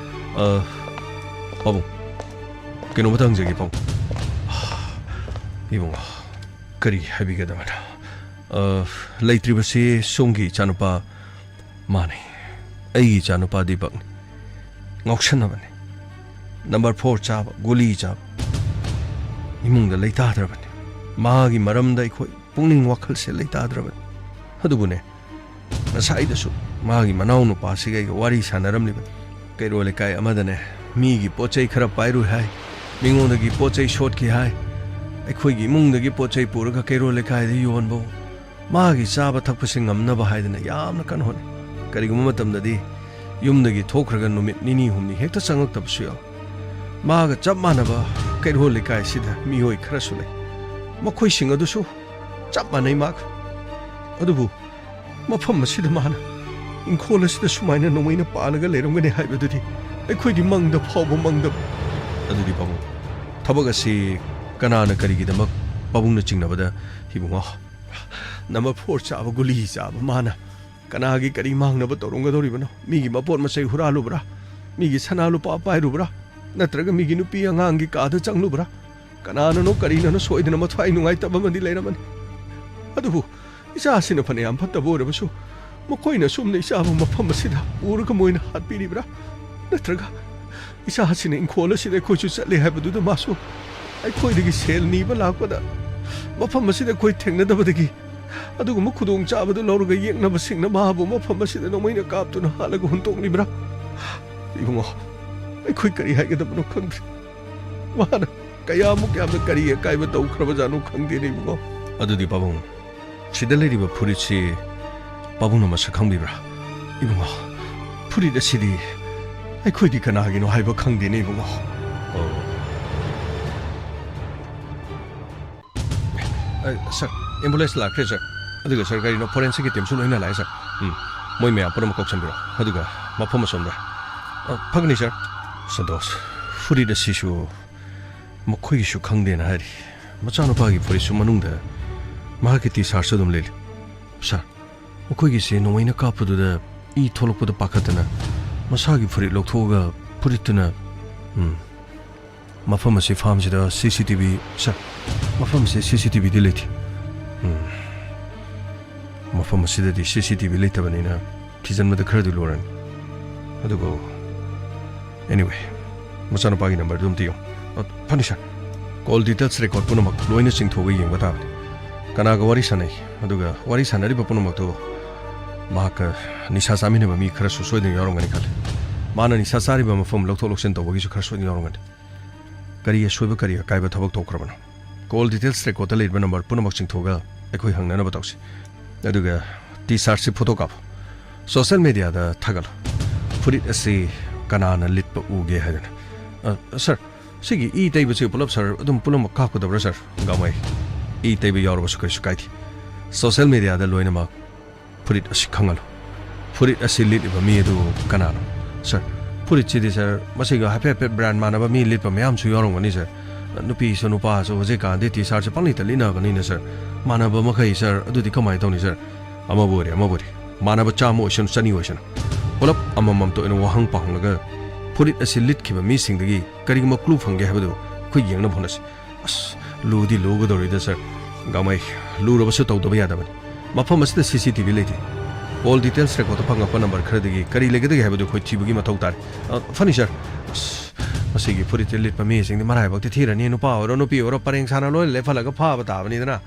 ꯑ, ꯄꯥꯕꯨꯡ, ꯀꯩꯅꯣꯝꯇ ꯍꯪꯖꯒꯦ, ꯄꯥꯕꯨꯡ꯫ ꯏꯕꯨꯡꯉꯣ, ꯀꯔꯤ ꯍꯥꯏꯕꯤꯒꯗꯕꯅꯣ? ꯑ, ꯂꯩꯇ꯭ꯔꯤꯕꯁꯤ ꯁꯣꯝꯒꯤ ꯏꯆꯥꯅꯨꯄꯥ ꯃꯥꯅꯤ꯫ ꯑꯩꯒꯤ ꯏꯆꯥꯅꯨꯄꯥ ꯗꯤꯄꯛꯅꯤ꯫ ꯉꯥꯎꯁꯟꯅꯕꯅꯤ꯫ ꯅꯝꯕꯔ ꯐꯣꯔ ꯆꯥꯕ, ꯒꯨꯂꯤ ꯆꯥꯕ꯫ ꯏꯃꯨꯡꯗ ꯂꯩꯇꯥꯗ꯭ꯔꯕꯅꯤ꯫ ꯃꯥꯒꯤ ꯃꯔꯝꯗ ꯑꯩꯈꯣꯏ ꯄꯨꯛꯅꯤꯡ ꯋꯥꯈꯜꯁꯦ ꯂꯩꯇꯥꯗ꯭ꯔꯕꯅꯤ꯫ ꯑꯗꯨꯕꯨꯅꯦ, ꯉꯁꯥꯏꯗꯁꯨ ꯃꯥꯒꯤ ꯃꯅꯥꯎ ꯅꯨꯄꯥꯁꯤꯒ ꯑꯩꯒ ꯋꯥꯔꯤ ꯁꯥꯟꯅꯔꯝꯂꯤꯕꯅꯤ꯫ ꯀꯩꯔꯣꯜ ꯂꯩꯀꯥꯏ ꯑꯃꯗꯅꯦ, ꯃꯤꯒꯤ ꯄꯣꯠ ꯆꯩ ꯈꯔ ꯄꯥꯏꯔꯨꯏ ꯍꯥꯏ, ꯃꯤꯉꯣꯟꯗꯒꯤ ꯄꯣꯠ ꯆꯩ ꯁꯣꯠꯈꯤ ꯍꯥꯏ, ꯑꯩꯈꯣꯏꯒꯤ ꯏꯃꯨꯡꯗꯒꯤ ꯄꯣꯠ ꯆꯩ ꯄꯨꯔꯒ ꯀꯩꯔꯣꯜ ꯂꯩꯀꯥꯏꯗ ꯌꯣꯟꯕ, ꯃꯥꯒꯤ ꯆꯥꯕ ꯊꯛꯄꯁꯦ ꯉꯝꯅꯕ ꯍꯥꯏꯗꯅ ꯌꯥꯝꯅ ꯀꯟꯅ ꯍꯣꯠꯅꯩ꯫ ꯀꯔꯤꯒꯨꯝꯕ ꯃꯇꯝꯗꯗꯤ ꯌꯨꯝꯗꯒꯤ ꯊꯣꯛꯈ꯭ꯔꯒ ꯅꯨꯃꯤꯠ ꯅꯤꯅꯤ ꯍꯨꯝꯅꯤ ꯍꯦꯛꯇ ꯆꯪꯉꯛꯇꯕꯁꯨ ꯌꯥꯎꯏ꯫ ꯃꯥꯒ ꯆꯞ ꯃꯥꯟꯅꯕ ꯀꯩꯔꯣꯜ ꯂꯩꯀꯥꯏꯁꯤꯗ ꯃꯤꯑꯣꯏ ꯈꯔꯁꯨ ꯂꯩ꯫ ꯃꯈꯣꯏꯁꯤꯡ ꯑꯗꯨꯁꯨ ꯆꯞ ꯃꯥꯟꯅꯩ ꯃꯥꯒ꯫ ꯑꯗꯨꯕꯨ ꯃꯐꯝ ꯑꯁꯤꯗ ꯃꯥꯅ ꯏꯪꯈꯣꯜ ꯑꯁꯤꯗ ꯁꯨꯃꯥꯏꯅ ꯅꯣꯡꯃꯩꯅ ꯄꯥꯜꯂꯒ ꯂꯩꯔꯝꯒꯅꯤ ꯍꯥꯏꯕꯗꯨꯗꯤ ꯑꯩꯈꯣꯏꯗꯤ ꯃꯪꯗ ꯐꯥꯎꯕ ꯃꯪꯗꯕ꯫ ꯑꯗꯨꯗꯤ ꯄꯥꯕꯨꯡ, ꯊꯕꯛ ꯑꯁꯤ ꯀꯅꯥꯅ ꯀꯔꯤꯒꯤꯗꯃꯛ ꯄꯥꯕꯨꯡꯅ ꯆꯤꯡꯅꯕꯗ, ꯏꯕꯨꯡꯉꯣ, ꯅꯝꯕꯔ ꯐꯣꯔ ꯆꯥꯕ, ꯒꯨꯂꯤ ꯆꯥꯕ ꯃꯥꯅ ꯀꯅꯥꯒꯤ ꯀꯔꯤ ꯃꯥꯡꯅꯕ ꯇꯧꯔꯝꯒꯗꯧꯔꯤꯕꯅꯣ? ꯃꯤꯒꯤ ꯃꯄꯣꯠ ꯃꯆꯩ ꯍꯨꯔꯥꯜꯂꯨꯕ꯭ꯔꯥ? ꯃꯤꯒꯤ ꯁꯅꯥ ꯂꯨꯄꯥ ꯄꯥꯏꯔꯨꯕ꯭ꯔꯥ? ꯅꯠꯇ꯭ꯔꯒ ꯃꯤꯒꯤ ꯅꯨꯄꯤ ꯑꯉꯥꯡꯒꯤ ꯀꯥꯗ ꯆꯪꯂꯨꯕ꯭ꯔꯥ? ꯀꯅꯥꯅꯅꯣ ꯀꯔꯤꯅꯅꯣ ꯁꯣꯏꯗꯅ ꯃꯊ꯭ꯋꯥꯏ ꯅꯨꯡꯉꯥꯏꯇꯕ ꯑꯃꯗꯤ ꯂꯩꯔꯝꯃꯅꯤ꯫ ꯑꯗꯨꯕꯨ ꯏꯆꯥꯁꯤꯅ ꯐꯅꯌꯥꯝ ꯐꯠꯇꯕ ꯑꯣꯏꯔꯕꯁꯨ, ꯃꯈꯣꯏꯅ ꯑꯁꯨꯝꯅ ꯏꯆꯥꯕꯨ ꯃꯐꯝ ꯑꯁꯤꯗ ꯄꯨꯔꯒ ꯃꯣꯏꯅ ꯍꯥꯠꯄꯤꯔꯤꯕ꯭ꯔꯥ? ꯅꯠꯇ꯭ꯔꯒ ꯏꯆꯥꯁꯤꯅ ꯏꯪꯈꯣꯜ ꯑꯁꯤꯗ ꯑꯩꯈꯣꯏꯁꯨ ꯆꯠꯂꯦ ꯍꯥꯏꯕꯗꯨꯗ ꯃꯥꯁꯨ ꯑꯩꯈꯣꯏꯗꯒꯤ ꯁꯦꯜ ꯅꯤꯕ ꯂꯥꯛꯄꯗ, ꯃꯐꯝ ꯑꯁꯤꯗ ꯑꯩꯈꯣꯏ ꯊꯦꯡꯅꯗꯕꯗꯒꯤ ꯑꯗꯨꯒꯨꯝꯕ ꯈꯨꯗꯣꯡꯆꯥꯕꯗꯨ ꯂꯧꯔꯒ ꯌꯦꯛꯅꯕꯁꯤꯡꯅ ꯃꯥꯕꯨ ꯃꯐꯝ ꯑꯁꯤꯗ ꯅꯣꯡꯃꯩꯅ ꯀꯥꯞꯇꯨꯅ ꯍꯥꯠꯂꯒ ꯍꯨꯟꯇꯣꯛꯂꯤꯕ꯭ꯔꯥ? ꯏꯕꯨꯡꯉꯣ, ꯑꯩꯈꯣꯏ ꯀꯔꯤ ꯍꯥꯏꯒꯗꯕꯅꯣ ꯈꯪꯗ꯭ꯔꯦ꯫ ꯃꯥꯅ ꯀꯌꯥꯃꯨꯛ ꯌꯥꯝꯅ ꯀꯔꯤ ꯑꯀꯥꯏꯕ ꯇꯧꯈ꯭ꯔꯕꯖꯥꯠꯅꯣ ꯈꯪꯗꯦꯅꯦ, ꯏꯕꯨꯡꯉꯣ꯫ ꯑꯗꯨꯗꯤ ꯄꯥꯕꯨꯡ, ꯁꯤꯗ ꯂꯩꯔꯤꯕ ꯐꯨꯔꯤꯠꯁꯤ ꯄꯥꯕꯨꯡꯅ ꯃꯁꯛ ꯈꯪꯕꯤꯕ꯭ꯔꯥ? ꯏꯕꯨꯡꯉꯣ, ꯐꯨꯔꯤꯠ ꯑꯁꯤꯗꯤ ꯑꯩꯈꯣꯏꯗꯤ ꯀꯅꯥꯒꯤꯅꯣ ꯍꯥꯏꯕ ꯈꯪꯗꯦꯅꯦ, ꯏꯕꯨꯡꯉꯣ꯫ ꯑꯣ꯫ ꯑ, ꯁꯥꯔ, ꯑꯦꯝꯕꯨꯂꯦꯟꯁ ꯂꯥꯛꯈ꯭ꯔꯦ, ꯁꯥꯔ꯫ ꯑꯗꯨꯒ, ꯁꯥꯔ, ꯀꯔꯤꯅꯣ, ꯐꯣꯔꯦꯟꯁꯤꯛꯀꯤ ꯇꯤꯝꯁꯨ ꯂꯣꯏꯅ ꯂꯥꯛꯑꯦ, ꯁꯥꯔ꯫ ꯎꯝ, ꯃꯣꯏ ꯃꯌꯥꯝ ꯄꯨꯝꯅꯃꯛ ꯀꯧꯁꯟꯕꯤꯔꯣ꯫ ꯑꯗꯨꯒ ꯃꯐꯝ ꯑꯁꯣꯝꯗ꯫ ꯑ, ꯐꯒꯅꯤ, ꯁꯥꯔ꯫ ꯁꯟꯇꯣꯁ, ꯐꯨꯔꯤꯠ ꯑꯁꯤꯁꯨ ꯃꯈꯣꯏꯒꯤꯁꯨ ꯈꯪꯗꯦꯅ ꯍꯥꯏꯔꯤ꯫ ꯃꯆꯥꯅꯨꯄꯥꯒꯤ ꯐꯨꯔꯤꯠꯁꯨ ꯃꯅꯨꯡꯗ ꯃꯍꯥꯛꯀꯤ ꯇꯤ ꯁꯥꯔꯠꯁꯨ ꯑꯗꯨꯝ ꯂꯤꯠꯂꯤ꯫ ꯁꯥꯔ, ꯃꯈꯣꯏꯒꯤꯁꯦ ꯅꯣꯡꯃꯩꯅ ꯀꯥꯞꯄꯗꯨꯗ ꯏ ꯊꯣꯛꯂꯛꯄꯗ ꯄꯥꯈꯠꯇꯅ ꯃꯁꯥꯒꯤ ꯐꯨꯔꯤꯠ ꯂꯧꯊꯣꯛꯑꯒ ꯐꯨꯔꯤꯠꯇꯨꯅ, ꯎꯝ, ꯃꯐꯝ ꯑꯁꯤ ꯐꯥꯔꯝꯁꯤꯗ ꯁꯤ ꯁꯤ ꯇꯤ ꯚꯤ, ꯁꯥꯔ, ꯃꯐꯝꯁꯦ ꯁꯤ ꯁꯤ ꯇꯤ ꯚꯤꯗꯤ ꯂꯩꯇꯦ꯫ ꯎꯝ꯫ ꯃꯐꯝ ꯑꯁꯤꯗꯗꯤ ꯁꯤ ꯁꯤ ꯇꯤ ꯚꯤ ꯂꯩꯇꯕꯅꯤꯅ ꯊꯤꯖꯤꯟꯕꯗ ꯈꯔꯗꯤ ꯂꯨꯔꯅꯤ꯫ ꯑꯗꯨꯕꯨ, anyway, ꯃꯆꯥꯅꯨꯄꯥꯒꯤ ꯅꯝꯕꯔꯗꯨ ꯑꯝꯇ ꯌꯦꯡꯉꯨ꯫ ꯑ, ꯐꯅꯤ, ꯁꯥꯔ꯫ ꯀꯣꯜ ꯗꯤꯇꯦꯜꯁ ꯔꯦꯀꯣꯔꯗ ꯄꯨꯝꯅꯃꯛ ꯂꯣꯏꯅ ꯆꯤꯡꯊꯣꯛꯑꯒ ꯌꯦꯡꯕ ꯇꯥꯕꯅꯤ꯫ ꯀꯅꯥꯒ ꯋꯥꯔꯤ ꯁꯥꯟꯅꯩ, ꯑꯗꯨꯒ ꯋꯥꯔꯤ ꯁꯥꯟꯅꯔꯤꯕ ꯄꯨꯝꯅꯃꯛꯇꯨ ꯃꯍꯥꯛꯀ ꯅꯤꯁꯥ ꯆꯥꯃꯤꯟꯅꯕ ꯃꯤ ꯈꯔꯁꯨ ꯁꯣꯏꯗꯅ ꯌꯥꯎꯔꯝꯒꯅꯤ ꯈꯜꯂꯤ꯫ ꯃꯥꯅ ꯅꯤꯁꯥ ꯆꯥꯔꯤꯕ ꯃꯐꯝ ꯂꯧꯊꯣꯛ ꯂꯧꯁꯤꯟ ꯇꯧꯕꯒꯤꯁꯨ ꯈꯔ ꯁꯣꯏꯗꯅ ꯌꯥꯎꯔꯝꯒꯅꯤ꯫ ꯀꯔꯤ ꯑꯁꯣꯏꯕ, ꯀꯔꯤ ꯑꯀꯥꯏꯕ ꯊꯕꯛ ꯊꯣꯛꯈ꯭ꯔꯕꯅꯣ? ꯀꯣꯜ ꯗꯤꯇꯦꯜꯁ ꯔꯦꯀꯣꯔꯗꯇ ꯂꯩꯔꯤꯕ ꯅꯝꯕꯔ ꯄꯨꯝꯅꯃꯛ ꯆꯤꯡꯊꯣꯛꯑꯒ ꯑꯩꯈꯣꯏ ꯍꯪꯅꯅꯕ ꯇꯧꯁꯤ꯫ ꯑꯗꯨꯒ ꯇꯤ ꯁꯥꯔꯠꯁꯤ ꯐꯣꯇꯣ ꯀꯥꯞꯄꯨ꯫ ꯁꯣꯁꯦꯜ ꯃꯦꯗꯤꯌꯥꯗ ꯊꯥꯒꯠꯂꯨ꯫ ꯐꯨꯔꯤꯠ ꯑꯁꯤ ꯀꯅꯥꯅ ꯂꯤꯠꯄ ꯎꯒꯦ ꯍꯥꯏꯗꯅ꯫ ꯑ, ꯁꯥꯔ, ꯁꯤꯒꯤ ꯏ ꯇꯩꯕꯁꯤ ꯄꯨꯂꯞ, ꯁꯥꯔ, ꯑꯗꯨꯝ ꯄꯨꯝꯅꯃꯛ ꯀꯥꯞꯀꯗꯕ꯭ꯔꯥ, ꯁꯥꯔ? ꯒꯥꯡꯃꯩ, ꯏ ꯇꯩꯕ ꯌꯥꯎꯔꯕꯁꯨ ꯀꯔꯤꯁꯨ ꯀꯥꯏꯗꯦ꯫ ꯁꯣꯁꯦꯜ ꯃꯦꯗꯤꯌꯥꯗ ꯂꯣꯏꯅꯃꯛ ꯐꯨꯔꯤꯠ ꯑꯁꯤ ꯈꯪꯍꯜꯂꯨ꯫ ꯐꯨꯔꯤꯠ ꯑꯁꯤ ꯂꯤꯠꯂꯤꯕ ꯃꯤ ꯑꯗꯨ ꯀꯅꯥꯅꯣ? ꯁꯥꯔ, ꯐꯨꯔꯤꯠꯁꯤꯗꯤ, ꯁꯥꯔ, ꯃꯁꯤꯒ ꯍꯥꯏꯐꯦꯠ ꯍꯥꯏꯐꯦꯠ ꯕ꯭ꯔꯥꯟ ꯃꯥꯟꯅꯕ ꯃꯤ ꯂꯤꯠꯄ ꯃꯌꯥꯝꯁꯨ ꯌꯥꯎꯔꯝꯒꯅꯤ, ꯁꯥꯔ꯫ ꯅꯨꯄꯤꯁꯨ ꯅꯨꯄꯥꯁꯨ ꯍꯧꯖꯤꯛꯀꯥꯟꯗꯤ ꯇꯤ ꯁꯥꯔꯠꯁꯦ ꯄꯪꯂꯤꯠꯇ ꯂꯤꯠꯅꯕꯅꯤꯅ, ꯁꯥꯔ꯫ ꯃꯥꯟꯅꯕ ꯃꯈꯩ, ꯁꯥꯔ, ꯑꯗꯨꯗꯤ ꯀꯃꯥꯏꯅ ꯇꯧꯅꯤ, ꯁꯥꯔ? ꯑꯃꯕꯨ ꯑꯣꯏꯔꯦ, ꯑꯃꯕꯨ ꯑꯣꯏꯔꯦ, ꯃꯥꯟꯅꯕ ꯆꯥꯝꯃ ꯑꯣꯏꯁꯅꯨ, ꯆꯅꯤ ꯑꯣꯏꯁꯅꯨ, ꯄꯨꯂꯞ ꯑꯃꯃꯝꯇ ꯑꯣꯏꯅ ꯋꯥꯍꯪ ꯄꯥꯎꯍꯪꯂꯒ ꯐꯨꯔꯤꯠ ꯑꯁꯤ ꯂꯤꯠꯈꯤꯕ ꯃꯤꯁꯤꯡꯗꯒꯤ ꯀꯔꯤꯒꯨꯝꯕ ꯀ꯭ꯂꯨ ꯐꯪꯒꯦ ꯍꯥꯏꯕꯗꯨ ꯑꯩꯈꯣꯏ ꯌꯦꯡꯅꯕ ꯍꯣꯠꯅꯁꯤ꯫ ꯑꯁ, ꯂꯨꯗꯤ ꯂꯨꯒꯗꯧꯔꯤꯗ, ꯁꯥꯔ꯫ ꯒꯥꯡꯃꯩ, ꯂꯨꯔꯕꯁꯨ ꯇꯧꯗꯕ ꯌꯥꯗꯕꯅꯤ꯫ ꯃꯐꯝ ꯑꯁꯤꯗ ꯁꯤ ꯁꯤ ꯇꯤ ꯚꯤ ꯂꯩꯇꯦ꯫ ꯀꯣꯜ ꯗꯤꯇꯦꯜꯁ ꯔꯦꯀꯣꯔꯗꯇ ꯐꯪꯉꯛꯄ ꯅꯝꯕꯔ ꯈꯔꯗꯒꯤ ꯀꯔꯤ ꯂꯩꯒꯗꯒꯦ ꯍꯥꯏꯕꯗꯨ ꯑꯩꯈꯣꯏ ꯊꯤꯕꯒꯤ ꯃꯊꯧ ꯇꯥꯔꯦ꯫ ꯑ, ꯐꯅꯤ, ꯁꯥꯔ꯫ ꯑꯁ, ꯃꯁꯤꯒꯤ ꯐꯨꯔꯤꯠꯇ ꯂꯤꯠꯄ ꯃꯤꯁꯤꯡꯗꯤ ꯃꯔꯥꯏꯕꯛꯇꯤ ꯊꯤꯔꯅꯤ꯫ ꯅꯨꯄꯥ ꯑꯣꯏꯔꯣ, ꯅꯨꯄꯤ ꯑꯣꯏꯔꯣ, ꯄꯔꯦꯡ ꯁꯥꯅ ꯂꯣꯏꯅ ꯂꯦꯞꯍꯜꯂꯒ ꯐꯥꯕ ꯇꯥꯕꯅꯤꯗꯅ꯫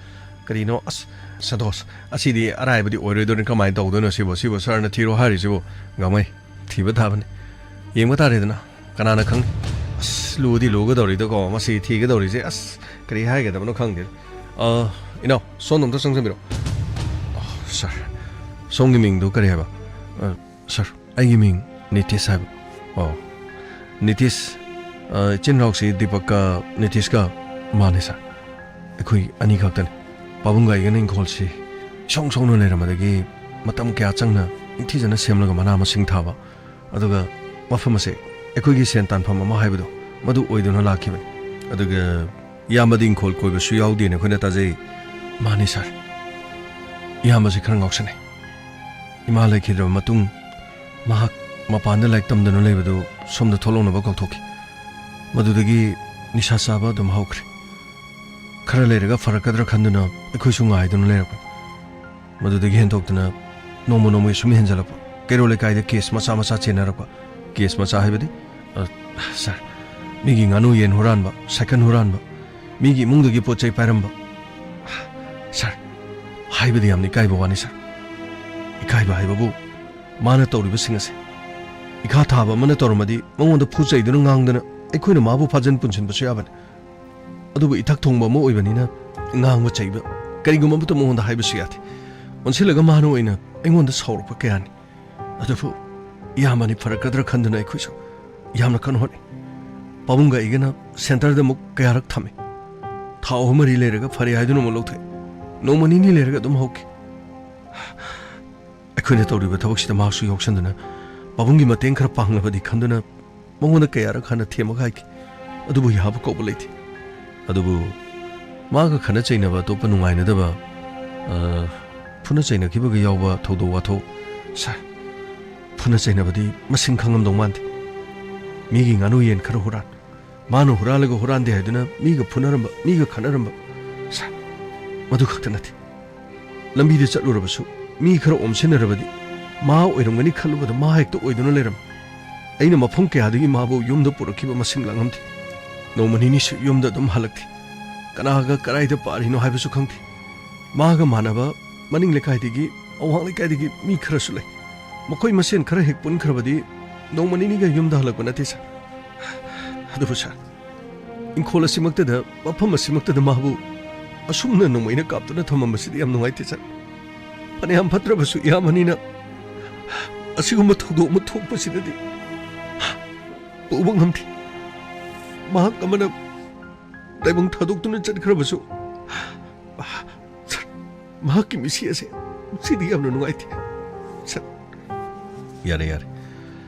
ꯀꯔꯤꯅꯣ? ꯑꯁ, ꯁꯟꯇꯣꯁ, ꯑꯁꯤꯗꯤ ꯑꯔꯥꯏꯕꯗꯤ ꯑꯣꯏꯔꯣꯏꯗꯣꯏꯅꯤ꯫ ꯀꯃꯥꯏꯅ ꯇꯧꯗꯣꯏꯅꯣ ꯁꯤꯕꯨ? ꯁꯤꯕꯨ ꯁꯥꯔꯅ ꯊꯤꯔꯣ ꯍꯥꯏꯔꯤꯁꯤꯕꯨ? ꯒꯥꯡꯃꯩ, ꯊꯤꯕ ꯇꯥꯕꯅꯤ꯫ ꯌꯦꯡꯕ ꯇꯥꯔꯦꯗꯅ꯫ ꯀꯅꯥꯅ ꯈꯪꯅꯤ? ꯑꯁ, ꯂꯨꯗꯤ ꯂꯨꯒꯗꯧꯔꯤꯗꯀꯣ, ꯃꯁꯤ ꯊꯤꯒꯗꯧꯔꯤꯁꯦ꯫ ꯑꯁ, ꯀꯔꯤ ꯍꯥꯏꯒꯗꯕꯅꯣ ꯈꯪꯗꯦ꯫ ꯑ, ꯏꯅꯥꯎ, ꯁꯣꯝꯗ ꯑꯝꯇ ꯆꯪꯁꯤꯟꯕꯤꯔꯣ꯫ ꯑ, ꯁꯥꯔ, ꯁꯣꯝꯒꯤ ꯃꯤꯡꯗꯨ ꯀꯔꯤ ꯍꯥꯏꯕ? ꯑ, ꯁꯥꯔ, ꯑꯩꯒꯤ ꯃꯤꯡ ꯅꯤꯇꯤꯁ ꯍꯥꯏꯕ꯫ ꯑꯣ, ꯅꯤꯇꯤꯁ, ꯑ, ꯏꯆꯤꯟ ꯏꯅꯥꯎꯁꯤ ꯗꯤꯄꯛꯀ ꯅꯤꯇꯤꯁꯀ ꯃꯥꯟꯅꯩ, ꯁꯥꯔ꯫ ꯑꯩꯈꯣꯏ ꯑꯅꯤ ꯈꯛꯇꯅꯤ꯫ ꯄꯥꯕꯨꯡꯒ ꯑꯩꯒꯅ ꯏꯪꯈꯣꯜꯁꯤ ꯏꯁꯣꯡ ꯁꯣꯡꯅ ꯂꯩꯔꯝꯕꯗꯒꯤ ꯃꯇꯝ ꯀꯌꯥ ꯆꯪꯅ ꯅꯤꯡꯊꯤꯖꯅ ꯁꯦꯝꯂꯒ ꯃꯅꯥ ꯃꯁꯤꯡ ꯊꯥꯕ, ꯑꯗꯨꯒ ꯃꯐꯝ ꯑꯁꯦ ꯑꯩꯈꯣꯏꯒꯤ ꯁꯦꯟ ꯇꯥꯟꯐꯝ ꯑꯃ ꯍꯥꯏꯕꯗꯣ ꯃꯗꯨ ꯑꯣꯏꯗꯨꯅ ꯂꯥꯛꯈꯤꯕꯅꯤ꯫ ꯑꯗꯨꯒ ꯏꯌꯥꯝꯕꯗꯤ ꯏꯪꯈꯣꯜ ꯀꯣꯏꯕꯁꯨ ꯌꯥꯎꯗꯦꯅ ꯑꯩꯈꯣꯏꯅ ꯇꯥꯖꯩ꯫ ꯃꯥꯅꯤ ꯁꯥꯔ, ꯏꯌꯥꯝꯕꯁꯤ ꯈꯔ ꯉꯥꯎꯁꯟꯅꯩ꯫ ꯏꯃꯥ ꯂꯩꯈꯤꯗ꯭ꯔꯕ ꯃꯇꯨꯡ ꯃꯍꯥꯛ ꯃꯄꯥꯟꯗ ꯂꯥꯏꯔꯤꯛ ꯇꯝꯗꯨꯅ ꯂꯩꯕꯗꯨ ꯁꯣꯝꯗ ꯊꯣꯛꯂꯛꯅꯕ ꯀꯧꯊꯣꯛꯈꯤ꯫ ꯃꯗꯨꯗꯒꯤ ꯅꯤꯁꯥ ꯆꯥꯕ ꯑꯗꯨꯝ ꯍꯧꯈ꯭ꯔꯦ꯫ ꯈꯔ ꯂꯩꯔꯒ ꯐꯔꯛꯀꯗ꯭ꯔꯥ ꯈꯟꯗꯨꯅ ꯑꯩꯈꯣꯏꯁꯨ ꯉꯥꯏꯗꯨꯅ ꯂꯩꯔꯛꯄꯅꯤ꯫ ꯃꯗꯨꯗꯒꯤ ꯍꯦꯟꯗꯣꯛꯇꯨꯅ ꯅꯣꯡꯃ ꯅꯣꯡꯃꯒꯤ ꯁꯨꯝ ꯍꯦꯟꯖꯜꯂꯛꯄ, ꯀꯩꯔꯣꯜ ꯂꯩꯀꯥꯏꯗ ꯀꯦꯁ ꯃꯆꯥ ꯃꯆꯥ ꯆꯦꯟꯅꯔꯛꯄ꯫ ꯀꯦꯁ ꯃꯆꯥ ꯍꯥꯏꯕꯗꯤ? ꯑ, ꯁꯥꯔ, ꯃꯤꯒꯤ ꯉꯥꯅꯨ ꯌꯦꯟ ꯍꯨꯔꯥꯟꯕ, ꯁꯥꯏꯀꯜ ꯍꯨꯔꯥꯟꯕ, ꯃꯤꯒꯤ ꯏꯃꯨꯡꯗꯒꯤ ꯄꯣꯠ ꯆꯩ ꯄꯥꯏꯔꯝꯕ꯫ ꯁꯥꯔ, ꯍꯥꯏꯕꯗꯤ ꯌꯥꯝꯅ ꯏꯀꯥꯏꯕ ꯋꯥꯅꯤ ꯁꯥꯔ꯫ ꯏꯀꯥꯏꯕ ꯍꯥꯏꯕꯕꯨ ꯃꯥꯅ ꯇꯧꯔꯤꯕꯁꯤꯡ ꯑꯁꯦ ꯏꯈꯥ ꯊꯥꯕ ꯑꯃꯅ ꯇꯧꯔꯝꯃꯗꯤ ꯃꯉꯣꯟꯗ ꯐꯨ ꯆꯩꯗꯨꯅ ꯉꯥꯡꯗꯅ ꯑꯩꯈꯣꯏꯅ ꯃꯥꯕꯨ ꯐꯥꯖꯤꯟ ꯄꯨꯟꯁꯤꯟꯕꯁꯨ ꯌꯥꯕꯅꯤ꯫ ꯑꯗꯨꯕꯨ ꯏꯊꯛ ꯊꯣꯡꯕ ꯑꯃ ꯑꯣꯏꯕꯅꯤꯅ ꯉꯥꯡꯕ ꯆꯩꯕ ꯀꯔꯤꯒꯨꯝꯕ ꯑꯃꯠꯇ ꯃꯉꯣꯟꯗ ꯍꯥꯏꯕꯁꯨ ꯌꯥꯗꯦ꯫ ꯑꯣꯟꯁꯤꯜꯂꯒ ꯃꯥꯅ ꯑꯣꯏꯅ ꯑꯩꯉꯣꯟꯗ ꯁꯥꯎꯔꯛꯄ ꯀꯌꯥꯅꯤ꯫ ꯑꯗꯨꯕꯨ ꯏꯌꯥꯝꯕꯅꯤ ꯐꯔꯛꯀꯗ꯭ꯔꯥ ꯈꯟꯗꯨꯅ ꯑꯩꯈꯣꯏꯁꯨ ꯌꯥꯝꯅ ꯀꯟꯅ ꯍꯣꯠꯅꯩ꯫ ꯄꯥꯕꯨꯡꯒ ꯑꯩꯒꯅ ꯁꯦꯟꯇꯔꯗ ꯑꯃꯨꯛ ꯀꯌꯥꯔꯛ ꯊꯝꯃꯤ꯫ ꯊꯥ ꯑꯍꯨꯝ ꯃꯔꯤ ꯂꯩꯔꯒ ꯐꯔꯦ ꯍꯥꯏꯗꯨꯅ ꯑꯃꯨꯛ ꯂꯧꯊꯣꯛꯏ꯫ ꯅꯣꯡꯃ ꯅꯤꯅꯤ ꯂꯩꯔꯒ ꯑꯗꯨꯝ ꯍꯧꯈꯤ꯫ ꯑꯩꯈꯣꯏꯅ ꯇꯧꯔꯤꯕ ꯊꯕꯛꯁꯤꯗ ꯃꯍꯥꯛꯁꯨ ꯌꯥꯎꯁꯟꯗꯨꯅ ꯄꯥꯕꯨꯡꯒꯤ ꯃꯇꯦꯡ ꯈꯔ ꯄꯥꯡꯂꯕꯗꯤ ꯈꯟꯗꯨꯅ ꯃꯉꯣꯟꯗ ꯀꯌꯥꯔꯛ ꯍꯥꯟꯅ ꯊꯦꯝꯃꯒ ꯍꯥꯏꯈꯤ꯫ ꯑꯗꯨꯕꯨ ꯌꯥꯕ ꯀꯧꯕ ꯂꯩꯇꯦ꯫ ꯑꯗꯨꯕꯨ ꯃꯥꯒ ꯈꯠꯅ ꯆꯩꯅꯕ, ꯑꯇꯣꯞꯄ ꯅꯨꯡꯉꯥꯏꯅꯗꯕ, ꯑ, ꯐꯨꯅ ꯆꯩꯅꯈꯤꯕꯒ ꯌꯥꯎꯕ ꯊꯧꯗꯣꯛ ꯋꯥꯊꯣꯛ, ꯁꯥꯔ, ꯐꯨꯅ ꯆꯩꯅꯕꯗꯤ ꯃꯁꯤꯡ ꯈꯪꯉꯝꯗꯧ ꯃꯥꯟꯗꯦ꯫ ꯃꯤꯒꯤ ꯉꯥꯅꯨ ꯌꯦꯟ ꯈꯔ ꯍꯨꯔꯥꯟ, ꯃꯥꯅ ꯍꯨꯔꯥꯜꯂꯒ ꯍꯨꯔꯥꯟꯗꯦ ꯍꯥꯏꯗꯨꯅ ꯃꯤꯒ ꯐꯨꯅꯔꯝꯕ, ꯃꯤꯒ ꯈꯠꯅꯔꯝꯕ, ꯁꯥꯔ, ꯃꯗꯨ ꯈꯛꯇ ꯅꯠꯇꯦ꯫ ꯂꯝꯕꯤꯗ ꯆꯠꯂꯨꯔꯕꯁꯨ ꯃꯤ ꯈꯔ ꯑꯣꯝꯁꯤꯟꯅꯔꯕꯗꯤ ꯃꯥ ꯑꯣꯏꯔꯝꯒꯅꯤ ꯈꯜꯂꯨꯕꯗ ꯃꯥ ꯍꯦꯛꯇ ꯑꯣꯏꯗꯨꯅ ꯂꯩꯔꯝꯃꯤ꯫ ꯑꯩꯅ ꯃꯐꯝ ꯀꯌꯥꯗꯒꯤ ꯃꯥꯕꯨ ꯌꯨꯝꯗ ꯄꯨꯔꯛꯈꯤꯕ ꯃꯁꯤꯡ ꯂꯥꯡꯉꯝꯗꯦ꯫ ꯅꯣꯡꯃ ꯅꯤꯅꯤꯁꯨ ꯌꯨꯝꯗ ꯑꯗꯨꯝ ꯍꯜꯂꯛꯇꯦ꯫ ꯀꯅꯥꯒ ꯀꯗꯥꯏꯗ ꯄꯥꯔꯤꯅꯣ ꯍꯥꯏꯕꯁꯨ ꯈꯪꯗꯦ꯫ ꯃꯥꯒ ꯃꯥꯟꯅꯕ ꯃꯅꯤꯡ ꯂꯩꯀꯥꯏꯗꯒꯤ, ꯑꯋꯥꯡ ꯂꯩꯀꯥꯏꯗꯒꯤ ꯃꯤ ꯈꯔꯁꯨ ꯂꯩ꯫ ꯃꯈꯣꯏ ꯃꯁꯦꯟ ꯈꯔ ꯍꯦꯛ ꯄꯨꯟꯈ꯭ꯔꯕꯗꯤ ꯅꯣꯡꯃ ꯅꯤꯅꯤꯒ ꯌꯨꯝꯗ ꯍꯜꯂꯛꯄ ꯅꯠꯇꯦ, ꯁꯥꯔ꯫ ꯑꯗꯨꯕꯨ ꯁꯥꯔ, ꯏꯪꯈꯣꯜ ꯑꯁꯤꯃꯛꯇꯗ, ꯃꯐꯝ ꯑꯁꯤꯃꯛꯇꯗ ꯃꯥꯕꯨ ꯑꯁꯨꯝꯅ ꯅꯣꯡꯃꯩꯅ ꯀꯥꯞꯇꯨꯅ ꯊꯝꯃꯝꯕꯁꯤꯗꯤ ꯌꯥꯝ ꯅꯨꯡꯉꯥꯏꯇꯦ, ꯁꯥꯔ꯫ ꯐꯅꯌꯥꯝ ꯐꯠꯇ꯭ꯔꯕꯁꯨ ꯏꯌꯥꯝꯕꯅꯤꯅ ꯑꯁꯤꯒꯨꯝꯕ ꯊꯧꯗꯣꯛ ꯑꯃ ꯊꯣꯛꯄꯁꯤꯗꯗꯤ ꯄꯨꯕ ꯉꯝꯗꯦ꯫ ꯃꯍꯥꯛ ꯑꯃꯅ ꯇꯥꯏꯕꯪ ꯊꯥꯗꯣꯛꯇꯨꯅ ꯆꯠꯈ꯭ꯔꯕꯁꯨ ꯃꯍꯥꯛꯀꯤ ꯃꯤꯠꯁꯤ ꯑꯁꯦ ꯁꯤꯗꯤ ꯌꯥꯝꯅ ꯅꯨꯡꯉꯥꯏꯇꯦ꯫ ꯁꯔ꯫ ꯌꯥꯔꯦ, ꯌꯥꯔꯦ꯫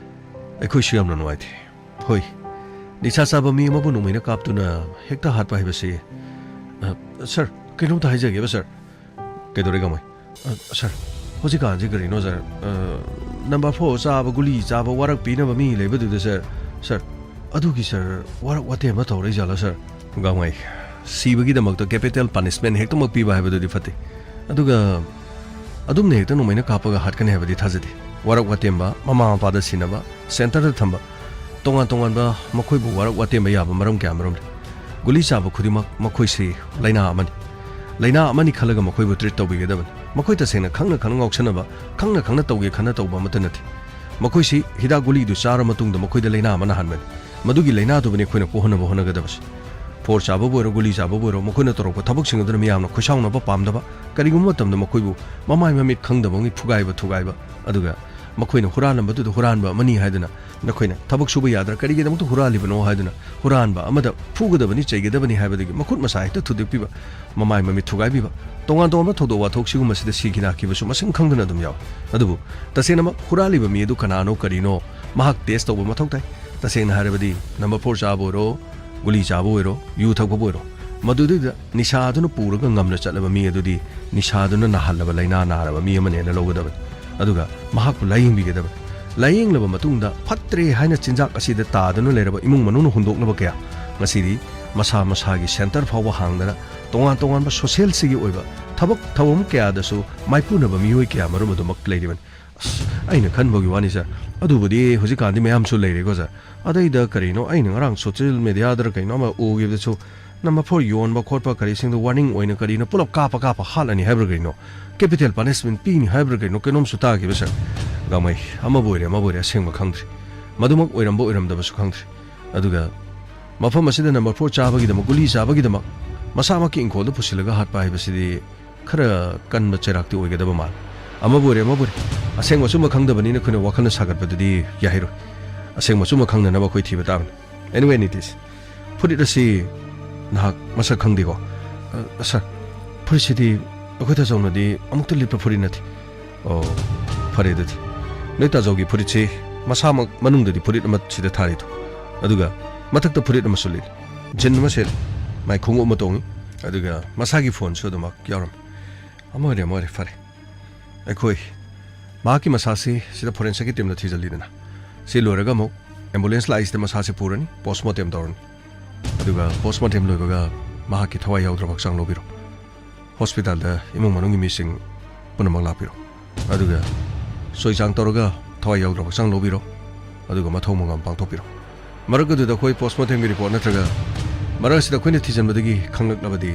ꯑꯩꯈꯣꯏꯁꯨ ꯌꯥꯝꯅ ꯅꯨꯡꯉꯥꯏꯇꯦ꯫ ꯍꯣꯏ, ꯅꯤꯁꯥ ꯆꯥꯕ ꯃꯤ ꯑꯃꯕꯨ ꯅꯣꯡꯃꯩꯅ ꯀꯥꯞꯇꯨꯅ ꯍꯦꯛꯇ ꯍꯥꯠꯄ ꯍꯥꯏꯕꯁꯤ, ꯑ, ꯁꯔ, ꯀꯩꯅꯣꯝꯇ ꯍꯥꯏꯖꯒꯦꯕ, ꯁꯔ꯫ ꯀꯩꯗꯧꯔꯦ, ꯒꯥꯡꯃꯩ? ꯑ, ꯁꯔ, ꯍꯧꯖꯤꯛꯀꯥꯟꯁꯤ ꯀꯔꯤꯅꯣ, ꯁꯔ? ꯑ, ꯅꯝꯕꯔ ꯐꯣꯔ ꯆꯥꯕ, ꯒꯨꯂꯤ ꯆꯥꯕ, ꯋꯥꯔꯛ ꯄꯤꯅꯕ ꯃꯤ ꯂꯩꯕꯗꯨꯗ, ꯁꯔ, ꯁꯔ, ꯑꯗꯨꯒꯤ, ꯁꯔ, ꯋꯥꯔꯛ ꯋꯥꯇꯦꯝꯕ ꯇꯧꯔꯛꯏꯖꯥꯠꯂꯣ, ꯁꯔ? ꯒꯥꯡꯃꯩ, ꯁꯤꯕꯒꯤꯗꯃꯛꯇ capital punishment ꯍꯦꯛꯇꯃꯛ ꯄꯤꯕ ꯍꯥꯏꯕꯗꯨꯗꯤ ꯐꯠꯇꯦ꯫ ꯑꯗꯨꯒ ꯑꯗꯨꯝꯅ ꯍꯦꯛꯇ ꯅꯣꯡꯃꯩꯅ ꯀꯥꯞꯄꯒ ꯍꯥꯠꯀꯅꯤ ꯍꯥꯏꯕꯗꯤ ꯊꯥꯖꯗꯦ꯫ ꯋꯥꯔꯛ ꯋꯥꯇꯦꯝꯕ, ꯃꯃꯥ ꯃꯄꯥꯗ ꯁꯤꯟꯅꯕ, centreꯗ ꯊꯝꯕ, ꯇꯣꯉꯥꯟ ꯇꯣꯉꯥꯟꯕ ꯃꯈꯣꯏꯕꯨ ꯋꯥꯔꯛ ꯋꯥꯇꯦꯝꯕ ꯌꯥꯕ ꯃꯔꯝ ꯀꯌꯥ ꯃꯔꯨꯝ ꯂꯩ꯫ ꯒꯨꯂꯤ ꯆꯥꯕ ꯈꯨꯗꯤꯡꯃꯛ ꯃꯈꯣꯏꯁꯤ ꯂꯥꯏꯅꯥ ꯑꯃꯅꯤ꯫ ꯂꯥꯏꯅꯥ ꯑꯃꯅꯤ ꯈꯜꯂꯒ ꯃꯈꯣꯏꯕꯨ treat ꯇꯧꯕꯤꯒꯗꯕꯅꯤ꯫ ꯃꯈꯣꯏ ꯇꯁꯦꯡꯅ ꯈꯪꯅ ꯈꯪꯅ ꯉꯥꯎꯁꯟꯅꯕ, ꯈꯪꯅ ꯈꯪꯅ ꯇꯧꯒꯦ ꯈꯟꯅ ꯇꯧꯕ ꯑꯃꯠꯇ ꯅꯠꯇꯦ꯫ ꯃꯈꯣꯏꯁꯤ ꯍꯤꯗꯥꯛ ꯒꯨꯂꯤꯗꯨ ꯆꯥꯔ ꯃꯇꯨꯡꯗ ꯃꯈꯣꯏꯗ ꯂꯥꯏꯅꯥ ꯑꯃ ꯅꯥꯍꯟꯕꯅꯤ꯫ ꯃꯗꯨꯒꯤ ꯂꯥꯏꯅꯥꯗꯨꯕꯨꯅꯤ ꯑꯩꯈꯣꯏꯅ ꯀꯣꯛꯍꯟꯅꯕ ꯍꯣꯠꯅꯒꯗꯕꯁꯤ꯫ ꯐꯣꯔ ꯆꯥꯕꯕꯨ ꯑꯣꯏꯔꯣ, ꯒꯨꯂꯤ ꯆꯥꯕꯕꯨ ꯑꯣꯏꯔꯣ, ꯃꯈꯣꯏꯅ ꯇꯧꯔꯛꯄ ꯊꯕꯛꯁꯤꯡ ꯑꯗꯨꯅ ꯃꯤꯌꯥꯝꯅ ꯈꯣꯏꯁꯥꯎꯅꯕ ꯄꯥꯝꯗꯕ, ꯀꯔꯤꯒꯨꯝꯕ ꯃꯇꯝꯗ ꯃꯈꯣꯏꯕꯨ ꯃꯃꯥꯏ ꯃꯃꯤꯠ ꯈꯪꯗꯕꯉꯩ ꯐꯨꯒꯥꯏꯕ ꯊꯨꯒꯥꯏꯕ, ꯑꯗꯨꯒ ꯃꯈꯣꯏꯅ ꯍꯨꯔꯥꯜꯂꯝꯕꯗꯨꯗ ꯍꯨꯔꯥꯟꯕ ꯑꯃꯅꯤ ꯍꯥꯏꯗꯨꯅ ꯅꯈꯣꯏꯅ ꯊꯕꯛ ꯁꯨꯕ ꯌꯥꯗ꯭ꯔꯥ, ꯀꯔꯤꯒꯤꯗꯃꯛꯇ ꯍꯨꯔꯥꯜꯂꯤꯕꯅꯣ ꯍꯥꯏꯗꯨꯅ ꯍꯨꯔꯥꯟꯕ ꯑꯃꯗ ꯐꯨꯒꯗꯕꯅꯤ, ꯆꯩꯒꯗꯕꯅꯤ ꯍꯥꯏꯕꯗꯒꯤ ꯃꯈꯨꯠ ꯃꯁꯥ ꯍꯦꯛꯇ ꯊꯨꯗꯦꯛꯄꯤꯕ, ꯃꯃꯥꯏ ꯃꯃꯤꯠ ꯊꯨꯒꯥꯏꯕꯤꯕ, ꯇꯣꯉꯥꯟ ꯇꯣꯉꯥꯟꯕ ꯊꯧꯗꯣꯛ ꯋꯥꯊꯣꯛ ꯁꯤꯒꯨꯝꯕꯁꯤꯗ ꯁꯤꯈꯤ ꯅꯥꯈꯤꯕꯁꯨ ꯃꯁꯤꯡ ꯈꯪꯗꯅ ꯑꯗꯨꯝ ꯌꯥꯎꯏ꯫ ꯑꯗꯨꯕꯨ ꯇꯁꯦꯡꯅꯃꯛ ꯍꯨꯔꯥꯜꯂꯤꯕ ꯃꯤ ꯑꯗꯨ ꯀꯅꯥꯅꯣ ꯀꯔꯤꯅꯣ ꯃꯍꯥꯛ test ꯇꯧꯕ ꯃꯊꯧ ꯇꯥꯏ꯫ ꯇꯁꯦꯡꯅ ꯍꯥꯏꯔꯕꯗꯤ ꯅꯝꯕꯔ ꯐꯣꯔ ꯆꯥꯕ ꯑꯣꯏꯔꯣ, ꯒꯨꯂꯤ ꯆꯥꯕ ꯑꯣꯏꯔꯣ, ꯌꯨ ꯊꯛꯄꯕꯨ ꯑꯣꯏꯔꯣ, ꯃꯗꯨꯗꯩꯗ ꯅꯤꯁꯥꯗꯨꯅ ꯄꯨꯔꯒ ꯉꯝꯅ ꯆꯠꯂꯕ ꯃꯤ ꯑꯗꯨꯗꯤ ꯅꯤꯁꯥꯗꯨꯅ ꯅꯥꯍꯜꯂꯕ ꯂꯥꯏꯅꯥ ꯅꯥꯔꯕ ꯃꯤ ꯑꯃꯅꯦꯅ ꯂꯧꯒꯗꯕꯅꯤ꯫ ꯑꯗꯨꯒ ꯃꯍꯥꯛꯄꯨ ꯂꯥꯌꯦꯡꯕꯤꯒꯗꯕꯅꯤ꯫ ꯂꯥꯌꯦꯡꯂꯕ ꯃꯇꯨꯡꯗ ꯐꯠꯇ꯭ꯔꯦ ꯍꯥꯏꯅ ꯆꯤꯟꯖꯥꯛ ꯑꯁꯤꯗ ꯇꯥꯗꯨꯅ ꯂꯩꯔꯕ ꯏꯃꯨꯡ ꯃꯅꯨꯡꯅ ꯍꯨꯟꯗꯣꯛꯅꯕ ꯀꯌꯥ ꯉꯁꯤꯗꯤ ꯃꯁꯥ ꯃꯁꯥꯒꯤ centre ꯐꯥꯎꯕ ꯍꯥꯡꯗꯅ ꯇꯣꯉꯥꯟ ꯇꯣꯉꯥꯟꯕ socialꯁꯤꯒꯤ ꯑꯣꯏꯕ ꯊꯕꯛ ꯊꯧꯔꯝ ꯀꯌꯥꯗꯁꯨ ꯃꯥꯏꯄꯨꯅꯕ ꯃꯤꯑꯣꯏ ꯀꯌꯥ ꯃꯔꯨꯝ ꯑꯗꯨꯃꯛ ꯂꯩꯔꯤꯕꯅꯤ꯫ ꯑꯁ, ꯑꯩꯅ ꯈꯟꯕꯒꯤ ꯋꯥꯅꯤ ꯁꯥꯔ, ꯑꯗꯨꯕꯨꯗꯤ ꯍꯧꯖꯤꯛꯀꯥꯟꯗꯤ ꯃꯌꯥꯝꯁꯨ ꯂꯩꯔꯦꯀꯣ ꯁꯥꯔ꯫ ꯑꯗꯩꯗ ꯀꯔꯤꯅꯣ, ꯑꯩꯅ ꯉꯔꯥꯡ social mediaꯗꯔ ꯀꯩꯅꯣ ꯑꯃ ꯎꯈꯤꯕꯗꯁꯨ ꯅꯝꯕꯔ ꯐꯣꯔ ꯌꯣꯟꯕ ꯈꯣꯠꯄ ꯀꯔꯤꯁꯤꯡꯗꯣ warning ꯑꯣꯏꯅ ꯀꯔꯤꯅꯣ ꯄꯨꯂꯞ ꯀꯥꯞꯄ ꯀꯥꯞꯄ ꯍꯥꯠꯂꯅꯤ ꯍꯥꯏꯕ꯭ꯔꯥ ꯀꯩꯅꯣ, capital punishment ꯄꯤꯅꯤ ꯍꯥꯏꯕ꯭ꯔꯥ ꯀꯩꯅꯣ, ꯀꯩꯅꯣꯝꯁꯨ ꯇꯥꯈꯤꯕ ꯁꯥꯔ꯫ ꯒꯥꯡꯃꯩ, ꯑꯃꯕꯨ ꯑꯣꯏꯔꯦ ꯑꯃꯕꯨ ꯑꯣꯏꯔꯦ ꯑꯁꯦꯡꯕ ꯈꯪꯗ꯭ꯔꯤ꯫ ꯃꯗꯨꯃꯛ ꯑꯣꯏꯔꯝꯕ ꯑꯣꯏꯔꯝꯗꯕꯁꯨ ꯈꯪꯗ꯭ꯔꯤ꯫ ꯑꯗꯨꯒ ꯃꯐꯝ ꯑꯁꯤꯗ ꯅꯝꯕꯔ ꯐꯣꯔ ꯆꯥꯕꯒꯤꯗꯃꯛ, ꯒꯨꯂꯤ ꯆꯥꯕꯒꯤꯗꯃꯛ ꯃꯁꯥꯃꯛꯀꯤ ꯏꯪꯈꯣꯜꯗ ꯄꯨꯁꯤꯜꯂꯒ ꯍꯥꯠꯄ ꯍꯥꯏꯕꯁꯤꯗꯤ ꯈꯔ ꯀꯟꯕ ꯆꯩꯔꯥꯛꯇꯤ ꯑꯣꯏꯒꯗꯕ ꯃꯥꯜꯂꯤ꯫ ꯑꯃꯕꯨ ꯑꯣꯏꯔꯦ ꯑꯃꯕꯨ ꯑꯣꯏꯔꯦ, ꯑꯁꯦꯡꯕ ꯑꯆꯨꯝꯕ ꯈꯪꯗꯕꯅꯤꯅ ꯑꯩꯈꯣꯏꯅ ꯋꯥꯈꯜꯅ ꯁꯥꯒꯠꯄꯗꯨꯗꯤ ꯌꯥꯍꯩꯔꯣꯏ꯫ ꯑꯁꯦꯡꯕ ꯑꯆꯨꯝꯕ ꯈꯪꯅꯅꯕ ꯑꯩꯈꯣꯏ ꯊꯤꯕ ꯇꯥꯕꯅꯤ꯫ Anyway, ꯅꯤꯇꯤꯁ, ꯐꯨꯔꯤꯠ ꯑꯁꯤ ꯅꯍꯥꯛ ꯃꯁꯛ ꯈꯪꯗꯦꯀꯣ? ꯑ, ꯁꯥꯔ, ꯐꯨꯔꯤꯠꯁꯤꯗꯤ ꯑꯩꯈꯣꯏ ꯇꯥꯖꯧꯅꯗꯤ ꯑꯃꯨꯛꯇ ꯂꯤꯠꯄ ꯐꯨꯔꯤꯠ ꯅꯠꯇꯦ꯫ ꯑꯣ, ꯐꯔꯦ ꯑꯗꯨꯗꯤ꯫ ꯅꯣꯏ ꯇꯥꯖꯧꯒꯤ ꯐꯨꯔꯤꯠꯁꯤ ꯃꯁꯥꯃꯛ ꯃꯅꯨꯡꯗꯗꯤ ꯐꯨꯔꯤꯠ ꯑꯃ ꯁꯤꯗ ꯊꯥꯔꯤꯗꯣ, ꯑꯗꯨꯒ ꯃꯊꯛꯇ ꯐꯨꯔꯤꯠ ꯑꯃꯁꯨ ꯂꯤꯠꯂꯤ, ꯖꯤꯟ ꯑꯃ ꯁꯦꯠꯂꯤ, ꯃꯥꯏ ꯈꯣꯡꯎꯞ ꯑꯃ ꯇꯣꯡꯉꯤ, ꯑꯗꯨꯒ ꯃꯁꯥꯒꯤ ꯐꯣꯟꯁꯨ ꯑꯗꯨꯃꯛ ꯌꯥꯎꯔꯝꯃꯤ꯫ ꯑꯃ ꯑꯣꯏꯔꯦ, ꯑꯃ ꯑꯣꯏꯔꯦ, ꯐꯔꯦ꯫ ꯑꯩꯈꯣꯏ ꯃꯍꯥꯛꯀꯤ ꯃꯁꯥꯁꯤ ꯁꯤꯗ ꯐꯣꯔꯦꯟꯁꯤꯛꯀꯤ ꯇꯤꯝꯅ ꯊꯤꯖꯤꯜꯂꯤꯗꯅ, ꯁꯤ ꯂꯣꯏꯔꯒ ꯑꯃꯨꯛ ꯑꯦꯝꯕꯨꯂꯦꯟꯁ ꯂꯥꯛꯏꯁꯤꯗ ꯃꯁꯥꯁꯤ ꯄꯨꯔꯅꯤ, ꯄꯣꯁꯃꯣꯔꯇꯦꯝ ꯇꯧꯔꯅꯤ, ꯑꯗꯨꯒ ꯄꯣꯁꯃꯣꯔꯇꯦꯝ ꯂꯣꯏꯕꯒ ꯃꯍꯥꯛꯀꯤ ꯊꯋꯥꯏ ꯌꯥꯎꯗ꯭ꯔꯕ ꯍꯛꯆꯥꯡ ꯂꯧꯕꯤꯔꯣ꯫ ꯍꯣꯁꯄꯤꯇꯥꯜꯗ ꯏꯃꯨꯡ ꯃꯅꯨꯡꯒꯤ ꯃꯤꯁꯤꯡ ꯄꯨꯝꯅꯃꯛ ꯂꯥꯛꯄꯤꯔꯣ꯫ ꯑꯗꯨꯒ ꯆꯣꯏꯆꯥꯡ ꯇꯧꯔꯒ ꯊꯋꯥꯏ ꯌꯥꯎꯗ꯭ꯔꯕ ꯍꯛꯆꯥꯡ ꯂꯧꯕꯤꯔꯣ꯫ ꯑꯗꯨꯒ ꯃꯊꯧ ꯃꯉꯝ ꯄꯥꯡꯊꯣꯛꯄꯤꯔꯣ꯫ ꯃꯔꯛ ꯑꯗꯨꯗ ꯑꯩꯈꯣꯏ ꯄꯣꯁꯃꯣꯔꯇꯦꯝꯒꯤ ꯔꯤꯄꯣꯔꯠ ꯅꯠꯇ꯭ꯔꯒ ꯃꯔꯛ ꯑꯁꯤꯗ ꯑꯩꯈꯣꯏꯅ ꯊꯤꯖꯤꯟꯕꯗꯒꯤ ꯈꯪꯂꯛꯂꯕꯗꯤ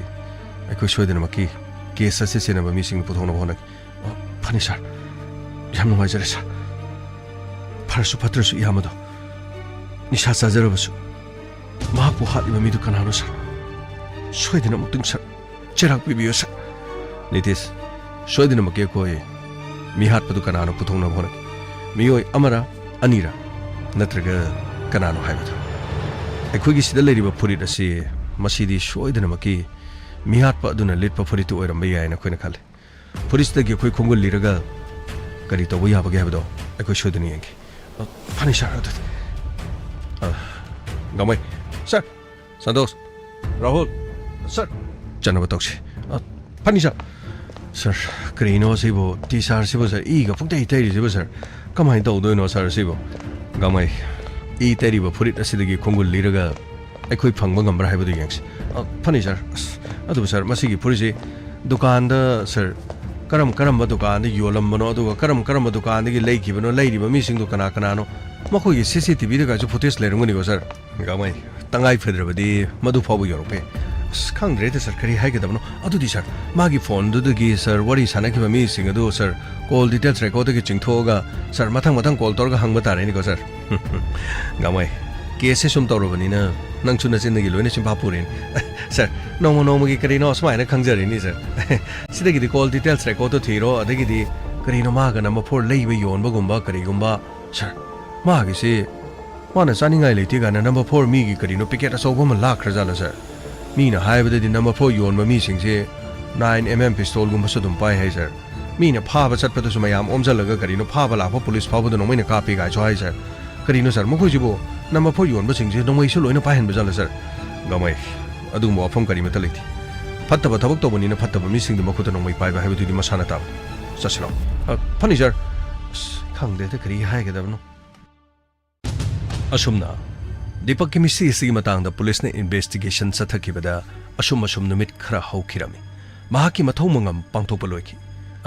ꯑꯩꯈꯣꯏ ꯁꯣꯏꯗꯅꯃꯛꯀꯤ ꯀꯦꯁ ꯑꯁꯤ ꯁꯦꯟꯅꯕ ꯃꯤꯁꯤꯡꯗꯨ ꯄꯨꯊꯣꯛꯅꯕ ꯍꯣꯠꯅꯒꯦ꯫ ꯑ, ꯐꯅꯤ ꯁꯥꯔ꯫ ꯌꯥꯝ ꯅꯨꯡꯉꯥꯏꯖꯔꯦ ꯁꯥꯔ꯫ ꯐꯔꯁꯨ ꯐꯠꯇ꯭ꯔꯁꯨ ꯏꯌꯥꯝꯕꯗꯣ ꯅꯤꯁꯥ ꯆꯥꯖꯔꯕꯁꯨ ꯃꯍꯥꯛꯄꯨ ꯍꯥꯠꯂꯤꯕ ꯃꯤꯗꯨ ꯀꯅꯥꯅꯣ ꯁꯥꯔ? ꯁꯣꯏꯗꯅ ꯑꯃꯨꯛꯇꯪ ꯁꯥꯔ ꯆꯩꯔꯥꯛ ꯄꯤꯕꯤꯌꯨ ꯁꯥꯔ꯫ ꯅꯤꯇꯤꯁ, ꯁꯣꯏꯗꯅꯃꯛꯀꯤ ꯑꯩꯈꯣꯏ ꯃꯤꯍꯥꯠꯄꯗꯨ ꯀꯅꯥꯅꯣ ꯄꯨꯊꯣꯛꯅꯕ ꯍꯣꯠꯅꯒꯦ꯫ ꯃꯤꯑꯣꯏ ꯑꯃꯔ ꯑꯅꯤꯔ ꯅꯠꯇ꯭ꯔꯒ ꯀꯅꯥꯅꯣ ꯍꯥꯏꯕꯗꯨ꯫ ꯑꯩꯈꯣꯏꯒꯤ ꯁꯤꯗ ꯂꯩꯔꯤꯕ ꯐꯨꯔꯤꯠ ꯑꯁꯤ ꯃꯁꯤꯗꯤ ꯁꯣꯏꯗꯅꯃꯛꯀꯤ ꯃꯤꯍꯥꯠꯄ ꯑꯗꯨꯅ ꯂꯤꯠꯄ ꯐꯨꯔꯤꯠꯇꯨ ꯑꯣꯏꯔꯝꯕ ꯌꯥꯏꯅ ꯑꯩꯈꯣꯏꯅ ꯈꯜꯂꯤ꯫ ꯐꯨꯔꯤꯠꯁꯤꯗꯒꯤ ꯑꯩꯈꯣꯏ ꯈꯣꯡꯒꯨꯜ ꯂꯤꯔꯒ ꯀꯔꯤ ꯇꯧꯕ ꯌꯥꯕꯒꯦ ꯍꯥꯏꯕꯗꯣ ꯑꯩꯈꯣꯏ ꯁꯣꯏꯗꯅ ꯌꯦꯡꯒꯦ꯫ ꯑ, ꯐꯅꯤ ꯁꯥꯔ, ꯑꯗꯨꯗꯤ꯫ ꯑ, ꯒꯥꯡꯃꯩ꯫ ꯁꯥꯔ, ꯁꯟꯇꯣꯁ, ꯔꯥꯍꯨꯜ, ꯁꯥꯔ, ꯆꯠꯅꯕ ꯇꯧꯁꯤ꯫ ꯑ, ꯐꯅꯤ ꯁꯥꯔ꯫ ꯁꯥꯔ, ꯀꯔꯤꯅꯣ ꯁꯤꯕꯨ? ꯇꯤ ꯁꯥꯔꯁꯤꯕꯨ ꯁꯥꯔ, ꯏꯒ ꯄꯨꯡꯇꯩ ꯇꯩꯔꯤꯁꯤꯕꯨ ꯁꯥꯔ? ꯀꯃꯥꯏꯅ ꯇꯧꯗꯣꯏꯅꯣ ꯁꯥꯔ ꯁꯤꯕꯨ? ꯒꯥꯡꯃꯩ, ꯏ ꯇꯩꯔꯤꯕ ꯐꯨꯔꯤꯠ ꯑꯁꯤꯗꯒꯤ ꯈꯣꯡꯒꯨꯜ ꯂꯤꯔꯒ ꯑꯩꯈꯣꯏ ꯐꯪꯕ ꯉꯝꯕ꯭ꯔꯥ ꯍꯥꯏꯕꯗꯨ ꯌꯦꯡꯁꯤ꯫ ꯑ, ꯐꯅꯤ ꯁꯥꯔ꯫ ꯑꯁ, ꯑꯗꯨꯕꯨ ꯁꯥꯔ, ꯃꯁꯤꯒꯤ ꯐꯨꯔꯤꯠꯁꯤ ꯗꯨꯀꯥꯟꯗ ꯁꯥꯔ, ꯀꯔꯝ ꯀꯔꯝꯕ ꯗꯨꯀꯥꯟꯗ ꯌꯣꯜꯂꯝꯕꯅꯣ, ꯑꯗꯨꯒ ꯀꯔꯝ ꯀꯔꯝꯕ ꯗꯨꯀꯥꯟꯗꯒꯤ ꯂꯩꯈꯤꯕꯅꯣ, ꯂꯩꯔꯤꯕ ꯃꯤꯁꯤꯡꯗꯨ ꯀꯅꯥ ꯀꯅꯥꯅꯣ, ꯃꯈꯣꯏꯒꯤ ꯁꯤ ꯁꯤ ꯇꯤ ꯚꯤꯗꯒꯁꯨ ꯐꯨꯇꯦꯖ ꯂꯩꯔꯝꯒꯅꯤꯀꯣ ꯁꯥꯔ? ꯒꯥꯡꯃꯩ, ꯇꯉꯥꯏ ꯐꯗ꯭ꯔꯕꯗꯤ ꯃꯗꯨ ꯐꯥꯎꯕ ꯌꯧꯔꯛꯄ ꯌꯥꯏ꯫ ꯑꯁ, ꯈꯪꯗ꯭ꯔꯦꯗ ꯁꯥꯔ, ꯀꯔꯤ ꯍꯥꯏꯒꯗꯕꯅꯣ꯫ ꯑꯗꯨꯗꯤ ꯁꯥꯔ, ꯃꯥꯒꯤ ꯐꯣꯟꯗꯨꯗꯒꯤ ꯁꯥꯔ ꯋꯥꯔꯤ ꯁꯥꯟꯅꯈꯤꯕ ꯃꯤꯁꯤꯡ ꯑꯗꯨ ꯁꯥꯔ ꯀꯣꯜ ꯗꯤꯇꯦꯜꯁ ꯔꯦꯀꯣꯔꯗꯇꯒꯤ ꯆꯤꯡꯊꯣꯛꯑꯒ ꯁꯥꯔ ꯃꯊꯪ ꯃꯊꯪ ꯀꯣꯜ ꯇꯧꯔꯒ ꯍꯪꯕ ꯇꯥꯔꯦꯅꯦꯀꯣ ꯁꯥꯔ꯫ ꯒꯥꯡꯃꯩ, ꯀꯦꯁꯁꯦ ꯁꯨꯝ ꯇꯧꯔꯕꯅꯤꯅ ꯅꯪꯁꯨ ꯅꯆꯤꯟꯗꯒꯤ ꯂꯣꯏꯅ ꯆꯤꯟꯐꯥ ꯄꯨꯔꯦꯅꯦ꯫ ꯁꯥꯔ, ꯅꯣꯡꯃ ꯅꯣꯡꯃꯒꯤ ꯀꯔꯤꯅꯣ ꯁꯨꯃꯥꯏꯅ ꯈꯪꯖꯔꯤꯅꯤ ꯁꯥꯔ꯫ ꯁꯤꯗꯒꯤꯗꯤ ꯀꯣꯜ ꯗꯤꯇꯦꯜꯁ ꯔꯦꯀꯣꯔꯗꯇꯣ ꯊꯤꯔꯣ, ꯑꯗꯒꯤꯗꯤ ꯀꯔꯤꯅꯣ ꯃꯥꯒ ꯅꯝꯕꯔ ꯐꯣꯔ ꯂꯩꯕ ꯌꯣꯟꯕꯒꯨꯝꯕ ꯀꯔꯤꯒꯨꯝꯕ꯫ ꯁꯥꯔ, ꯃꯥꯒꯤꯁꯤ ꯃꯥꯅ ꯆꯥꯅꯤꯡꯉꯥꯏ ꯂꯩꯇꯦ ꯀꯥꯏꯅ ꯅꯝꯕꯔ ꯐꯣꯔ ꯃꯤꯒꯤ ꯀꯔꯤꯅꯣ ꯄꯦꯀꯦꯠ ꯑꯆꯧꯕ ꯑꯃ ꯂꯥꯛꯈ꯭ꯔꯖꯥꯠꯂ ꯁꯥꯔ? ꯃꯤꯅ ꯍꯥꯏꯕꯗꯗꯤ ꯅꯝꯕꯔ ꯐꯣꯔ ꯌꯣꯟꯕ ꯃꯤꯁꯤꯡꯁꯦ ꯅꯥꯏꯟ ꯑꯦꯝ ꯑꯦꯝ ꯄꯤꯁꯇꯣꯜꯒꯨꯝꯕꯁꯨ ꯑꯗꯨꯝ ꯄꯥꯏ ꯍꯥꯏ ꯁꯥꯔ꯫ ꯃꯤꯅ ꯐꯥꯕ ꯆꯠꯄꯗꯁꯨ ꯃꯌꯥꯝ ꯑꯣꯝꯁꯤꯜꯂꯒ ꯀꯔꯤꯅꯣ ꯐꯥꯕ ꯂꯥꯛꯄ ꯄꯨꯂꯤꯁ ꯐꯥꯎꯕꯗ ꯅꯣꯡꯃꯩꯅ ꯀꯥꯞꯄꯤ ꯀꯥꯏꯁꯨ ꯍꯥꯏ ꯁꯥꯔ꯫ ꯀꯔꯤꯅꯣ ꯁꯥꯔ, ꯃꯈꯣꯏꯁꯤꯕꯨ ꯅꯝꯕꯔ ꯐꯣꯔ ꯌꯣꯟꯕꯁꯤꯡꯁꯦ ꯅꯣꯡꯃꯩꯁꯨ ꯂꯣꯏꯅ ꯄꯥꯏꯍꯟꯕ ꯖꯥꯠꯂ ꯁꯥꯔ? ꯒꯃꯩ, ꯑꯗꯨꯒꯨꯝꯕ ꯋꯥꯐꯝ ꯀꯔꯤꯃꯠꯇ ꯂꯩꯇꯦ꯫ ꯐꯠꯇꯕ ꯊꯕꯛ ꯇꯧꯕꯅꯤꯅ ꯐꯠꯇꯕ ꯃꯤꯁꯤꯡꯗꯤ ꯃꯈꯨꯠꯇ ꯅꯣꯡꯃꯩ ꯄꯥꯏꯕ ꯍꯥꯏꯕꯗꯨꯗꯤ ꯃꯁꯥꯅ ꯇꯥꯕꯅꯤ꯫ ꯆꯠꯁꯤꯜꯂꯣ꯫ ꯑ, ꯐꯅꯤ ꯁꯥꯔ꯫ ꯑꯁ, ꯈꯪꯗꯦꯗ ꯀꯔꯤ ꯍꯥꯏꯒꯗꯕꯅꯣ꯫ ꯑꯁꯨꯝꯅ ꯗꯤꯄꯛꯀꯤ ꯃꯤꯁꯤ ꯑꯁꯤꯒꯤ ꯃꯇꯥꯡꯗ ꯄꯨꯂꯤꯁꯅ ꯏꯟꯚꯦꯁꯇꯤꯒꯦꯁꯟ ꯆꯠꯊꯈꯤꯕꯗ ꯑꯁꯨꯝ ꯑꯁꯨꯝ ꯅꯨꯃꯤꯠ ꯈꯔ ꯍꯧꯈꯤꯔꯝꯃꯤ꯫ ꯃꯍꯥꯛꯀꯤ ꯃꯊꯧ ꯃꯉꯝ ꯄꯥꯡꯊꯣꯛꯄ ꯂꯣꯏꯈꯤ꯫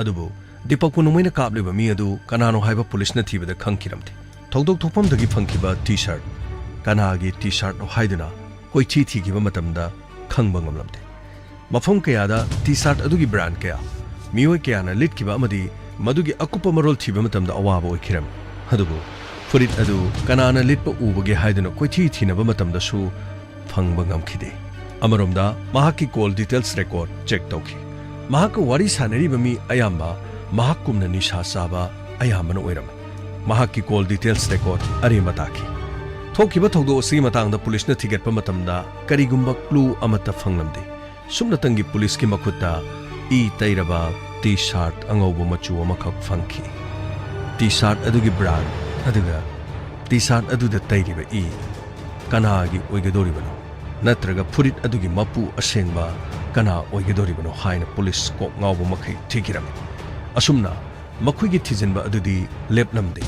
ꯑꯗꯨꯕꯨ ꯗꯤꯄꯛꯄꯨ ꯅꯣꯡꯃꯩꯅ ꯀꯥꯞꯂꯤꯕ ꯃꯤ ꯑꯗꯨ ꯀꯅꯥꯅꯣ ꯍꯥꯏꯕ ꯄꯨꯂꯤꯁꯅ ꯊꯤꯕꯗ ꯈꯪꯈꯤꯔꯝꯗꯦ꯫ ꯊꯧꯗꯣꯛ ꯊꯣꯛꯐꯝꯗꯒꯤ ꯐꯪꯈꯤꯕ ꯇꯤ ꯁꯥꯔꯠ, ꯀꯅꯥꯒꯤ ꯇꯤ ꯁꯥꯔꯠꯅꯣ ꯍꯥꯏꯗꯨꯅ ꯀꯣꯏꯊꯤ ꯊꯤꯈꯤꯕ ꯃꯇꯝꯗ ꯈꯪꯕ ꯉꯝꯂꯝꯗꯦ꯫ ꯃꯐꯝ ꯀꯌꯥꯗ ꯇꯤ ꯁꯥꯔꯠ ꯑꯗꯨꯒꯤ ꯕ꯭ꯔꯥꯟ ꯀꯌꯥ, ꯃꯤꯑꯣꯏ ꯀꯌꯥꯅ ꯂꯤꯠꯈꯤꯕ ꯑꯃꯗꯤ ꯃꯗꯨꯒꯤ ꯑꯀꯨꯞꯄ ꯃꯔꯣꯜ ꯊꯤꯕ ꯃꯇꯝꯗ ꯑꯋꯥꯕ ꯑꯣꯏꯈꯤꯔꯝꯃꯤ꯫ ꯑꯗꯨꯕꯨ ꯐꯨꯔꯤꯠ ꯑꯗꯨ ꯀꯅꯥꯅ ꯂꯤꯠꯄ ꯎꯕꯒꯦ ꯍꯥꯏꯗꯨꯅ ꯀꯣꯏꯊꯤ ꯊꯤꯅꯕ ꯃꯇꯝꯗꯁꯨ ꯐꯪꯕ ꯉꯝꯈꯤꯗꯦ꯫ ꯑꯃꯔꯣꯝꯗ ꯃꯍꯥꯛꯀꯤ ꯀꯣꯜ ꯗꯤꯇꯦꯜꯁ ꯔꯦꯀꯣꯔꯗ ꯆꯦꯛ ꯇꯧꯈꯤ꯫ ꯃꯍꯥꯛꯀ ꯋꯥꯔꯤ ꯁꯥꯟꯅꯔꯤꯕ ꯃꯤ ꯑꯌꯥꯝꯕ ꯃꯍꯥꯛꯀꯨꯝꯅ ꯅꯤꯁꯥ ꯆꯥꯕ ꯑꯌꯥꯝꯕꯅ ꯑꯣꯏꯔꯝꯃꯤ꯫ ꯃꯍꯥꯛꯀꯤ ꯀꯣꯜ ꯗꯤꯇꯦꯜꯁ ꯔꯦꯀꯣꯔꯗ ꯑꯔꯦꯝꯕ ꯇꯥꯈꯤ꯫ ꯊꯣꯛꯈꯤꯕ ꯊꯧꯗꯣꯛ ꯑꯁꯤꯒꯤ ꯃꯇꯥꯡꯗ ꯄꯨꯂꯤꯁꯅ ꯊꯤꯒꯠꯄ ꯃꯇꯝꯗ ꯀꯔꯤꯒꯨꯝꯕ ꯀ꯭ꯂꯨ ꯑꯃꯠꯇ ꯐꯪꯂꯝꯗꯦ꯫ ꯁꯨꯞꯅꯇꯪꯒꯤ ꯄꯨꯂꯤꯁꯀꯤ ꯃꯈꯨꯠꯇ ꯏ ꯇꯩꯔꯕ ꯇꯤ ꯁꯥꯔꯠ ꯑꯉꯧꯕ ꯃꯆꯨ ꯑꯃꯈꯛ ꯐꯪꯈꯤ꯫ ꯇꯤ ꯁꯥꯔꯠ ꯑꯗꯨꯒꯤ ꯕ꯭ꯔꯥꯟ ꯑꯗꯨꯒ ꯇꯤ ꯁꯥꯔꯠ ꯑꯗꯨꯗ ꯇꯩꯔꯤꯕ ꯏ ꯀꯅꯥꯒꯤ ꯑꯣꯏꯒꯗꯧꯔꯤꯕꯅꯣ? ꯅꯠꯇ꯭ꯔꯒ ꯐꯨꯔꯤꯠ ꯑꯗꯨꯒꯤ ꯃꯄꯨ ꯑꯁꯦꯡꯕ ꯀꯅꯥ ꯑꯣꯏꯒꯗꯧꯔꯤꯕꯅꯣ ꯍꯥꯏꯅ ꯄꯨꯂꯤꯁ ꯀꯣꯛ ꯉꯥꯎꯕ ꯃꯈꯩ ꯊꯤꯈꯤꯔꯝꯃꯤ꯫ ꯑꯁꯨꯝꯅ ꯃꯈꯣꯏꯒꯤ ꯊꯤꯖꯤꯟꯕ ꯑꯗꯨꯗꯤ ꯂꯦꯞꯂꯝꯗꯦ꯫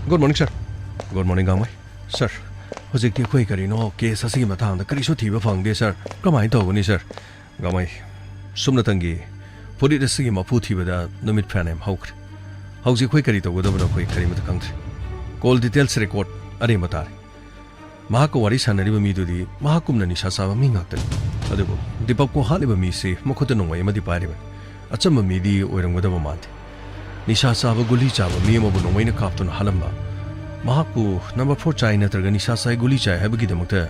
Good morning, sir. Good morning, ꯒꯥꯡꯃꯩ꯫ Sir, ꯍꯧꯖꯤꯛꯇꯤ ꯑꯩꯈꯣꯏ ꯀꯔꯤꯅꯣ ꯀꯦꯁ ꯑꯁꯤꯒꯤ ꯃꯇꯥꯡꯗ ꯀꯔꯤꯁꯨ ꯊꯤꯕ ꯐꯪꯗꯦ, sir꯫ ꯀꯃꯥꯏꯅ ꯇꯧꯒꯅꯤ, sir? ꯒꯥꯡꯃꯩ, ꯁꯨꯞꯅꯇꯪꯒꯤ ꯐꯨꯔꯤꯠ ꯑꯁꯤꯒꯤ ꯃꯄꯨ ꯊꯤꯕꯗ ꯅꯨꯃꯤꯠ ꯐꯅꯌꯥꯝ ꯍꯧꯈ꯭ꯔꯦ꯫ ꯍꯧꯖꯤꯛ ꯑꯩꯈꯣꯏ ꯀꯔꯤ ꯇꯧꯒꯗꯕꯅꯣ ꯑꯩꯈꯣꯏ ꯀꯔꯤꯃꯠꯇ ꯈꯪꯗ꯭ꯔꯦ꯫ ꯀꯣꯜ ꯗꯤꯇꯦꯜꯁ ꯔꯦꯀꯣꯔꯗ ꯑꯔꯦꯝꯕ ꯇꯥꯔꯦ꯫ ꯃꯍꯥꯛꯀ ꯋꯥꯔꯤ ꯁꯥꯟꯅꯔꯤꯕ ꯃꯤꯗꯨꯗꯤ ꯃꯍꯥꯛꯀꯨꯝꯅ ꯅꯤꯁꯥ ꯆꯥꯕ ꯃꯤ ꯉꯥꯛꯇꯅꯤ꯫ ꯑꯗꯨꯕꯨ ꯗꯤꯄꯛꯄꯨ ꯍꯥꯠꯂꯤꯕ ꯃꯤꯁꯤ ꯃꯈꯨꯠꯇ ꯅꯣꯡꯃꯩ ꯑꯃꯗꯤ ꯄꯥꯏꯔꯤꯕꯅꯤ꯫ ꯑꯆꯝꯕ ꯃꯤꯗꯤ ꯑꯣꯏꯔꯝꯒꯗꯕ ꯃꯥꯟꯗꯦ꯫ ꯅꯤꯁꯥ ꯆꯥꯕ, ꯒꯨꯂꯤ ꯆꯥꯕ ꯃꯤ ꯑꯃꯕꯨ ꯅꯣꯡꯃꯩꯅ ꯀꯥꯞꯇꯨꯅ ꯍꯥꯠꯂꯝꯕ, ꯃꯍꯥꯛꯄꯨ ꯅꯝꯕꯔ ꯐꯣꯔ ꯆꯥꯏ ꯅꯠꯇ꯭ꯔꯒ ꯅꯤꯁꯥ ꯆꯥꯏ, ꯒꯨꯂꯤ ꯆꯥꯏ ꯍꯥꯏꯕꯒꯤꯗꯃꯛꯇ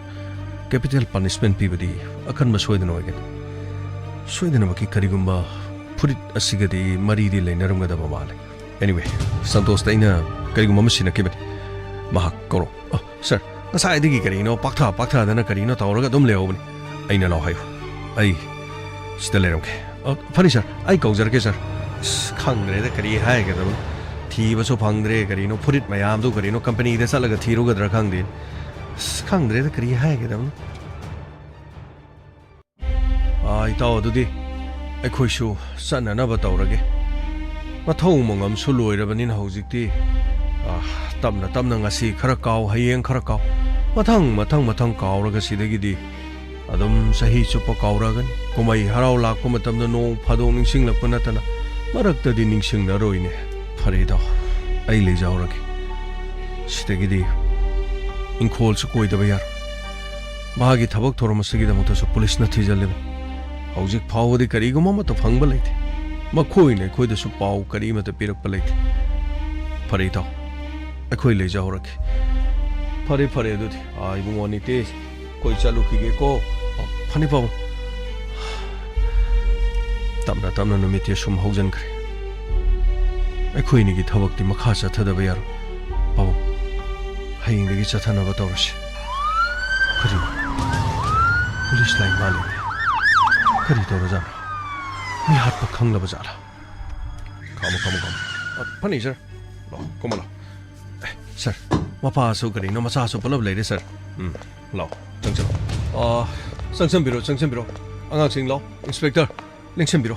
ꯀꯦꯄꯤꯇꯦꯜ ꯄꯅꯤꯁꯃꯦꯟ ꯄꯤꯕꯗꯤ ꯑꯀꯟꯕ ꯁꯣꯏꯗꯅ ꯑꯣꯏꯒꯅꯤ꯫ ꯁꯣꯏꯗꯅꯃꯛꯀꯤ ꯀꯔꯤꯒꯨꯝꯕ ꯐꯨꯔꯤꯠ ꯑꯁꯤꯒꯗꯤ ꯃꯔꯤꯗꯤ ꯂꯩꯅꯔꯝꯒꯗꯕ ꯃꯥꯜꯂꯦ꯫ Anyway, ꯁꯟꯇꯣꯁꯇ ꯑꯩꯅ ꯀꯔꯤꯒꯨꯝꯕ ꯑꯃ ꯁꯤꯟꯅꯈꯤꯕꯅꯤ꯫ ꯃꯍꯥꯛ ꯀꯧꯔꯣ꯫ ꯑ, ꯁꯥꯔ, ꯉꯁꯥꯏꯗꯒꯤ ꯀꯔꯤꯅꯣ ꯄꯥꯛꯊ ꯄꯥꯛꯊꯗꯅ ꯀꯔꯤꯅꯣ ꯇꯧꯔꯒ ꯑꯗꯨꯝ ꯂꯩꯍꯧꯕꯅꯤ꯫ ꯑꯩꯅ ꯂꯥꯎ ꯍꯥꯏꯌꯨ꯫ ꯑꯩ ꯁꯤꯗ ꯂꯩꯔꯝꯒꯦ꯫ ꯑ, ꯐꯅꯤ ꯁꯥꯔ, ꯑꯩ ꯀꯧꯖꯔꯛꯀꯦ ꯁꯥꯔ꯫ ꯑꯁ, ꯈꯪꯗ꯭ꯔꯦꯗ, ꯀꯔꯤ ꯍꯥꯏꯒꯗꯕꯅꯣ꯫ ꯊꯤꯕꯁꯨ ꯐꯪꯗ꯭ꯔꯦ, ꯀꯔꯤꯅꯣ, ꯐꯨꯔꯤꯠ ꯃꯌꯥꯝꯗꯨ ꯀꯔꯤꯅꯣ, ꯀꯝꯄꯅꯤꯗ ꯆꯠꯂꯒ ꯊꯤꯔꯨꯒꯗ꯭ꯔꯥ ꯈꯪꯗꯦ꯫ ꯑꯁ, ꯈꯪꯗ꯭ꯔꯦꯗ, ꯀꯔꯤ ꯍꯥꯏꯒꯗꯕꯅꯣ꯫ ꯑꯥ, ꯏꯇꯥꯎ, ꯑꯗꯨꯗꯤ ꯑꯩꯈꯣꯏꯁꯨ ꯆꯠꯅꯅꯕ ꯇꯧꯔꯒꯦ꯫ ꯃꯊꯧ ꯃꯉꯝꯁꯨ ꯂꯣꯏꯔꯕꯅꯤꯅ ꯍꯧꯖꯤꯛꯇꯤ, ꯑꯥ, ꯇꯞꯅ ꯇꯞꯅ ꯉꯁꯤ ꯈꯔ ꯀꯥꯎ, ꯍꯌꯦꯡ ꯈꯔ ꯀꯥꯎ, ꯃꯊꯪ, ꯃꯊꯪ, ꯃꯊꯪ ꯀꯥꯎꯔꯒ ꯁꯤꯗꯒꯤꯗꯤ ꯑꯗꯨꯝ ꯆꯍꯤ ꯆꯨꯞꯄ ꯀꯥꯎꯔꯛꯑꯒꯅꯤ꯫ ꯀꯨꯝꯍꯩ ꯍꯔꯥꯎ ꯂꯥꯛꯄ ꯃꯇꯝꯗ ꯅꯣꯡ ꯐꯥꯗꯣꯛ ꯅꯤꯡꯁꯤꯡꯂꯛꯄ ꯅꯠꯇꯅ ꯃꯔꯛꯇꯗꯤ ꯅꯤꯡꯁꯤꯡꯅꯔꯣꯏꯅꯦ꯫ ꯐꯔꯦ ꯏꯇꯥꯎ, ꯑꯩ ꯂꯩꯖꯍꯧꯔꯒꯦ꯫ ꯁꯤꯗꯒꯤꯗꯤ ꯏꯪꯈꯣꯜꯁꯨ ꯀꯣꯏꯗꯕ ꯌꯥꯔꯣꯏ꯫ ꯃꯍꯥꯛꯀꯤ ꯊꯕꯛ ꯊꯧꯔꯝ ꯑꯁꯤꯒꯤꯗꯃꯛꯇꯁꯨ ꯄꯨꯂꯤꯁꯅ ꯊꯤꯖꯤꯜꯂꯤꯕꯅꯤ꯫ ꯍꯧꯖꯤꯛ ꯐꯥꯎꯕꯗꯤ ꯀꯔꯤꯒꯨꯝꯕ ꯑꯃꯠꯇ ꯐꯪꯕ ꯂꯩꯇꯦ꯫ ꯃꯈꯣꯏꯅ ꯑꯩꯈꯣꯏꯗꯁꯨ ꯄꯥꯎ ꯀꯔꯤꯃꯠꯇ ꯄꯤꯔꯛꯄ ꯂꯩꯇꯦ꯫ ꯐꯔꯦ ꯏꯇꯥꯎ, ꯑꯩꯈꯣꯏ ꯂꯩꯖꯍꯧꯔꯒꯦ꯫ ꯐꯔꯦ, ꯐꯔꯦ ꯑꯗꯨꯗꯤ꯫ ꯑꯥ, ꯏꯕꯨꯡꯉꯣ ꯅꯤꯇꯦꯁ, ꯑꯩꯈꯣꯏ ꯆꯠꯂꯨꯈꯤꯒꯦꯀꯣ꯫ ꯑ, ꯐꯅꯤ ꯄꯥꯕꯨꯡ꯫ ꯇꯞꯅ ꯇꯞꯅ ꯅꯨꯃꯤꯠꯇꯤ ꯁꯨꯝ ꯍꯧꯖꯤꯟꯈ꯭ꯔꯦ꯫ ꯑꯩꯈꯣꯏ ꯑꯅꯤꯒꯤ ꯊꯕꯛꯇꯤ ꯃꯈꯥ ꯆꯠꯊꯗꯕ ꯌꯥꯔꯣꯏ꯫ ꯄꯥꯕꯨꯡ, ꯍꯌꯦꯡꯗꯒꯤ ꯆꯠꯊꯅꯕ ꯇꯧꯔꯁꯤ꯫ ꯀꯔꯤ? ꯄꯨꯂꯤꯁ ꯂꯥꯏꯟ ꯃꯥꯜꯂꯦ꯫ ꯀꯔꯤ ꯇꯧꯔꯖꯥꯠꯅꯣ? ꯃꯤ ꯍꯥꯠꯄ ꯈꯪꯂꯕ ꯖꯥꯠꯂꯥ? ꯈꯥꯝꯃꯣ, ꯈꯥꯝꯃꯣ, ꯈꯥꯝꯃꯣ꯫ ꯑ, ꯐꯅꯤ, ꯁꯥꯔ꯫ ꯂꯥꯛꯑꯣ, ꯀꯨꯝꯃꯣ, ꯂꯥꯛꯑꯣ꯫ ꯑꯦ, ꯁꯥꯔ, ꯃꯄꯥꯁꯨ ꯀꯔꯤꯅꯣ, ꯃꯆꯥꯁꯨ ꯄꯨꯂꯞ ꯂꯩꯔꯦ, ꯁꯥꯔ꯫ ꯎꯝ, ꯂꯥꯛꯑꯣ, ꯆꯪꯁꯤꯜꯂꯣ꯫ ꯑ, ꯆꯪꯁꯤꯟꯕꯤꯔꯣ, ꯆꯪꯁꯤꯟꯕꯤꯔꯣ꯫ ꯑꯉꯥꯡꯁꯤꯡ, ꯂꯥꯛꯑꯣ꯫ ꯏꯟꯁꯄꯦꯛꯇꯔ, ꯂꯦꯡꯁꯤꯟꯕꯤꯔꯣ꯫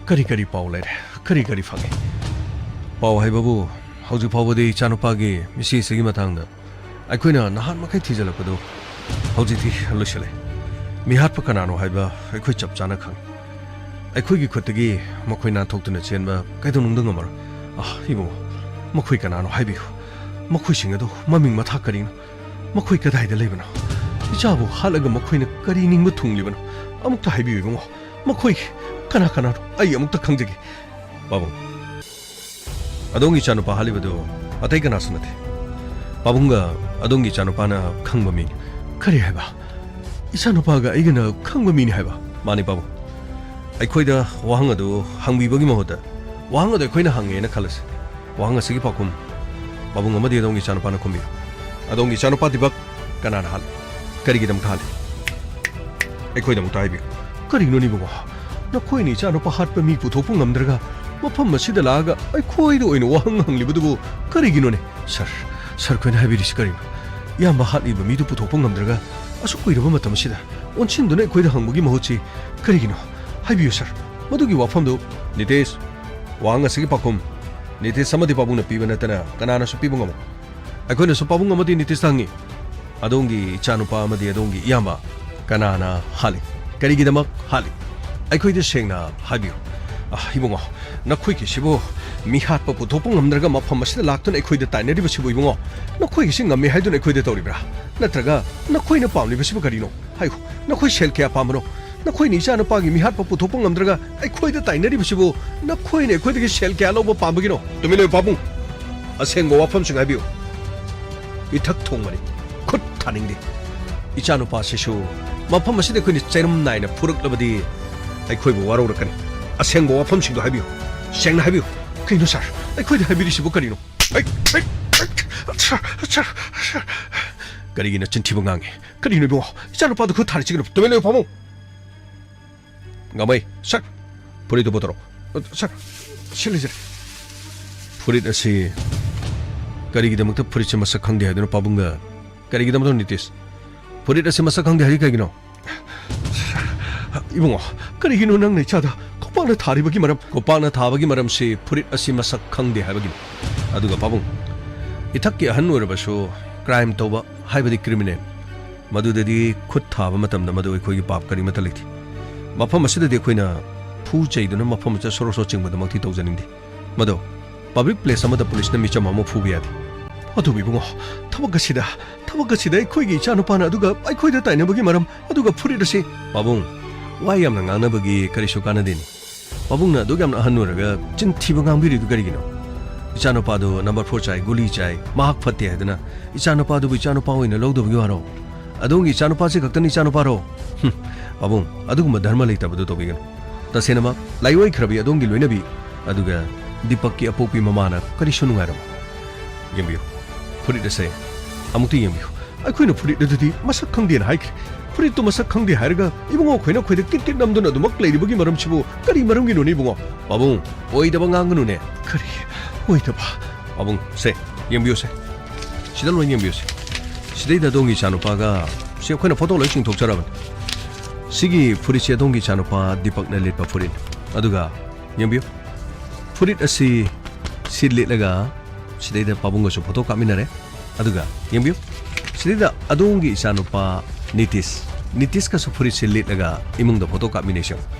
ꯀꯔꯤ ꯀꯔꯤ ꯄꯥꯎ ꯂꯩꯔꯦ? ꯀꯔꯤ ꯀꯔꯤ ꯐꯪꯉꯦ? ꯄꯥꯎ ꯍꯥꯏꯕꯕꯨ, ꯍꯧꯖꯤꯛ ꯐꯥꯎꯕꯗꯤ ꯏꯆꯥꯅꯨꯄꯥꯒꯤ ꯃꯤꯁꯤ ꯑꯁꯤꯒꯤ ꯃꯇꯥꯡꯗ ꯑꯩꯈꯣꯏꯅ ꯅꯍꯥꯟ ꯃꯈꯩ ꯊꯤꯖꯤꯜꯂꯛꯄꯗꯨ ꯍꯧꯖꯤꯛꯇꯤ ꯂꯣꯏꯁꯤꯜꯂꯦ꯫ ꯃꯤꯍꯥꯠꯄ ꯀꯅꯥꯅꯣ ꯍꯥꯏꯕ ꯑꯩꯈꯣꯏ ꯆꯞ ꯆꯥꯅ ꯈꯪꯉꯤ꯫ ꯑꯩꯈꯣꯏꯒꯤ ꯈꯨꯠꯇꯒꯤ ꯃꯈꯣꯏ ꯅꯥꯟꯊꯣꯛꯇꯨꯅ ꯆꯦꯟꯕ ꯀꯩꯗꯧꯅꯨꯡꯗ ꯉꯝꯃꯔꯣꯏ꯫ ꯑꯥ, ꯏꯕꯨꯡꯉꯣ, ꯃꯈꯣꯏ ꯀꯅꯥꯅꯣ ꯍꯥꯏꯕꯤꯌꯨ꯫ ꯃꯈꯣꯏꯁꯤꯡ ꯑꯗꯨ ꯃꯃꯤꯡ ꯃꯊꯥ ꯀꯔꯤꯅꯣ? ꯃꯈꯣꯏ ꯀꯗꯥꯏꯗ ꯂꯩꯕꯅꯣ? ꯏꯆꯥꯕꯨ ꯍꯥꯠꯂꯒ ꯃꯈꯣꯏꯅ ꯀꯔꯤ ꯅꯤꯡꯕ ꯊꯨꯡꯂꯤꯕꯅꯣ? ꯑꯃꯨꯛꯇ ꯍꯥꯏꯕꯤꯌꯨ, ꯏꯕꯨꯡꯉꯣ꯫ ꯃꯈꯣꯏ ꯀꯅꯥ ꯀꯅꯥꯅꯣ? ꯑꯩ ꯑꯃꯨꯛꯇ ꯈꯪꯖꯒꯦ꯫ ꯄꯥꯕꯨꯡ, ꯑꯗꯣꯝꯒꯤ ꯏꯆꯥꯅꯨꯄꯥ ꯍꯥꯠꯂꯤꯕꯗꯨ ꯑꯇꯩ ꯀꯅꯥꯁꯨ ꯅꯠꯇꯦ꯫ ꯄꯥꯕꯨꯡꯒ ꯑꯗꯣꯝꯒꯤ ꯏꯆꯥꯅꯨꯄꯥꯅ ꯈꯪꯕ ꯃꯤꯅꯤ꯫ ꯀꯔꯤ ꯍꯥꯏꯕ? ꯏꯆꯥꯅꯨꯄꯥꯒ ꯑꯩꯒꯅ ꯈꯪꯕ ꯃꯤꯅꯤ ꯍꯥꯏꯕ? ꯃꯥꯅꯤ, ꯄꯥꯕꯨꯡ꯫ ꯑꯩꯈꯣꯏꯗ ꯋꯥꯍꯪ ꯑꯗꯨ ꯍꯪꯕꯤꯕꯒꯤ ꯃꯍꯨꯠꯇ, ꯋꯥꯍꯪ ꯑꯗꯨ ꯑꯩꯈꯣꯏꯅ ꯍꯪꯉꯦꯅ ꯈꯜꯂꯁꯤ꯫ ꯋꯥꯍꯪ ꯑꯁꯤꯒꯤ ꯄꯥꯎꯈꯨꯝ ꯄꯥꯕꯨꯡ ꯑꯃꯗꯤ ꯑꯗꯣꯝꯒꯤ ꯏꯆꯥꯅꯨꯄꯥꯅ ꯈꯨꯝꯕꯤꯌꯨ꯫ ꯑꯗꯣꯝꯒꯤ ꯏꯆꯥꯅꯨꯄꯥ ꯗꯤꯄꯛ ꯀꯅꯥꯅ ꯍꯥꯠꯂꯤ? ꯀꯔꯤꯒꯤꯗꯃꯛꯇ ꯍꯥꯠꯂꯤ? ꯑꯩꯈꯣꯏꯗꯃꯛꯇ ꯍꯥꯏꯕꯤꯌꯨ꯫ ꯀꯔꯤꯅꯣꯅꯦ ꯏꯕꯨꯡꯉꯣ? ꯅꯈꯣꯏꯅ ꯏꯆꯥꯅꯨꯄꯥ ꯍꯥꯠꯄ ꯃꯤ ꯄꯨꯊꯣꯛꯄ ꯉꯝꯗ꯭ꯔꯒ ꯃꯐꯝ ꯑꯁꯤꯗ ꯂꯥꯛꯑꯒ ꯑꯩꯈꯣꯏꯗ ꯑꯣꯏꯅ ꯋꯥꯍꯪ ꯍꯪꯂꯤꯕꯗꯨꯕꯨ ꯀꯔꯤꯒꯤꯅꯣꯅꯦ? ꯁꯥꯔ, ꯁꯥꯔ, ꯑꯩꯈꯣꯏꯅ ꯍꯥꯏꯕꯤꯔꯤꯁꯤ ꯀꯔꯤꯅꯣ? ꯏꯌꯥꯝꯕ ꯍꯥꯠꯂꯤꯕ ꯃꯤꯗꯨ ꯄꯨꯊꯣꯛꯄ ꯉꯝꯗ꯭ꯔꯒ ꯑꯁꯨꯛ ꯀꯨꯏꯔꯕ ꯃꯇꯝ ꯑꯁꯤꯗ ꯑꯣꯟꯁꯤꯟꯗꯨꯅ ꯑꯩꯈꯣꯏꯗ ꯍꯪꯕꯒꯤ ꯃꯍꯨꯠꯁꯤ ꯀꯔꯤꯒꯤꯅꯣ? ꯍꯥꯏꯕꯤꯌꯨ ꯁꯥꯔ, ꯃꯗꯨꯒꯤ ꯋꯥꯐꯝꯗꯨ꯫ ꯅꯤꯇꯤꯁ, ꯋꯥꯍꯪ ꯑꯁꯤꯒꯤ ꯄꯥꯎꯈꯨꯝ ꯅꯤꯇꯤꯁ ꯑꯃꯗꯤ ꯄꯥꯕꯨꯡꯅ ꯄꯤꯕ ꯅꯠꯇꯅ ꯀꯅꯥꯅꯁꯨ ꯄꯤꯕ ꯉꯝꯃꯣꯏ꯫ ꯑꯩꯈꯣꯏꯅꯁꯨ ꯄꯥꯕꯨꯡ ꯑꯃꯗꯤ ꯅꯤꯇꯤꯁꯇ ꯍꯪꯉꯤ, ꯑꯗꯣꯝꯒꯤ ꯏꯆꯥꯅꯨꯄꯥ ꯑꯃꯗꯤ ꯑꯗꯣꯝꯒꯤ ꯏꯌꯥꯝꯕ ꯀꯅꯥꯅ ꯍꯥꯠꯂꯤ? ꯀꯔꯤꯒꯤꯗꯃꯛ ꯍꯥꯠꯂꯤ? ꯑꯩꯈꯣꯏꯗ ꯁꯦꯡꯅ ꯍꯥꯏꯕꯤꯌꯨ꯫ ꯑ, ꯏꯕꯨꯡꯉꯣ, ꯅꯈꯣꯏꯒꯤꯁꯤꯕꯨ ꯃꯤ ꯍꯥꯠꯄ ꯄꯨꯊꯣꯛꯄ ꯉꯝꯗ꯭ꯔꯒ ꯃꯐꯝ ꯑꯁꯤꯗ ꯂꯥꯛꯇꯨꯅ ꯑꯩꯈꯣꯏꯗ ꯇꯥꯏꯅꯔꯤꯕꯁꯤꯕꯨ, ꯏꯕꯨꯡꯉꯣ, ꯅꯈꯣꯏꯒꯤꯁꯤ ꯉꯝꯃꯤ ꯍꯥꯏꯗꯨꯅ ꯑꯩꯈꯣꯏꯗ ꯇꯧꯔꯤꯕ꯭ꯔꯥ? ꯅꯠꯇ꯭ꯔꯒ ꯅꯈꯣꯏꯅ ꯄꯥꯝꯂꯤꯕꯁꯤꯕꯨ ꯀꯔꯤꯅꯣ? ꯍꯥꯏꯌꯨ, ꯅꯈꯣꯏ ꯁꯦꯜ ꯀꯌꯥ ꯄꯥꯝꯕꯅꯣ? ꯅꯈꯣꯏꯅ ꯏꯆꯥꯅꯨꯄꯥꯒꯤ ꯃꯤꯍꯥꯠꯄ ꯄꯨꯊꯣꯛꯄ ꯉꯝꯗ꯭ꯔꯒ ꯑꯩꯈꯣꯏꯗ ꯇꯥꯏꯅꯔꯤꯕꯁꯤꯕꯨ ꯅꯈꯣꯏꯅ ꯑꯩꯈꯣꯏꯗꯒꯤ ꯁꯦꯜ ꯀꯌꯥ ꯂꯧꯕ ꯄꯥꯝꯕꯒꯤꯅꯣ? ꯇꯨꯃꯤꯟ ꯂꯩꯌꯨ ꯄꯥꯕꯨꯡ꯫ ꯑꯁꯦꯡꯕ ꯋꯥꯐꯝꯁꯤꯡ ꯍꯥꯏꯕꯤꯌꯨ꯫ ꯏꯊꯛ ꯊꯣꯡꯕꯅꯤ꯫ ꯈꯨꯠ ꯊꯥꯅꯤꯡꯗꯦ꯫ ꯏꯆꯥꯅꯨꯄꯥꯁꯤꯁꯨ ꯃꯐꯝ ꯑꯁꯤꯗ ꯑꯩꯈꯣꯏꯅ ꯆꯩꯔꯝ ꯅꯥꯏꯅ ꯐꯨꯔꯛꯂꯕꯗꯤ ꯑꯩꯈꯣꯏꯕꯨ ꯋꯥꯔꯧꯔꯛꯀꯅꯤ꯫ ꯑꯁꯦꯡꯕ ꯋꯥꯐꯝꯁꯤꯡꯗꯣ ꯍꯥꯏꯕꯤꯌꯨ꯫ ꯁꯦꯡꯅ ꯍꯥꯏꯕꯤꯌꯨ꯫ ꯀꯩꯅꯣ ꯁꯥꯔ? ꯑꯩꯈꯣꯏꯗ ꯍꯥꯏꯕꯤꯔꯤꯁꯤꯕꯨ ꯀꯔꯤꯅꯣ? ꯑꯩ, ꯑꯩ, ꯑꯩ, ꯁꯥꯔ, ꯁꯥꯔ, ꯁꯥꯔ꯫ ꯀꯔꯤꯒꯤ ꯅꯆꯤꯟ ꯊꯤꯕ ꯉꯥꯡꯉꯤ? ꯀꯔꯤꯅꯣ ꯏꯕꯨꯡꯉꯣ? ꯏꯆꯥꯅꯨꯄꯥꯗꯨ ꯈꯨꯠ ꯊꯥꯔꯤꯁꯤ ꯀꯩꯅꯣ? ꯇꯨꯃꯤꯟ ꯂꯩꯌꯨ ꯄꯥꯕꯨꯡ꯫ ꯉꯝꯃꯩ, ꯁꯥꯔ, ꯐꯨꯔꯤꯠꯇꯨ ꯄꯨꯊꯣꯔꯛꯑꯣ꯫ ꯑ, ꯁꯥꯔ, ꯁꯤ ꯂꯩꯖꯔꯦ꯫ ꯐꯨꯔꯤꯠ ꯑꯁꯤ ꯀꯔꯤꯒꯤꯗꯃꯛꯇ ꯐꯨꯔꯤꯠꯁꯦ ꯃꯁꯛ ꯈꯪꯗꯦ ꯍꯥꯏꯗꯨꯅ ꯄꯥꯕꯨꯡꯒ? ꯀꯔꯤꯒꯤꯗꯃꯛꯇ ꯅꯤꯇꯤꯁ? ꯐꯨꯔꯤꯠ ꯑꯁꯤ ꯃꯁꯛ ꯈꯪꯗꯦ ꯍꯥꯏꯔꯤ ꯀꯩꯒꯤꯅꯣ? ꯏꯕꯨꯡꯉꯣ, ꯀꯔꯤꯒꯤꯅꯣ ꯅꯪꯅ ꯏꯆꯥꯗ ꯈꯨꯄꯥꯛꯅ ꯊꯥꯔꯤꯕꯒꯤ ꯃꯔꯝ? ꯈꯨꯄꯥꯛꯅ ꯊꯥꯕꯒꯤ ꯃꯔꯝꯁꯤ ꯐꯨꯔꯤꯠ ꯑꯁꯤ ꯃꯁꯛ ꯈꯪꯗꯦ ꯍꯥꯏꯕꯒꯤꯅꯤ꯫ ꯑꯗꯨꯒ ꯄꯥꯕꯨꯡ, ꯏꯊꯛꯀꯤ ꯑꯍꯟ ꯑꯣꯏꯔꯕꯁꯨ crime ꯇꯧꯕ ꯍꯥꯏꯕꯗꯤ criminal, ꯃꯗꯨꯗꯗꯤ ꯈꯨꯠ ꯊꯥꯕ ꯃꯇꯝꯗ ꯃꯗꯨ ꯑꯩꯈꯣꯏꯒꯤ ꯄꯥꯞ ꯀꯔꯤꯃꯠꯇ ꯂꯩꯇꯦ꯫ ꯃꯐꯝ ꯑꯁꯤꯗꯗꯤ ꯑꯩꯈꯣꯏꯅ ꯐꯨ ꯆꯩꯗꯨꯅ ꯃꯐꯝ ꯑꯁꯤꯗ ꯁꯣꯔꯣ ꯁꯣꯔꯣ ꯆꯤꯡꯕꯗꯨꯃꯛꯇꯤ ꯇꯧꯖꯅꯤꯡꯗꯦ꯫ ꯃꯗꯣ public place ꯑꯃꯗ ꯄꯨꯂꯤꯁꯅ ꯃꯤꯆꯝ ꯑꯃ ꯐꯨꯕ ꯌꯥꯗꯦ꯫ ꯑꯗꯨꯕꯨ ꯏꯕꯨꯡꯉꯣ, ꯊꯕꯛ ꯑꯁꯤꯗ, ꯊꯕꯛ ꯑꯁꯤꯗ ꯑꯩꯈꯣꯏꯒꯤ ꯏꯆꯥꯅꯨꯄꯥꯅ ꯑꯗꯨꯒ ꯑꯩꯈꯣꯏꯗ ꯇꯥꯏꯅꯕꯒꯤ ꯃꯔꯝ, ꯑꯗꯨꯒ ꯐꯨꯔꯤꯠ ꯑꯁꯤ꯫ ꯄꯥꯕꯨꯡ, ꯋꯥ ꯌꯥꯝꯅ ꯉꯥꯡꯅꯕꯒꯤ ꯀꯔꯤꯁꯨ ꯀꯥꯟꯅꯗꯦꯅꯦ꯫ ꯄꯥꯕꯨꯡꯅ ꯑꯗꯨꯛ ꯌꯥꯝꯅ ꯑꯍꯟ ꯑꯣꯏꯔꯒ ꯆꯤꯟ ꯊꯤꯕ ꯉꯥꯡꯕꯤꯔꯤꯗꯨ ꯀꯔꯤꯒꯤꯅꯣ? ꯏꯆꯥꯅꯨꯄꯥꯗꯨ number four ꯆꯥꯏ, ꯒꯨꯂꯤ ꯆꯥꯏ, ꯃꯍꯥꯛ ꯐꯠꯇꯦ ꯍꯥꯏꯗꯨꯅ ꯏꯆꯥꯅꯨꯄꯥꯗꯨꯕꯨ ꯏꯆꯥꯅꯨꯄꯥ ꯑꯣꯏꯅ ꯂꯧꯗꯕꯒꯤ ꯋꯥꯔꯣ? ꯑꯗꯣꯝꯒꯤ ꯏꯆꯥꯅꯨꯄꯥꯁꯤ ꯈꯛꯇꯅꯤ ꯏꯆꯥꯅꯨꯄꯥꯔꯣ? ꯍꯨꯝ, ꯄꯥꯕꯨꯡ, ꯑꯗꯨꯒꯨꯝꯕ ꯙꯔꯃ ꯂꯩꯇꯕꯗꯨ ꯇꯧꯕꯤꯒꯅꯨ꯫ ꯇꯁꯦꯡꯅꯃꯛ ꯂꯥꯏꯑꯣꯏꯈ꯭ꯔꯕꯤ ꯑꯗꯣꯝꯒꯤ ꯂꯣꯏꯅꯕꯤ, ꯑꯗꯨꯒ ꯗꯤꯄꯛꯀꯤ ꯑꯄꯣꯛꯄꯤ ꯃꯃꯥꯅ ꯀꯔꯤꯁꯨ ꯅꯨꯡꯉꯥꯏꯔꯝꯃꯣꯏ꯫ ꯌꯦꯡꯕꯤꯌꯨ, ꯐꯨꯔꯤꯠ ꯑꯁꯦ ꯑꯃꯨꯛꯇ ꯌꯦꯡꯕꯤꯌꯨ꯫ ꯑꯩꯈꯣꯏꯅ ꯐꯨꯔꯤꯠ ꯑꯗꯨꯗꯤ ꯃꯁꯛ ꯈꯪꯗꯦꯅ ꯍꯥꯏꯈ꯭ꯔꯦ꯫ ꯐꯨꯔꯤꯠꯇꯨ ꯃꯁꯛ ꯈꯪꯗꯦ ꯍꯥꯏꯔꯒ ꯏꯕꯨꯡꯉꯣ ꯈꯣꯏꯅ ꯈꯣꯏꯗ ꯀꯤꯠ ꯀꯤꯠ ꯅꯝꯗꯨꯅ ꯑꯗꯨꯃꯛ ꯂꯩꯔꯤꯕꯒꯤ ꯃꯔꯝꯁꯤꯕꯨ ꯀꯔꯤ ꯃꯔꯝꯒꯤꯅꯣꯅꯦ ꯏꯕꯨꯡꯉꯣ? ꯄꯥꯕꯨꯡ, ꯑꯣꯏꯗꯕ ꯉꯥꯡꯒꯅꯨꯅꯦ꯫ ꯀꯔꯤ ꯑꯣꯏꯗꯕ? ꯄꯥꯕꯨꯡ, ꯁꯦ, ꯌꯦꯡꯕꯤꯌꯨꯁꯦ꯫ ꯁꯤꯗ ꯂꯣꯏ ꯌꯦꯡꯕꯤꯌꯨꯁꯦ꯫ ꯁꯤꯗꯩꯗ ꯑꯗꯣꯝꯒꯤ ꯏꯆꯥꯅꯨꯄꯥꯒ, ꯁꯤ ꯑꯩꯈꯣꯏꯅ ꯐꯣꯇꯣ ꯂꯣꯏ ꯆꯤꯡꯊꯣꯛꯆꯔꯕꯅꯤ꯫ ꯁꯤꯒꯤ ꯐꯨꯔꯤꯠꯁꯤ ꯑꯗꯣꯝꯒꯤ ꯏꯆꯥꯅꯨꯄꯥ ꯗꯤꯄꯛꯅ ꯂꯤꯠꯄ ꯐꯨꯔꯤꯠꯅꯤ꯫ ꯑꯗꯨꯒ ꯌꯦꯡꯕꯤꯌꯨ, ꯐꯨꯔꯤꯠ ꯑꯁꯤ ꯁꯤ ꯂꯤꯠꯂꯒ ꯁꯤꯗꯩꯗ ꯄꯥꯕꯨꯡꯒꯁꯨ ꯐꯣꯇꯣ ꯀꯥꯞꯃꯤꯟꯅꯔꯦ꯫ ꯑꯗꯨꯒ ꯌꯦꯡꯕꯤꯌꯨ, ꯁꯤꯗꯩꯗ ꯑꯗꯣꯝꯒꯤ ꯏꯆꯥꯅꯨꯄꯥ ꯅꯤꯇꯤꯁ, ꯅꯤꯇꯤꯁꯀꯁꯨ ꯐꯨꯔꯤꯠꯁꯤ ꯂꯤꯠꯂꯒ ꯏꯃꯨꯡꯗ ꯐꯣꯇꯣ ꯀꯥꯞꯃꯤꯟꯅꯩꯁꯦ꯫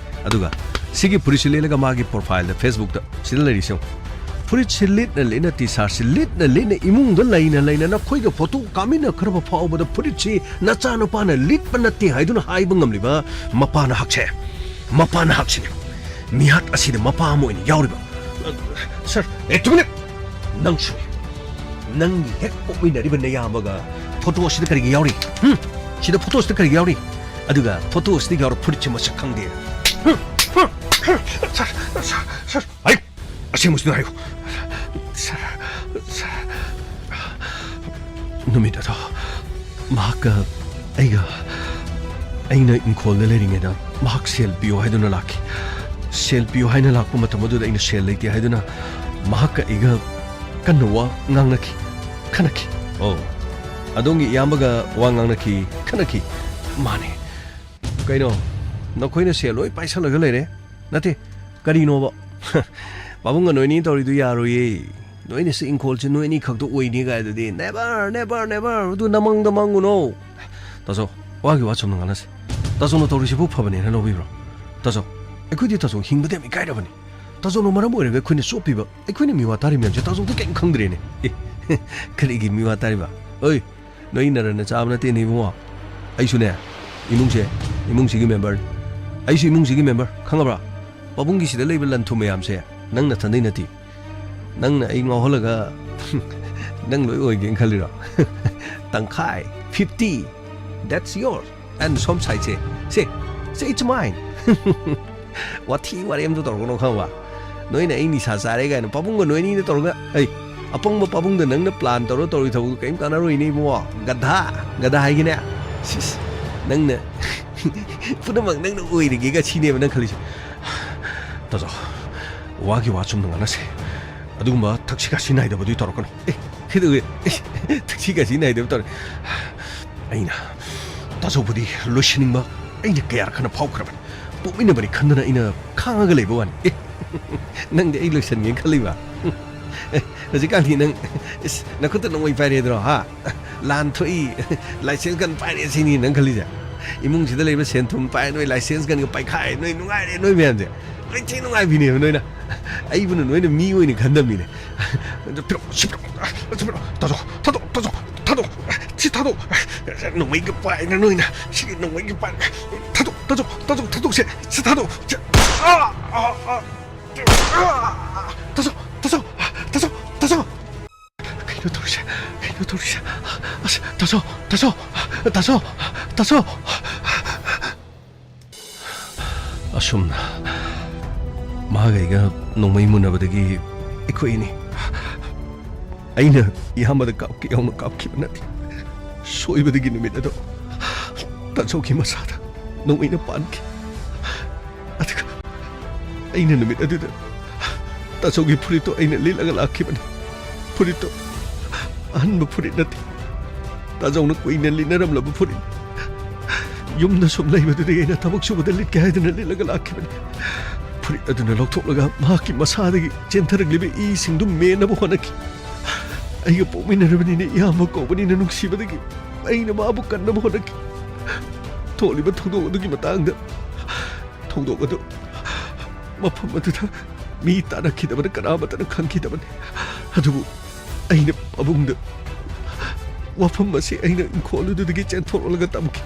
ꯑꯗꯨꯒ ꯁꯤꯒꯤ ꯐꯨꯔꯤꯠꯁꯤ ꯂꯤꯠꯂꯒ ꯃꯥꯒꯤ ꯄ꯭ꯔꯣꯐꯥꯏꯜꯗ, ꯐꯦꯁꯕꯨꯛꯇ ꯁꯤꯗ ꯂꯩꯔꯤꯁꯦ꯫ ꯐꯨꯔꯤꯠꯁꯤ ꯂꯤꯠꯅ ꯂꯤꯠꯅ, ꯇꯤ ꯁꯥꯔꯠꯁꯤ ꯂꯤꯠꯅ ꯂꯤꯠꯅ ꯏꯃꯨꯡꯗ ꯂꯩꯅ ꯂꯩꯅ ꯅꯈꯣꯏꯒ ꯐꯣꯇꯣ ꯀꯥꯞꯃꯤꯟꯅꯈ꯭ꯔꯕ ꯐꯥꯎꯕꯗ ꯐꯨꯔꯤꯠꯁꯤ ꯅꯆꯥꯅꯨꯄꯥꯅ ꯂꯤꯠꯄ ꯅꯠꯇꯦ ꯍꯥꯏꯗꯨꯅ ꯍꯥꯏꯕ ꯉꯝꯂꯤꯕ ꯃꯄꯥ ꯅꯍꯥꯛꯁꯦ, ꯃꯄꯥ ꯅꯍꯥꯛꯁꯤꯅꯦ꯫ ꯃꯤꯍꯥꯠ ꯑꯁꯤꯗ ꯃꯄꯥ ꯑꯃ ꯑꯣꯏꯅ ꯌꯥꯎꯔꯤꯕ꯫ ꯁꯥꯔ, ꯑꯦ, ꯇꯨꯃꯤꯟꯅ! ꯅꯪꯁꯨ, ꯅꯪꯒꯤ ꯍꯦꯛ ꯄꯣꯛꯃꯤꯟꯅꯔꯤꯕ ꯅꯌꯥꯝꯕꯒ ꯐꯣꯇꯣ ꯑꯁꯤꯗ ꯀꯔꯤꯒꯤ ꯌꯥꯎꯔꯤ? ꯍꯨꯝ? ꯁꯤꯗ ꯐꯣꯇꯣ ꯑꯁꯤꯗ ꯀꯔꯤꯒꯤ ꯌꯥꯎꯔꯤ? ꯑꯗꯨꯒ ꯐꯣꯇꯣ ꯑꯁꯤꯗ ꯌꯥꯎꯔ ꯐꯨꯔꯤꯠꯁꯦ ꯃꯁꯛ ꯈꯪꯗꯦ꯫ ꯍꯨꯝ? ꯍꯨꯝ? ꯁꯥꯔ, ꯁꯥꯔ, ꯁꯥꯔ, ꯍꯥꯏꯌꯨ! ꯑꯁꯦꯡꯕꯁꯤꯗ ꯍꯥꯏꯌꯨ꯫ ꯁꯥꯔ, ꯁꯥꯔ, ꯅꯨꯃꯤꯠ ꯑꯗꯣ ꯃꯍꯥꯛꯀ ꯑꯩꯒ, ꯑꯩꯅ ꯏꯪꯈꯣꯜꯗ ꯂꯩꯔꯤꯉꯩꯗ ꯃꯍꯥꯛ ꯁꯦꯜ ꯄꯤꯌꯨ ꯍꯥꯏꯗꯨꯅ ꯂꯥꯛꯈꯤ꯫ ꯁꯦꯜ ꯄꯤꯌꯨ ꯍꯥꯏꯅ ꯂꯥꯛꯄ ꯃꯇꯝ ꯑꯗꯨꯗ ꯑꯩꯅ ꯁꯦꯜ ꯂꯩꯇꯦ ꯍꯥꯏꯗꯨꯅ ꯃꯍꯥꯛꯀ ꯑꯩꯒ ꯀꯟꯅ ꯋꯥ ꯉꯥꯡꯅꯈꯤ, ꯈꯟꯅꯈꯤ꯫ ꯑꯣ, ꯑꯗꯣꯝꯒꯤ ꯏꯌꯥꯝꯕꯒ ꯋꯥ ꯉꯥꯡꯅꯈꯤ, ꯈꯟꯅꯈꯤ꯫ ꯃꯥꯅꯦ꯫ ꯀꯩꯅꯣ, ꯅꯈꯣꯏꯅ ꯁꯦꯜ ꯂꯣꯏ ꯄꯥꯏꯁꯜꯂꯒ ꯂꯩꯔꯦ? ꯅꯠꯇꯦ, ꯀꯔꯤꯅꯣꯕ? ꯄꯥꯕꯨꯡꯒ ꯅꯣꯏꯅꯤ ꯇꯧꯔꯤꯗꯨ ꯌꯥꯔꯣꯏꯌꯦ꯫ ꯅꯣꯏꯅ ꯁꯤ ꯏꯪꯈꯣꯜꯁꯦ ꯅꯣꯏ ꯑꯅꯤ ꯈꯛꯇ ꯑꯣꯏꯅꯤ ꯀꯥꯏꯗꯨꯗꯤ, never, never, never, ꯑꯗꯨ ꯅꯃꯪꯗ ꯃꯪꯉꯨꯅꯣ꯫ ꯇꯥꯆꯧ, ꯋꯥꯒꯤ ꯋꯥ ꯆꯨꯝꯅ ꯉꯥꯡꯅꯁꯦ꯫ ꯇꯥꯆꯧꯅ ꯇꯧꯔꯤꯁꯤꯕꯨ ꯐꯕꯅꯦꯅ ꯂꯧꯕꯤꯕ꯭ꯔꯣ? ꯇꯥꯆꯧ, ꯑꯩꯈꯣꯏꯗꯤ ꯇꯥꯆꯧ ꯍꯤꯡꯕꯗ ꯌꯥꯝ ꯏꯀꯥꯏꯔꯕꯅꯤ꯫ ꯇꯥꯆꯧꯅ ꯃꯔꯝ ꯑꯣꯏꯔꯒ ꯑꯩꯈꯣꯏꯅ ꯆꯣꯞꯄꯤꯕ, ꯑꯩꯈꯣꯏꯅ ꯃꯤꯋꯥ ꯇꯥꯔꯤ ꯃꯌꯥꯝꯁꯦ ꯇꯥꯆꯧꯗꯤ ꯀꯔꯤꯝ ꯈꯪꯗ꯭ꯔꯦꯅꯦ꯫ ꯑꯦ, ꯀꯔꯤꯒꯤ ꯃꯤꯋꯥ ꯇꯥꯔꯤꯕ? ꯑꯣꯏ, ꯅꯣꯏ ꯅꯔꯟꯅ ꯆꯥꯕ ꯅꯠꯇꯦꯅꯦ ꯏꯕꯨꯡꯉꯣ꯫ ꯑꯩꯁꯨꯅꯦ, ꯏꯃꯨꯡꯁꯦ, ꯏꯃꯨꯡꯁꯤꯒꯤ memberꯅꯤ꯫ ꯑꯩꯁꯨ ꯏꯃꯨꯡꯁꯤꯒꯤ member, ꯈꯪꯉꯕ꯭ꯔꯥ? ꯄꯥꯕꯨꯡꯒꯤ ꯁꯤꯗ ꯂꯩꯕ ꯂꯟ ꯊꯨꯝ ꯃꯌꯥꯝꯁꯦ ꯅꯪ ꯅꯊꯟꯗꯩ ꯅꯠꯇꯦ꯫ ꯅꯪꯅ ꯑꯩ ꯉꯥꯎꯍꯜꯂꯒ ꯅꯪ ꯂꯣꯏ ꯑꯣꯏꯒꯦꯅ ꯈꯜꯂꯤꯔꯣ? ꯇꯪꯈꯥꯏ, fifty, that's yours. And ꯁꯣꯝ sideꯁꯦ, ꯁꯦ, ꯁꯦ, it's mine. ꯋꯥꯊꯤ ꯋꯥꯔꯦꯝꯗꯣ ꯇꯧꯔꯛꯀꯅꯣ ꯈꯪꯉꯕ? ꯅꯣꯏꯅ ꯑꯩ ꯅꯤꯁꯥ ꯆꯥꯔꯦ ꯀꯥꯏꯅ ꯄꯥꯕꯨꯡꯒ ꯅꯣꯏ ꯑꯅꯤꯅ ꯇꯧꯔꯒ, ꯑꯩ, ꯑꯄꯪꯕ ꯄꯥꯕꯨꯡꯗ ꯅꯪꯅ plan ꯇꯧꯔ ꯇꯧꯔꯤ ꯊꯕꯛꯇꯨ ꯀꯔꯤꯝ ꯀꯥꯟꯅꯔꯣꯏꯅꯦ ꯏꯕꯨꯡꯉꯣ꯫ ꯒꯙꯥ, ꯒꯙꯥ ꯍꯥꯏꯒꯦꯅꯦ꯫ ꯁꯤꯁ, ꯅꯪꯅ ꯄꯨꯝꯅꯃꯛ ꯅꯪꯅ ꯑꯣꯏꯔꯒꯦꯒ ꯁꯤꯅꯦꯕ ꯅꯪ ꯈꯜꯂꯤꯁꯦ꯫ ꯇꯥꯖꯥꯎ, ꯋꯥꯒꯤ ꯋꯥ ꯆꯨꯝꯅ ꯉꯥꯡꯅꯁꯦ꯫ ꯑꯗꯨꯒꯨꯝꯕ ꯊꯛꯁꯤ ꯈꯥꯁꯤ ꯅꯥꯏꯗꯕꯗꯨꯗꯤ ꯇꯧꯔꯛꯀꯅꯨ꯫ ꯑꯦ, ꯀꯩꯗꯧꯋꯦ? ꯑꯦ, ꯊꯛꯁꯤ ꯈꯥꯁꯤ ꯅꯥꯏꯗꯕ ꯇꯧꯔꯦ꯫ ꯑꯩꯅ ꯇꯥꯖꯧꯕꯨꯗꯤ ꯂꯣꯏꯁꯤꯟꯅꯤꯡꯕ ꯑꯩꯅ ꯀꯌꯥꯔꯛ ꯍꯟꯅ ꯐꯥꯎꯈ꯭ꯔꯕꯅꯤ꯫ ꯄꯣꯛꯃꯤꯟꯅꯕꯅꯤ ꯈꯟꯗꯅ ꯑꯩꯅ ꯈꯥꯡꯉꯒ ꯂꯩꯕ ꯋꯥꯅꯤ꯫ ꯑꯦ, ꯅꯪꯗꯤ ꯑꯩ ꯂꯣꯏꯁꯤꯟꯒꯦꯅ ꯈꯜꯂꯤꯕ? ꯑꯦ, ꯍꯧꯖꯤꯛꯀꯥꯟꯗꯤ ꯅꯪ, ꯏꯁ, ꯅꯈꯨꯠꯇ ꯅꯣꯡꯃꯩ ꯄꯥꯏꯔꯦꯗ꯭ꯔꯣ, ꯍꯥ? ꯂꯥꯟ ꯊꯣꯛꯏ, license gun ꯄꯥꯏꯔꯦ ꯁꯤꯅꯤ ꯅꯪ ꯈꯜꯂꯤꯁꯦ? ꯏꯃꯨꯡꯁꯤꯗ ꯂꯩꯕ ꯁꯦꯟ ꯊꯨꯝ ꯄꯥꯏ, ꯅꯣꯏ license gun ꯒ ꯄꯥꯏꯈꯥꯏ, ꯅꯣꯏ ꯅꯨꯡꯉꯥꯏꯔꯦ, ꯅꯣꯏ ꯃꯌꯥꯝꯁꯦ꯫ ꯂꯣꯏ ꯊꯤ ꯅꯨꯡꯉꯥꯏꯕꯤꯅꯦꯕ ꯅꯣꯏꯅ꯫ ꯑꯩꯕꯨꯅ ꯅꯣꯏꯅ ꯃꯤ ꯑꯣꯏꯅ ꯈꯟꯗꯕꯅꯤꯅꯦ꯫ ꯑꯗꯨ ꯄꯤꯔꯛꯑꯣ, ꯁꯤ ꯄꯤꯔꯛꯑꯣ, ꯑꯗꯨ ꯄꯤꯔꯛꯑꯣ꯫ ꯇꯥꯖꯧ, ꯊꯥꯗꯣꯛ, ꯇꯥꯖꯧ, ꯊꯥꯗꯣꯛ꯫ ꯁꯤ ꯊꯥꯗꯣꯛ꯫ ꯅꯣꯡꯃꯩꯒ ꯄꯥꯏꯅ ꯅꯣꯏꯅ꯫ ꯁꯤꯒꯤ ꯅꯣꯡꯃꯩꯒ ꯄꯥꯏ꯫ ꯊꯥꯗꯣꯛ, ꯇꯥꯖꯧ, ꯇꯥꯖꯧ, ꯊꯥꯗꯣꯛꯁꯦ꯫ ꯁꯤ ꯊꯥꯗꯣꯛ꯫ ꯁꯤ, ꯑꯥ, ꯑꯥ, ꯑꯥ꯫ ꯇꯥꯖꯧ, ꯇꯥꯖꯧ, ꯇꯥꯖꯧ, ꯇꯥꯖꯧ꯫ ꯀꯩꯅꯣ ꯇꯧꯔꯤꯁꯦ? ꯀꯩꯅꯣ ꯇꯧꯔꯤꯁꯦ? ꯑꯁ, ꯇꯥꯖꯧ, ꯇꯥꯖꯧ, ꯇꯥꯖꯧ, ꯇꯥꯖꯧ꯫ ꯑꯁꯨꯝꯅ ꯃꯥꯒ ꯑꯩꯒ ꯅꯣꯡꯃꯩ ꯃꯨꯟꯅꯕꯗꯒꯤ ꯑꯩꯈꯣꯏ ꯑꯅꯤ, ꯑꯩꯅ ꯏꯌꯥꯝꯕꯗ ꯀꯥꯞꯀꯦ ꯌꯥꯎꯅ ꯀꯥꯞꯈꯤꯕ ꯅꯠꯇꯦ꯫ ꯁꯣꯏꯕꯗꯒꯤ ꯅꯨꯃꯤꯠ ꯑꯗꯣ ꯇꯥꯖꯧꯒꯤ ꯃꯁꯥꯗ ꯅꯣꯡꯃꯩꯅ ꯄꯥꯟꯈꯤ꯫ ꯑꯗꯨꯒ ꯑꯩꯅ ꯅꯨꯃꯤꯠ ꯑꯗꯨꯗ ꯇꯥꯖꯧꯒꯤ ꯐꯨꯔꯤꯠꯇꯣ ꯑꯩꯅ ꯂꯤꯠꯂꯒ ꯂꯥꯛꯈꯤꯕꯅꯤ꯫ ꯐꯨꯔꯤꯠꯇꯣ ꯑꯍꯟꯕ ꯐꯨꯔꯤꯠ ꯅꯠꯇꯦ꯫ ꯇꯥꯖꯧꯅ ꯀꯨꯏꯅ ꯂꯤꯠꯅꯔꯝꯂꯕ ꯐꯨꯔꯤꯠ꯫ ꯌꯨꯝꯗ ꯁꯨꯝ ꯂꯩꯕꯗꯨꯗꯒꯤ ꯑꯩꯅ ꯊꯕꯛ ꯁꯨꯕꯗ ꯂꯤꯠꯀꯦ ꯍꯥꯏꯗꯨꯅ ꯂꯤꯠꯂꯒ ꯂꯥꯛꯈꯤꯕꯅꯤ꯫ ꯐꯨꯔꯤꯠ ꯑꯗꯨꯅ ꯂꯧꯊꯣꯛꯂꯒ ꯃꯍꯥꯛꯀꯤ ꯃꯁꯥꯗꯒꯤ ꯆꯦꯟꯊꯔꯛꯂꯤꯕ ꯏꯁꯤꯡꯗꯨ ꯃꯦꯟꯅꯕ ꯍꯣꯠꯅꯈꯤ꯫ ꯑꯩꯒ ꯄꯣꯛꯃꯤꯟꯅꯔꯕꯅꯤꯅ, ꯏꯌꯥꯝꯕ ꯀꯧꯕꯅꯤꯅ ꯅꯨꯡꯁꯤꯕꯗꯒꯤ ꯑꯩꯅ ꯃꯥꯕꯨ ꯀꯟꯅꯕ ꯍꯣꯠꯅꯈꯤ꯫ ꯊꯣꯛꯂꯤꯕ ꯊꯧꯗꯣꯛ ꯑꯗꯨꯒꯤ ꯃꯇꯥꯡꯗ, ꯊꯧꯗꯣꯛ ꯑꯗꯨ ꯃꯐꯝ ꯑꯗꯨꯗ ꯃꯤ ꯇꯥꯟꯅꯈꯤꯗꯕꯅ ꯀꯅꯥꯃꯠꯇꯅ ꯈꯪꯈꯤꯗꯕꯅꯤ꯫ ꯑꯗꯨꯕꯨ ꯑꯩꯅ ꯄꯥꯕꯨꯡꯗ ꯋꯥꯐꯝ ꯑꯁꯤ ꯑꯩꯅ ꯏꯪꯈꯣꯜ ꯑꯗꯨꯗꯒꯤ ꯆꯦꯟꯊꯣꯛꯂꯒ ꯇꯝꯈꯤ꯫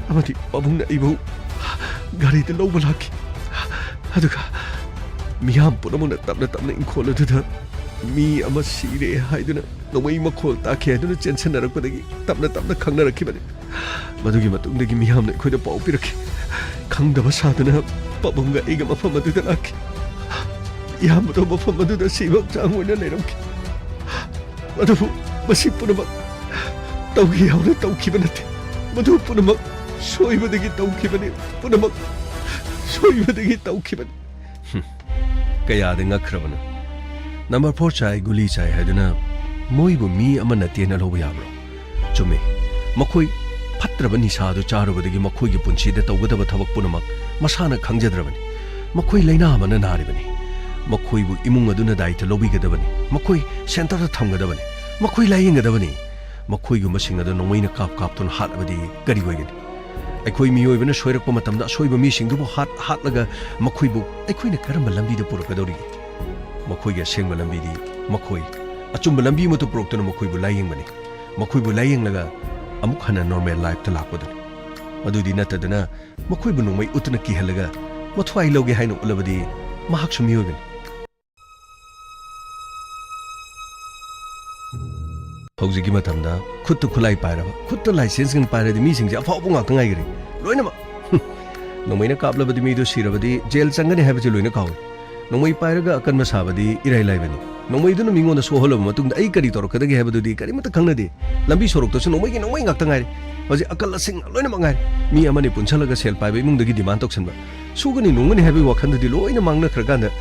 ꯑꯃꯗꯤ ꯄꯥꯕꯨꯡꯅ ꯑꯩꯕꯨ ꯒꯥꯔꯤꯗ ꯂꯧꯕ ꯂꯥꯛꯈꯤ꯫ ꯑꯗꯨꯒ ꯃꯤꯌꯥꯝ ꯄꯨꯝꯅꯃꯛꯅ ꯇꯞꯅ ꯇꯞꯅ ꯏꯪꯈꯣꯜ ꯑꯗꯨꯗ ꯃꯤ ꯑꯃ ꯁꯤꯔꯦ ꯍꯥꯏꯗꯨꯅ, ꯅꯣꯡꯃꯩ ꯃꯈꯣꯜ ꯇꯥꯈꯤ ꯍꯥꯏꯗꯨꯅ ꯆꯦꯟꯁꯤꯟꯅꯔꯛꯄꯗꯒꯤ ꯇꯞꯅ ꯇꯞꯅ ꯈꯪꯅꯔꯛꯈꯤꯕꯅꯤ꯫ ꯃꯗꯨꯒꯤ ꯃꯇꯨꯡꯗꯒꯤ ꯃꯤꯌꯥꯝꯅ ꯑꯩꯈꯣꯏꯗ ꯄꯥꯎ ꯄꯤꯔꯛꯈꯤ꯫ ꯈꯪꯗꯕ ꯁꯥꯗꯨꯅ ꯄꯥꯕꯨꯡꯒ ꯑꯩꯒ ꯃꯐꯝ ꯑꯗꯨꯗ ꯂꯥꯛꯈꯤ꯫ ꯏꯌꯥꯝꯕꯗꯣ ꯃꯐꯝ ꯑꯗꯨꯗ ꯁꯤꯕ ꯍꯛꯆꯥꯡ ꯑꯣꯏꯅ ꯂꯩꯔꯝꯈꯤ꯫ ꯑꯗꯨꯕꯨ ꯃꯁꯤ ꯄꯨꯝꯅꯃꯛ ꯇꯧꯒꯦ ꯌꯥꯎꯅ ꯇꯧꯈꯤꯕ ꯅꯠꯇꯦ꯫ ꯃꯗꯨ ꯄꯨꯝꯅꯃꯛ ꯁꯣꯏꯕꯗꯒꯤ ꯇꯧꯈꯤꯕꯅꯤ꯫ ꯄꯨꯝꯅꯃꯛ ꯁꯣꯏꯕꯗꯒꯤ ꯇꯧꯈꯤꯕꯅꯤ꯫ ꯍꯨꯝ, ꯀꯌꯥꯗ ꯉꯛꯈ꯭ꯔꯕꯅꯣ? ꯅꯝꯕꯔ ꯐꯣꯔ ꯆꯥꯏ, ꯒꯨꯂꯤ ꯆꯥꯏ ꯍꯥꯏꯗꯨꯅ ꯃꯣꯏꯕꯨ ꯃꯤ ꯑꯃ ꯅꯠꯇꯦꯅ ꯂꯧꯕ ꯌꯥꯕ꯭ꯔꯣ? ꯆꯨꯝꯃꯤ, ꯃꯈꯣꯏ ꯐꯠꯇ꯭ꯔꯕ ꯅꯤꯁꯥ ꯑꯗꯨ ꯆꯥꯔꯨꯕꯗꯒꯤ ꯃꯈꯣꯏꯒꯤ ꯄꯨꯟꯁꯤꯗ ꯇꯧꯒꯗꯕ ꯊꯕꯛ ꯄꯨꯝꯅꯃꯛ ꯃꯁꯥꯅ ꯈꯪꯖꯗ꯭ꯔꯕꯅꯤ꯫ ꯃꯈꯣꯏ ꯂꯥꯏꯅꯥ ꯑꯃꯅ ꯅꯥꯔꯤꯕꯅꯤ꯫ ꯃꯈꯣꯏꯕꯨ ꯏꯃꯨꯡ ꯑꯗꯨꯅ ꯗꯥꯏꯇ ꯂꯧꯕꯤꯒꯗꯕꯅꯤ꯫ ꯃꯈꯣꯏ ꯁꯦꯟꯇꯔꯗ ꯊꯝꯒꯗꯕꯅꯤ꯫ ꯃꯈꯣꯏ ꯂꯥꯌꯦꯡꯒꯗꯕꯅꯤ꯫ ꯃꯈꯣꯏꯒꯨꯝꯕꯁꯤꯡ ꯑꯗꯨ ꯅꯣꯡꯃꯩꯅ ꯀꯥꯞ ꯀꯥꯞꯇꯨꯅ ꯍꯥꯠꯂꯕꯗꯤ ꯀꯔꯤ ꯑꯣꯏꯒꯅꯤ? ꯑꯩꯈꯣꯏ ꯃꯤꯑꯣꯏꯕꯅ ꯁꯣꯏꯔꯛꯄ ꯃꯇꯝꯗ ꯑꯁꯣꯏꯕ ꯃꯤꯁꯤꯡꯗꯨꯕꯨ ꯍꯥꯠ ꯍꯥꯠꯂꯒ ꯃꯈꯣꯏꯕꯨ ꯑꯩꯈꯣꯏꯅ ꯀꯔꯝꯕ ꯂꯝꯕꯤꯗ ꯄꯨꯔꯛꯀꯗꯧꯔꯤꯒꯦ? ꯃꯈꯣꯏꯒꯤ ꯑꯁꯦꯡꯕ ꯂꯝꯕꯤꯗꯤ ꯃꯈꯣꯏ ꯑꯆꯨꯝꯕ ꯂꯝꯕꯤ ꯑꯃꯠꯇ ꯄꯨꯔꯛꯇꯨꯅ ꯃꯈꯣꯏꯕꯨ ꯂꯥꯌꯦꯡꯕꯅꯤ꯫ ꯃꯈꯣꯏꯕꯨ ꯂꯥꯌꯦꯡꯂꯒ ꯑꯃꯨꯛ ꯍꯟꯅ ꯅꯣꯔꯃꯦꯜ ꯂꯥꯏꯐꯇ ꯂꯥꯛꯄꯗꯨꯅꯤ꯫ ꯃꯗꯨꯗꯤ ꯅꯠꯇꯗꯅ ꯃꯈꯣꯏꯕꯨ ꯅꯣꯡꯃꯩ ꯎꯠꯇꯨꯅ ꯀꯤꯍꯜꯂꯒ ꯃꯊ꯭ꯋꯥꯏ ꯂꯧꯒꯦ ꯍꯥꯏꯅ ꯎꯠꯂꯕꯗꯤ ꯃꯍꯥꯛꯁꯨ ꯃꯤꯑꯣꯏꯕꯅꯤ꯫ ꯍꯧꯖꯤꯛꯀꯤ ꯃꯇꯝꯗ ꯈꯨꯠꯇ ꯈꯨꯠꯂꯥꯏ ꯄꯥꯏꯔꯕ, ꯈꯨꯠꯇ ꯂꯥꯏꯁꯦꯟꯁꯁꯤꯡ ꯄꯥꯏꯔꯗꯤ ꯃꯤꯁꯤꯡꯁꯦ ꯑꯐꯥꯎꯕ ꯉꯥꯛꯇ ꯉꯥꯏꯈꯔꯦ꯫ ꯂꯣꯏꯅꯃꯛ꯫ ꯅꯣꯡꯃꯩꯅ ꯀꯥꯞꯂꯕꯗꯤ ꯃꯤꯗꯨ ꯁꯤꯔꯕꯗꯤ ꯖꯦꯜ ꯆꯪꯒꯅꯤ ꯍꯥꯏꯕꯁꯤ ꯂꯣꯏꯅ ꯀꯥꯎꯏ꯫ ꯅꯣꯡꯃꯩ ꯄꯥꯏꯔꯒ ꯑꯀꯟꯕ ꯁꯥꯕꯗꯤ ꯏꯔꯥꯏ ꯂꯥꯏꯕꯅꯤ꯫ ꯅꯣꯡꯃꯩꯗꯨꯅ ꯃꯤꯉꯣꯟꯗ ꯁꯣꯛꯍꯜꯂꯕ ꯃꯇꯨꯡꯗ ꯑꯩ ꯀꯔꯤ ꯇꯧꯔꯛꯀꯗꯒꯦ ꯍꯥꯏꯕꯗꯨꯗꯤ ꯀꯔꯤꯃꯠꯇ ꯈꯪꯅꯗꯦ꯫ ꯂꯝꯕꯤ ꯁꯣꯔꯣꯛꯇꯁꯨ ꯅꯣꯡꯃꯩꯒꯤ ꯅꯣꯡꯃꯩ ꯉꯥꯛꯇ ꯉꯥꯏꯔꯦ꯫ ꯍꯧꯖꯤꯛ ꯑꯀꯜ ꯑꯁꯤꯡ ꯂꯣꯏꯅꯃꯛ ꯉꯥꯏꯔꯦ꯫ ꯃꯤ ꯑꯃꯅꯤ ꯄꯨꯟꯁꯜꯂꯒ ꯁꯦꯜ ꯄꯥꯏꯕ ꯏꯃꯨꯡꯗꯒꯤ ꯗꯤꯃꯥꯟ ꯇꯧꯁꯟꯕ꯫ ꯁꯨꯒꯅꯤ ꯅꯣꯡꯒꯅꯤ ꯍꯥꯏꯕꯒꯤ ꯋꯥꯈꯜꯗꯨꯗꯤ ꯂꯣꯏꯅ ꯃꯥꯡꯅꯈ꯭ꯔꯀꯥꯟꯗ,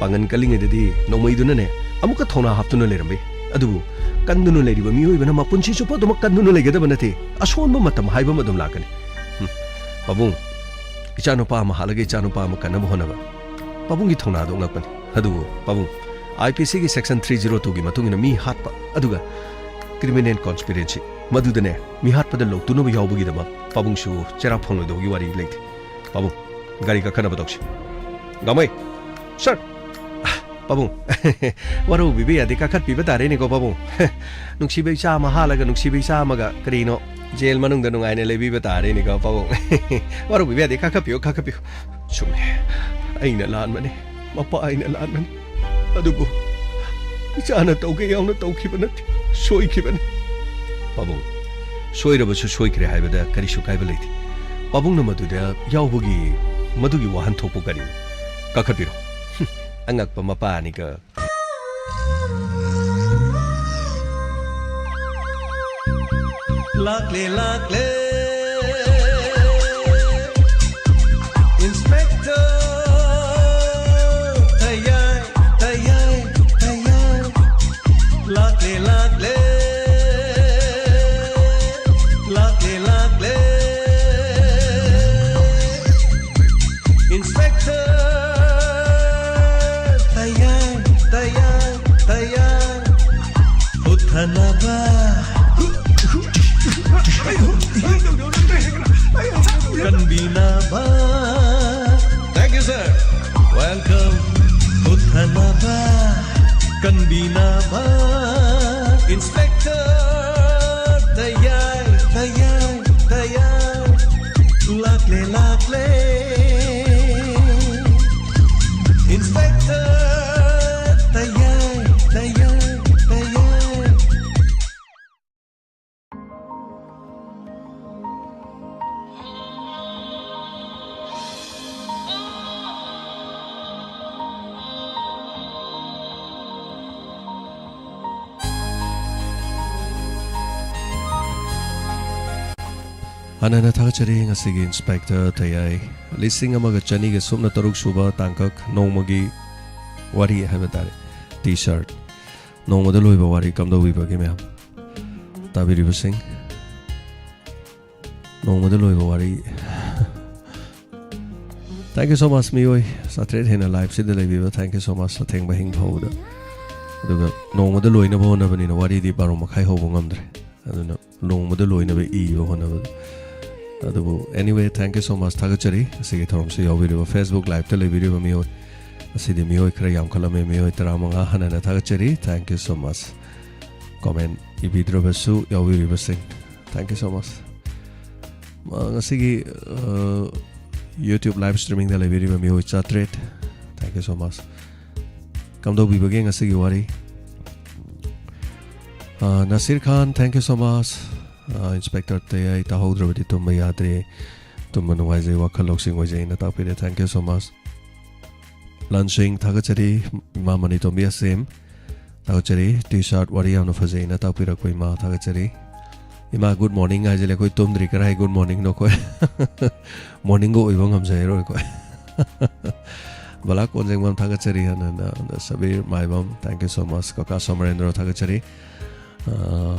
ꯄꯥꯡꯒꯟ ꯀꯜꯂꯤꯉꯩꯗꯗꯤ ꯅꯣꯡꯃꯩꯗꯨꯅꯅꯦ ꯑꯃꯨꯛꯀ ꯊꯧꯅꯥ ꯍꯥꯞꯇꯨꯅ ꯂꯩꯔꯝꯕ ꯌꯥꯏ꯫ ꯑꯗꯨꯕꯨ ꯀꯟꯗꯨꯅ ꯂꯩꯔꯤꯕ ꯃꯤꯑꯣꯏꯕꯅ ꯃꯄꯨꯟꯁꯤ ꯆꯨꯞꯄ ꯑꯗꯨꯃꯛ ꯀꯟꯗꯨꯅ ꯂꯩꯒꯗꯕ ꯅꯠꯇꯦ꯫ ꯑꯁꯣꯟꯕ ꯃꯇꯝ ꯍꯥꯏꯕ ꯑꯃ ꯑꯗꯨꯝ ꯂꯥꯛꯀꯅꯤ꯫ ꯍꯨꯝ꯫ ꯄꯥꯕꯨꯡ, ꯏꯆꯥꯅꯨꯄꯥ ꯑꯃ ꯍꯥꯠꯂꯒ ꯏꯆꯥꯅꯨꯄꯥ ꯑꯃ ꯀꯟꯅꯕ ꯍꯣꯠꯅꯕ꯫ ꯄꯥꯕꯨꯡꯒꯤ ꯊꯧꯅꯥꯗꯣ ꯑꯉꯛꯄꯅꯤ꯫ ꯑꯗꯨꯕꯨ ꯄꯥꯕꯨꯡ, ꯑꯥꯏ ꯄꯤ ꯁꯤꯒꯤ ꯁꯦꯛꯁꯟ ꯊ꯭ꯔꯤ ꯖꯤꯔꯣ ꯇꯨꯒꯤ ꯃꯇꯨꯡ ꯏꯟꯅ ꯃꯤ ꯍꯥꯠꯄ, ꯑꯗꯨꯒ ꯀ꯭ꯔꯤꯃꯤꯅꯦꯜ ꯀꯣꯟꯁꯄꯤꯔꯦꯟꯁꯤ, ꯃꯗꯨꯗꯅꯦ ꯃꯤ ꯍꯥꯠꯄꯗ ꯂꯧꯇꯨꯅꯕ ꯌꯥꯎꯕꯒꯤꯗꯃꯛ ꯄꯥꯕꯨꯡꯁꯨ ꯆꯦꯔꯥ ꯐꯪꯂꯣꯏꯗꯧꯒꯤ ꯋꯥꯔꯤ ꯂꯩꯇꯦ꯫ ꯄꯥꯕꯨꯡ, ꯒꯥꯔꯤ ꯀꯥꯈꯠꯅꯕ ꯇꯧꯁꯤ꯫ ꯒꯥꯃꯩ! ꯁꯔ! ꯄꯥꯕꯨꯡ, ꯋꯥꯔꯧꯕꯤꯕ ꯌꯥꯗꯦ, ꯀꯥꯈꯠꯄꯤꯕ ꯇꯥꯔꯦꯅꯦꯀꯣ, ꯄꯥꯕꯨꯡ꯫ ꯅꯨꯡꯁꯤꯕ ꯏꯆꯥ ꯑꯃ ꯍꯥꯠꯂꯒ ꯅꯨꯡꯁꯤꯕ ꯏꯆꯥ ꯑꯃꯒ ꯀꯔꯤꯅꯣ ꯖꯦꯜ ꯃꯅꯨꯡꯗ ꯅꯨꯡꯉꯥꯏꯅ ꯂꯩꯕꯤꯕ ꯇꯥꯔꯦꯅꯦꯀꯣ, ꯄꯥꯕꯨꯡ꯫ ꯋꯥꯔꯧꯕꯤꯕ ꯌꯥꯗꯦ, ꯀꯥꯈꯠꯄꯤꯌꯨ, ꯀꯥꯈꯠꯄꯤꯌꯨ꯫ ꯆꯨꯝꯃꯦ, ꯑꯩꯅ ꯂꯥꯟꯕꯅꯦ, ꯃꯄꯥ ꯑꯩꯅ ꯂꯥꯟꯕꯅꯦ꯫ ꯑꯗꯨꯕꯨ ꯏꯆꯥꯅ ꯇꯧꯒꯦ ꯌꯥꯎꯅ ꯇꯧꯈꯤꯕ ꯅꯠꯇꯦ, ꯁꯣꯏꯈꯤꯕꯅꯤ꯫ ꯄꯥꯕꯨꯡ, ꯁꯣꯏꯔꯕꯁꯨ ꯁꯣꯏꯈ꯭ꯔꯦ ꯍꯥꯏꯕꯗ ꯀꯔꯤꯁꯨ ꯀꯥꯏꯕ ꯂꯩꯇꯦ꯫ ꯄꯥꯕꯨꯡꯅ ꯃꯗꯨꯗ ꯌꯥꯎꯕꯒꯤ ꯃꯗꯨꯒꯤ ꯋꯥꯍꯟꯊꯣꯛꯄꯨ ꯀꯔꯤꯅꯣ? ꯀꯥꯈꯠꯄꯤꯔꯣ꯫ ꯑꯉꯛꯄ ꯃꯄꯥꯅꯤꯒ꯫ ꯂꯥꯛꯂꯦ, ꯂꯥꯛꯂꯦ꯫ ꯂꯥꯛꯂꯦ ꯂꯥꯛꯂꯦ Inspector ꯇꯌꯥꯏ ꯇꯌꯥꯏ ꯇꯌꯥꯏ꯫ ꯍꯥꯟꯅꯅ ꯊꯥꯒꯠꯆꯔꯤ ꯉꯁꯤꯒꯤ Inspector ꯇꯌꯥꯏ꯫ ꯂꯤꯁꯤꯡ ꯑꯃꯒ ꯆꯅꯤꯒ ꯁꯨꯞꯅ ꯇꯔꯨꯛ ꯁꯨꯕ ꯇꯥꯡꯀꯛ ꯅꯣꯡꯃꯒꯤ ꯋꯥꯔꯤ ꯍꯥꯏꯕ ꯇꯥꯔꯦ, T-shirt꯫ ꯅꯣꯡꯃꯗ ꯂꯣꯏꯕ ꯋꯥꯔꯤ ꯀꯝꯗꯧꯕꯤꯕꯒꯦ ꯃꯌꯥꯝ ꯇꯥꯕꯤꯔꯤꯕꯁꯤꯡ? ꯅꯣꯡꯃꯗ ꯂꯣꯏꯕ ꯋꯥꯔꯤ꯫ Thank you so much ꯃꯤꯑꯣꯏ ꯆꯥꯇ꯭ꯔꯦꯠ ꯍꯦꯟꯅ live ꯁꯤꯗ ꯂꯩꯕꯤꯕ, thank you so much ꯑꯊꯦꯡꯕ ꯑꯍꯤꯡ ꯐꯥꯎꯕꯗ꯫ ꯑꯗꯨꯒ ꯅꯣꯡꯃꯗ ꯂꯣꯏꯅꯕ ꯍꯣꯠꯅꯕꯅꯤꯅ ꯋꯥꯔꯤꯗꯤ ꯕꯥꯔꯣ ꯃꯈꯥꯏ ꯍꯧꯕ ꯉꯝꯗ꯭ꯔꯦ, ꯑꯗꯨꯅ ꯅꯣꯡꯃꯗ ꯂꯣꯏꯅꯕ ꯏꯕ ꯍꯣꯠꯅꯕꯗ꯫ ꯑꯗꯨꯕꯨ anyway, thank you so much, ꯊꯥꯒꯠꯆꯔꯤ ꯑꯁꯤꯒꯤ ꯊꯧꯔꯝꯁꯤ ꯌꯥꯎꯕꯤꯔꯤꯕ Facebook live ꯇ ꯂꯩꯕꯤꯔꯤꯕ ꯃꯤꯑꯣꯏ꯫ ꯉꯁꯤꯗꯤ ꯃꯤꯑꯣꯏ ꯈꯔ ꯌꯥꯝꯈꯠꯂꯝꯃꯦ, ꯃꯤꯑꯣꯏ ꯇꯔꯥꯃꯉꯥ ꯍꯟꯅꯅ ꯊꯥꯒꯠꯆꯔꯤ, thank you so much꯫ Comment ꯏꯕꯤꯗ꯭ꯔꯕꯁꯨ ꯌꯥꯎꯕꯤꯔꯤꯕꯁꯤꯡ, thank you so much꯫ ꯑ, ꯉꯁꯤꯒꯤ, ꯑ, YouTube live streaming ꯗ ꯂꯩꯕꯤꯔꯤꯕ ꯃꯤꯑꯣꯏ ꯆꯥꯇ꯭ꯔꯦꯠ, thank you so much꯫ ꯀꯝꯗꯧꯕꯤꯕꯒꯦ ꯉꯁꯤꯒꯤ ꯋꯥꯔꯤ? ꯑ, ꯅꯁꯤꯔ ꯈꯥꯟ, thank you so much꯫ ꯑ, Inspector ꯇꯌꯥꯏ ꯇꯥꯍꯧꯗ꯭ꯔꯕꯗꯤ ꯇꯨꯝꯕ ꯌꯥꯗ꯭ꯔꯦ, ꯇꯨꯝꯕ ꯅꯨꯡꯉꯥꯏꯖꯩ, ꯋꯥꯈꯜ ꯂꯧꯁꯤꯡ ꯑꯣꯏꯖꯩꯅ ꯇꯥꯛꯄꯤꯔꯦ, thank you so much꯫ ꯂꯟꯁꯤꯡ ꯊꯥꯒꯠꯆꯔꯤ, ꯏꯃꯥ ꯃꯅꯤꯇꯣꯝꯕꯤ ꯑꯁꯦꯝ ꯊꯥꯒꯠꯆꯔꯤ, T-shirt ꯋꯥꯔꯤ ꯌꯥꯝꯅ ꯐꯖꯩꯅ ꯇꯥꯛꯄꯤꯔꯛꯄ ꯏꯃꯥ ꯊꯥꯒꯠꯆꯔꯤ꯫ ꯏꯃꯥ, good morning ꯍꯥꯏꯖꯤꯜꯂꯦ, ꯑꯩꯈꯣꯏ ꯇꯨꯝꯗ꯭ꯔꯤ, ꯀꯗꯥꯏ good morning ꯅꯣ ꯑꯩꯈꯣꯏ? Morning ꯒ ꯑꯣꯏꯕ ꯉꯝꯖꯔꯔꯣꯏ ꯑꯩꯈꯣꯏ꯫ ꯕꯂꯥ ꯀꯣꯟꯖꯦꯡꯕꯝ ꯊꯥꯒꯠꯆꯔꯤ, ꯍꯟꯅ ꯍꯟꯅ꯫ ꯁꯕꯤꯔ ꯃꯥꯏꯕꯝ, thank you so much꯫ ꯀꯀꯥ ꯁꯣꯃꯔꯦꯟꯗ꯭ꯔꯣ ꯊꯥꯒꯠꯆꯔꯤ꯫ ꯑ,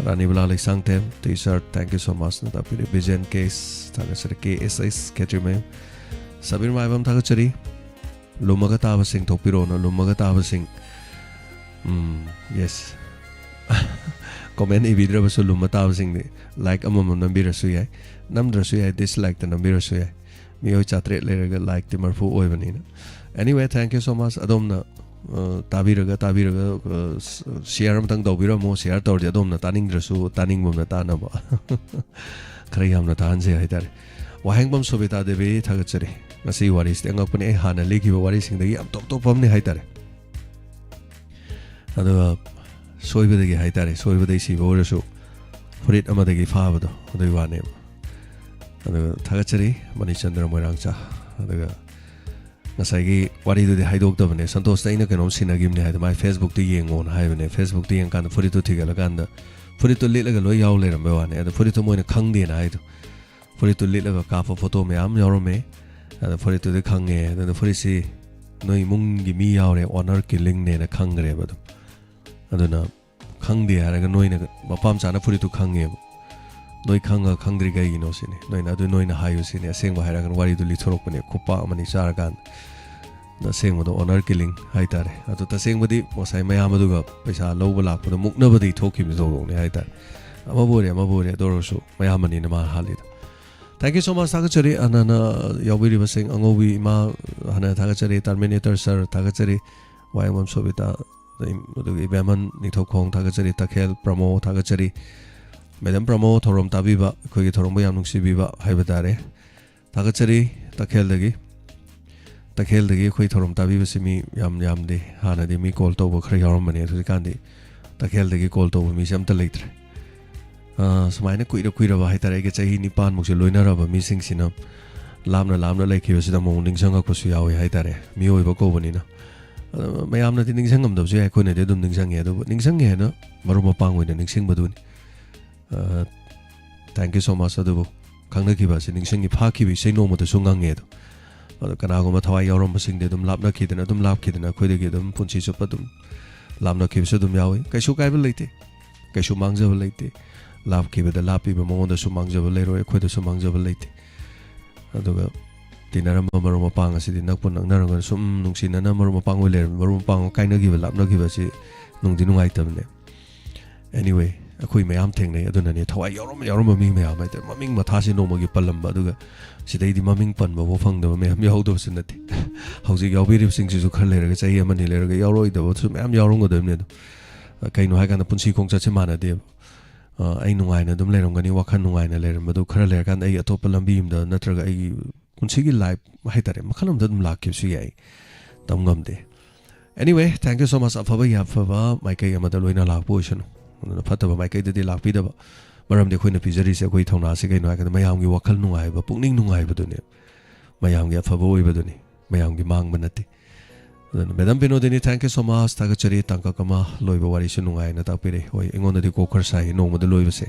ꯔꯥꯅꯤꯕꯂꯥ Leishangthem, T-shirt, thank you so much ꯅ ꯇꯥꯛꯄꯤꯔꯤ꯫ ꯕꯤꯖꯦꯟ ꯀꯦꯁ ꯊꯥꯒꯠꯆꯔꯤ꯫ ꯀꯦ ꯑꯦꯁ ꯑꯦꯁ ꯈꯦꯇ꯭ꯔꯤꯃꯌꯨꯝ, ꯁꯕꯤꯔ ꯃꯥꯏꯕꯝ ꯊꯥꯒꯠꯆꯔꯤ꯫ ꯂꯨꯝꯃꯒ ꯇꯥꯕꯁꯤꯡ ꯊꯣꯛꯄꯤꯔꯣꯅ, ꯂꯨꯝꯃꯒ ꯇꯥꯕꯁꯤꯡ꯫ ꯎꯝ, yes꯫ Comment ꯏꯕꯤꯗ꯭ꯔꯕꯁꯨ ꯂꯨꯝꯃ ꯇꯥꯕꯁꯤꯡꯗꯤ like ꯑꯃꯃꯝ ꯅꯝꯕꯤꯔꯁꯨ ꯌꯥꯏ, ꯅꯝꯗ꯭ꯔꯁꯨ ꯌꯥꯏ, dislike ꯇ ꯅꯝꯕꯤꯔꯁꯨ ꯌꯥꯏ꯫ ꯃꯤꯑꯣꯏ ꯆꯥꯇ꯭ꯔꯦꯠ ꯂꯩꯔꯒ like ꯇꯤ ꯃꯔꯐꯨ ꯑꯣꯏꯕꯅꯤꯅ꯫ Anyway, thank you so much꯫ ꯑꯗꯣꯝꯅ, ꯑ, ꯇꯥꯕꯤꯔꯒ, ꯇꯥꯕꯤꯔꯒ, ꯑ, ꯁ-, share ꯑꯃꯇꯪ ꯇꯧꯕꯤꯔꯝꯃꯣ꯫ Share ꯇꯧꯔꯗꯤ ꯑꯗꯣꯝꯅ ꯇꯥꯅꯤꯡꯗ꯭ꯔꯁꯨ ꯇꯥꯅꯤꯡꯕ ꯑꯃꯅ ꯇꯥꯅꯕ꯫ ꯈꯔ ꯌꯥꯝꯅ ꯇꯥꯍꯟꯁꯦ ꯍꯥꯏꯇꯥꯔꯦ꯫ ꯋꯥꯍꯦꯡꯕꯝ ꯁꯣꯕꯤꯇꯥ ꯗꯦꯕꯤ, ꯊꯥꯒꯠꯆꯔꯤ꯫ ꯉꯁꯤ ꯋꯥꯔꯤꯁꯤꯗꯤ ꯑꯉꯛꯄꯅꯤ, ꯑꯩ ꯍꯥꯟꯅ ꯂꯤꯈꯤꯕ ꯋꯥꯔꯤꯁꯤꯡꯗꯒꯤ ꯌꯥꯝ ꯇꯣꯞ ꯇꯣꯞꯄ ꯑꯃꯅꯤ ꯍꯥꯏꯇꯥꯔꯦ꯫ ꯑꯗꯨꯒ ꯁꯣꯏꯕꯗꯒꯤ ꯍꯥꯏꯇꯥꯔꯦ, ꯁꯣꯏꯕꯗꯒꯤ ꯁꯤꯕ ꯑꯣꯏꯔꯁꯨ ꯐꯨꯔꯤꯠ ꯑꯃꯗꯒꯤ ꯐꯥꯕꯗꯣ, ꯑꯗꯨꯒꯤ ꯋꯥꯅꯦꯕ꯫ ꯑꯗꯨꯒ ꯊꯥꯒꯠꯆꯔꯤ ꯃꯅꯤꯆꯟꯗ꯭ꯔ ꯃꯣꯏꯔꯥꯡꯆꯥ꯫ ꯑꯗꯨꯒ ꯉꯁꯥꯏꯒꯤ ꯋꯥꯔꯤꯗꯨꯗꯤ ꯍꯥꯏꯗꯣꯛꯇꯕꯅꯦ, ꯁꯟꯇꯣꯁꯇ ꯑꯩꯅ ꯀꯩꯅꯣꯝ ꯁꯤꯟꯅꯈꯤꯕꯅꯦ ꯍꯥꯏꯗꯣ, ꯃꯥꯏ ꯐꯦꯁꯕꯨꯛꯇ ꯌꯦꯡꯉꯣꯅ ꯍꯥꯏꯕꯅꯦ꯫ ꯐꯦꯁꯕꯨꯛꯇ ꯌꯦꯡꯀꯥꯟꯗ ꯐꯨꯔꯤꯠꯇꯨ ꯊꯤꯒꯠꯂꯀꯥꯟꯗ ꯐꯨꯔꯤꯠꯇꯨ ꯂꯤꯠꯂꯒ ꯂꯣꯏ ꯌꯥꯎ ꯂꯩꯔꯝꯕꯩ ꯋꯥꯅꯦ꯫ ꯑꯗꯣ ꯐꯨꯔꯤꯠꯇꯨ ꯃꯣꯏꯅ ꯈꯪꯗꯦꯅ ꯍꯥꯏꯗꯣ, ꯐꯨꯔꯤꯠꯇꯨ ꯂꯤꯠꯂꯒ ꯀꯥꯞꯄ ꯐꯣꯇꯣ ꯃꯌꯥꯝ ꯌꯥꯎꯔꯝꯃꯦ꯫ ꯑꯗ ꯐꯨꯔꯤꯠꯇꯨꯗꯤ ꯈꯪꯉꯦ, ꯑꯗꯨꯅ ꯐꯨꯔꯤꯠꯁꯤ ꯅꯣꯏ ꯏꯃꯨꯡꯒꯤ ꯃꯤ ꯌꯥꯎꯔꯦ, ꯑꯣꯅꯔ ꯀꯤꯂꯤꯡꯅꯦꯅ ꯈꯪꯈ꯭ꯔꯦꯕ ꯑꯗꯨꯝ꯫ ꯑꯗꯨꯅ ꯈꯪꯗꯦ ꯍꯥꯏꯔꯒ ꯅꯣꯏꯅ ꯃꯄꯥ ꯃꯆꯥꯅ ꯐꯨꯔꯤꯠꯇꯨ ꯈꯪꯉꯦꯕ꯫ ꯅꯣꯏ ꯈꯪꯉ ꯈꯪꯗ꯭ꯔꯤ ꯀꯩꯒꯤꯅꯣ ꯁꯤꯅꯤ꯫ ꯅꯣꯏꯅ ꯑꯗꯨ ꯅꯣꯏꯅ ꯍꯥꯏꯌꯨ ꯁꯤꯅꯤ꯫ ꯑꯁꯦꯡꯕ ꯍꯥꯏꯔꯒꯅ ꯋꯥꯔꯤꯗꯨ ꯂꯤꯊꯣꯔꯛꯄꯅꯦ꯫ ꯈꯨꯄꯥꯛ ꯑꯃꯅꯤ ꯆꯥꯔꯀꯥꯟꯗ꯫ ꯑꯗ ꯑꯁꯦꯡꯕꯗꯣ ꯑꯣꯅꯔ ꯀꯤꯂꯤꯡ ꯍꯥꯏꯇꯥꯔꯦ꯫ ꯑꯗꯣ ꯇꯁꯦꯡꯕꯗꯤ ꯉꯁꯥꯏ ꯃꯌꯥꯝ ꯑꯗꯨꯒ ꯄꯩꯁꯥ ꯂꯧꯕ ꯂꯥꯛꯄꯗ ꯃꯨꯛꯅꯕꯗꯒꯤ ꯊꯣꯛꯈꯤꯕ ꯊꯧꯗꯣꯛꯅꯤ ꯍꯥꯏꯇꯥꯔꯦ꯫ ꯑꯃꯕꯨ ꯑꯣꯏꯔꯦ ꯑꯃꯕꯨ ꯑꯣꯏꯔꯦ, ꯑꯗꯨ ꯑꯣꯏꯔꯁꯨ ꯃꯌꯥꯝ ꯑꯅꯤꯅ ꯃꯥ ꯍꯥꯜꯂꯤꯗꯣ꯫ Thank you so much, ꯊꯥꯒꯠꯆꯔꯤ꯫ ꯍꯥꯟꯅ ꯌꯥꯎꯕꯤꯔꯤꯕꯁꯤꯡ, ꯑꯉꯧꯕꯤ ꯏꯃꯥ ꯍꯥꯟꯅ ꯊꯥꯒꯠꯆꯔꯤ, ꯇꯔꯃꯤꯅꯦꯇꯔ ꯁꯔ ꯊꯥꯒꯠꯆꯔꯤ, ꯋꯥꯌꯦꯡꯕꯝ ꯁꯣꯕꯤꯇꯥ, ꯑꯗꯒꯤ ꯏꯕꯦꯝꯍꯟ ꯅꯤꯡꯊꯧꯈꯣꯡ ꯊꯥꯒꯠꯆꯔꯤ, ꯇꯈꯦꯜ ꯄ꯭ꯔꯃꯣ ꯊꯥꯒꯠꯆꯔꯤ꯫ ꯃꯦꯗꯥꯝ ꯄ꯭ꯔꯃꯣ, ꯊꯧꯔꯝ ꯇꯥꯕꯤꯕ, ꯑꯩꯈꯣꯏꯒꯤ ꯊꯧꯔꯝꯕꯨ ꯌꯥꯝ ꯅꯨꯡꯁꯤꯕꯤꯕ ꯍꯥꯏꯕ ꯇꯥꯔꯦ꯫ ꯊꯥꯒꯠꯆꯔꯤ ꯇꯈꯦꯜꯗꯒꯤ꯫ ꯇꯈꯦꯜꯗꯒꯤ ꯑꯩꯈꯣꯏ ꯊꯧꯔꯝ ꯇꯥꯕꯤꯕꯁꯤ ꯃꯤ ꯌꯥꯝ ꯌꯥꯝꯗꯦ꯫ ꯍꯥꯟꯅꯗꯤ ꯃꯤ ꯀꯣꯜ ꯇꯧꯕ ꯈꯔ ꯌꯥꯎꯔꯝꯕꯅꯦ, ꯍꯧꯖꯤꯛꯀꯥꯟꯗꯤ ꯇꯈꯦꯜꯗꯒꯤ ꯀꯣꯜ ꯇꯧꯕ ꯃꯤꯁꯦ ꯑꯝꯇ ꯂꯩꯇ꯭ꯔꯦ꯫ ꯑꯥ, ꯁꯨꯃꯥꯏꯅ ꯀꯨꯏꯔ ꯀꯨꯏꯔꯕ ꯍꯥꯏꯇꯥꯔꯦ, ꯑꯩꯒ ꯆꯍꯤ ꯅꯤꯄꯥꯟꯃꯨꯛꯁꯦ ꯂꯣꯏꯅꯔꯕ ꯃꯤꯁꯤꯡꯁꯤꯅ ꯂꯥꯞꯅ ꯂꯥꯞꯅ ꯂꯩꯈꯤꯕꯁꯤꯗ ꯑꯃꯨꯛ ꯅꯤꯡꯁꯤꯡꯉꯛꯄꯁꯨ ꯌꯥꯎꯋꯤ ꯍꯥꯏꯇꯥꯔꯦ, ꯃꯤꯑꯣꯏꯕ ꯀꯧꯕꯅꯤꯅ꯫ ꯑꯗꯣ ꯃꯌꯥꯝꯅꯗꯤ ꯅꯤꯡꯁꯤꯡꯉꯝꯗꯕꯁꯨ ꯌꯥꯏ, ꯑꯩꯈꯣꯏꯅꯗꯤ ꯑꯗꯨꯝ ꯅꯤꯡꯁꯤꯡꯉꯦ꯫ ꯑꯗꯨꯕꯨ ꯅꯤꯡꯁꯤꯡꯉꯦ ꯍꯥꯏꯅ ꯃꯔꯨꯞ ꯃꯄꯥꯡ ꯑꯣꯏꯅ ꯅꯤꯡꯁꯤꯡꯕꯗꯨꯅꯤ꯫ ꯑ, thank you so much꯫ ꯑꯗꯨꯕꯨ ꯈꯪꯅꯈꯤꯕ ꯑꯁꯤ ꯅꯤꯡꯁꯤꯡꯉꯤ, ꯐꯥꯈꯤꯕ ꯏꯁꯩ ꯅꯣꯡꯃꯗꯁꯨ ꯉꯪꯉꯦ ꯑꯗꯣ꯫ ꯑꯗꯣ ꯀꯅꯥꯒꯨꯝꯕ ꯊꯋꯥꯏ ꯌꯥꯎꯔꯝꯕꯁꯤꯡꯗꯤ ꯑꯗꯨꯝ ꯂꯥꯞꯅꯈꯤꯗꯅ, ꯑꯗꯨꯝ ꯂꯥꯞꯈꯤꯗꯅ ꯑꯩꯈꯣꯏꯗꯒꯤ ꯑꯗꯨꯝ ꯄꯨꯟꯁꯤ ꯆꯨꯞꯄ ꯑꯗꯨꯝ ꯂꯥꯞꯅꯈꯤꯕꯁꯨ ꯑꯗꯨꯝ ꯌꯥꯎꯏ꯫ ꯀꯩꯁꯨ ꯀꯥꯏꯕ ꯂꯩꯇꯦ, ꯀꯩꯁꯨ ꯃꯥꯡꯖꯕ ꯂꯩꯇꯦ꯫ ꯂꯥꯞꯈꯤꯕꯗ ꯂꯥꯞꯄꯤꯕ ꯃꯉꯣꯟꯗꯁꯨ ꯃꯥꯡꯖꯕ ꯂꯩꯔꯣꯏ, ꯑꯩꯈꯣꯏꯗꯁꯨ ꯃꯥꯡꯖꯕ ꯂꯩꯇꯦ꯫ ꯑꯗꯨꯒ ꯇꯤꯟꯅꯔꯝꯕ ꯃꯔꯨꯞ ꯃꯄꯥꯡ ꯑꯁꯤꯗꯤ ꯅꯛꯄꯨ ꯅꯛꯅꯔꯒ ꯁꯨꯝ ꯅꯨꯡꯁꯤꯅꯅ ꯃꯔꯨꯞ ꯃꯄꯥꯡ ꯑꯣꯏ ꯂꯩꯔꯝꯃꯤ꯫ ꯃꯔꯨꯞ ꯃꯄꯥꯡ ꯀꯥꯏꯅꯈꯤꯕ, ꯂꯥꯞꯅꯈꯤꯕ ꯑꯁꯤ ꯅꯨꯡꯗꯤ ꯅꯨꯡꯉꯥꯏꯇꯕꯅꯦ꯫ Anyway, ꯑꯩꯈꯣꯏ ꯃꯌꯥꯝ ꯊꯦꯡꯅꯩ꯫ ꯑꯗꯨꯅꯅꯦ ꯊꯋꯥꯏ ꯌꯥꯎꯔꯝꯕ, ꯌꯥꯎꯔꯝꯕ ꯃꯤ ꯃꯌꯥꯝ ꯍꯥꯏꯇꯥꯔꯦ, ꯃꯃꯤꯡ ꯃꯊꯥꯁꯦ ꯅꯣꯡꯃꯒꯤ ꯄꯜꯂꯝꯕ, ꯑꯗꯨꯒ ꯁꯤꯗꯩꯗꯤ ꯃꯃꯤꯡ ꯄꯟꯕꯐꯥꯎ ꯐꯪꯗꯕ ꯃꯌꯥꯝ ꯌꯥꯎꯗꯕꯁꯨ ꯅꯠꯇꯦ꯫ ꯍꯧꯖꯤꯛ ꯌꯥꯎꯕꯤꯔꯤꯕꯁꯤꯡꯁꯤꯁꯨ ꯈꯔ ꯂꯩꯔꯒ, ꯆꯍꯤ ꯑꯃꯅꯤ ꯂꯩꯔꯒ ꯌꯥꯎꯔꯛꯑꯣꯏꯗꯕꯁꯨ ꯃꯌꯥꯝ ꯌꯥꯎꯔꯝꯒꯗꯕꯅꯤ꯫ ꯑꯗꯣ ꯀꯩꯅꯣ ꯍꯥꯏꯀꯥꯟꯗ ꯄꯨꯟꯁꯤ ꯈꯣꯡꯆꯠꯁꯦ ꯃꯥꯟꯅꯗꯦꯕ꯫ ꯑ, ꯑꯩ ꯅꯨꯡꯉꯥꯏꯅ ꯑꯗꯨꯝ ꯂꯩꯔꯝꯒꯅꯤ, ꯋꯥꯈꯜ ꯅꯨꯡꯉꯥꯏꯅ ꯂꯩꯔꯝꯕꯗꯨ ꯈꯔ ꯂꯩꯔꯀꯥꯟꯗ ꯑꯩ ꯑꯇꯣꯞꯄ ꯂꯝꯕꯤ ꯑꯃꯗ ꯅꯠꯇ꯭ꯔꯒ ꯑꯩꯒꯤ ꯄꯨꯟꯁꯤꯒꯤ ꯂꯥꯏꯐ ꯍꯥꯏꯇꯥꯔꯦ, ꯃꯈꯜ ꯑꯃꯗ ꯑꯗꯨꯝ ꯂꯥꯛꯈꯤꯕꯁꯨ ꯌꯥꯏ, ꯇꯝ ꯉꯝꯗꯦ꯫ Anyway, thank you so much. ꯑꯐꯕ ꯌꯥꯐꯕ ꯃꯥꯏꯀꯩ ꯑꯃꯗ ꯂꯣꯏꯅ ꯂꯥꯛꯄ ꯑꯣꯏꯁꯅꯨ, ꯑꯗꯨꯅ ꯐꯠꯇꯕ ꯃꯥꯏꯀꯩꯗꯗꯤ ꯂꯥꯛꯄꯤꯗꯕ꯫ ꯃꯔꯝꯗꯤ ꯑꯩꯈꯣꯏꯅ ꯄꯤꯖꯔꯤꯁꯦ ꯑꯩꯈꯣꯏ ꯊꯧꯅꯥꯁꯤ ꯀꯩꯅꯣ ꯍꯥꯏꯔꯀꯥꯟꯗ ꯃꯌꯥꯝꯒꯤ ꯋꯥꯈꯜ ꯅꯨꯡꯉꯥꯏꯕ, ꯄꯨꯛꯅꯤꯡ ꯅꯨꯡꯉꯥꯏꯕꯗꯨꯅꯦ, ꯃꯌꯥꯝꯒꯤ ꯑꯐꯕ ꯑꯣꯏꯕꯗꯨꯅꯤ, ꯃꯌꯥꯝꯒꯤ ꯃꯥꯡꯕ ꯅꯠꯇꯦ꯫ ꯑꯗꯨꯅ Madam Binodini, thank you so much, ꯊꯥꯒꯠꯆꯔꯤ꯫ ꯇꯥꯡꯀꯛ ꯑꯃ ꯂꯣꯏꯕ ꯋꯥꯔꯤꯁꯨ ꯅꯨꯡꯉꯥꯏꯅ ꯇꯥꯛꯄꯤꯔꯦ꯫ ꯍꯣꯏ, ꯑꯩꯉꯣꯟꯗꯗꯤ ꯀꯣꯛ ꯈꯔ ꯁꯥꯏ ꯅꯣꯡꯃꯗ ꯂꯣꯏꯕꯁꯦ,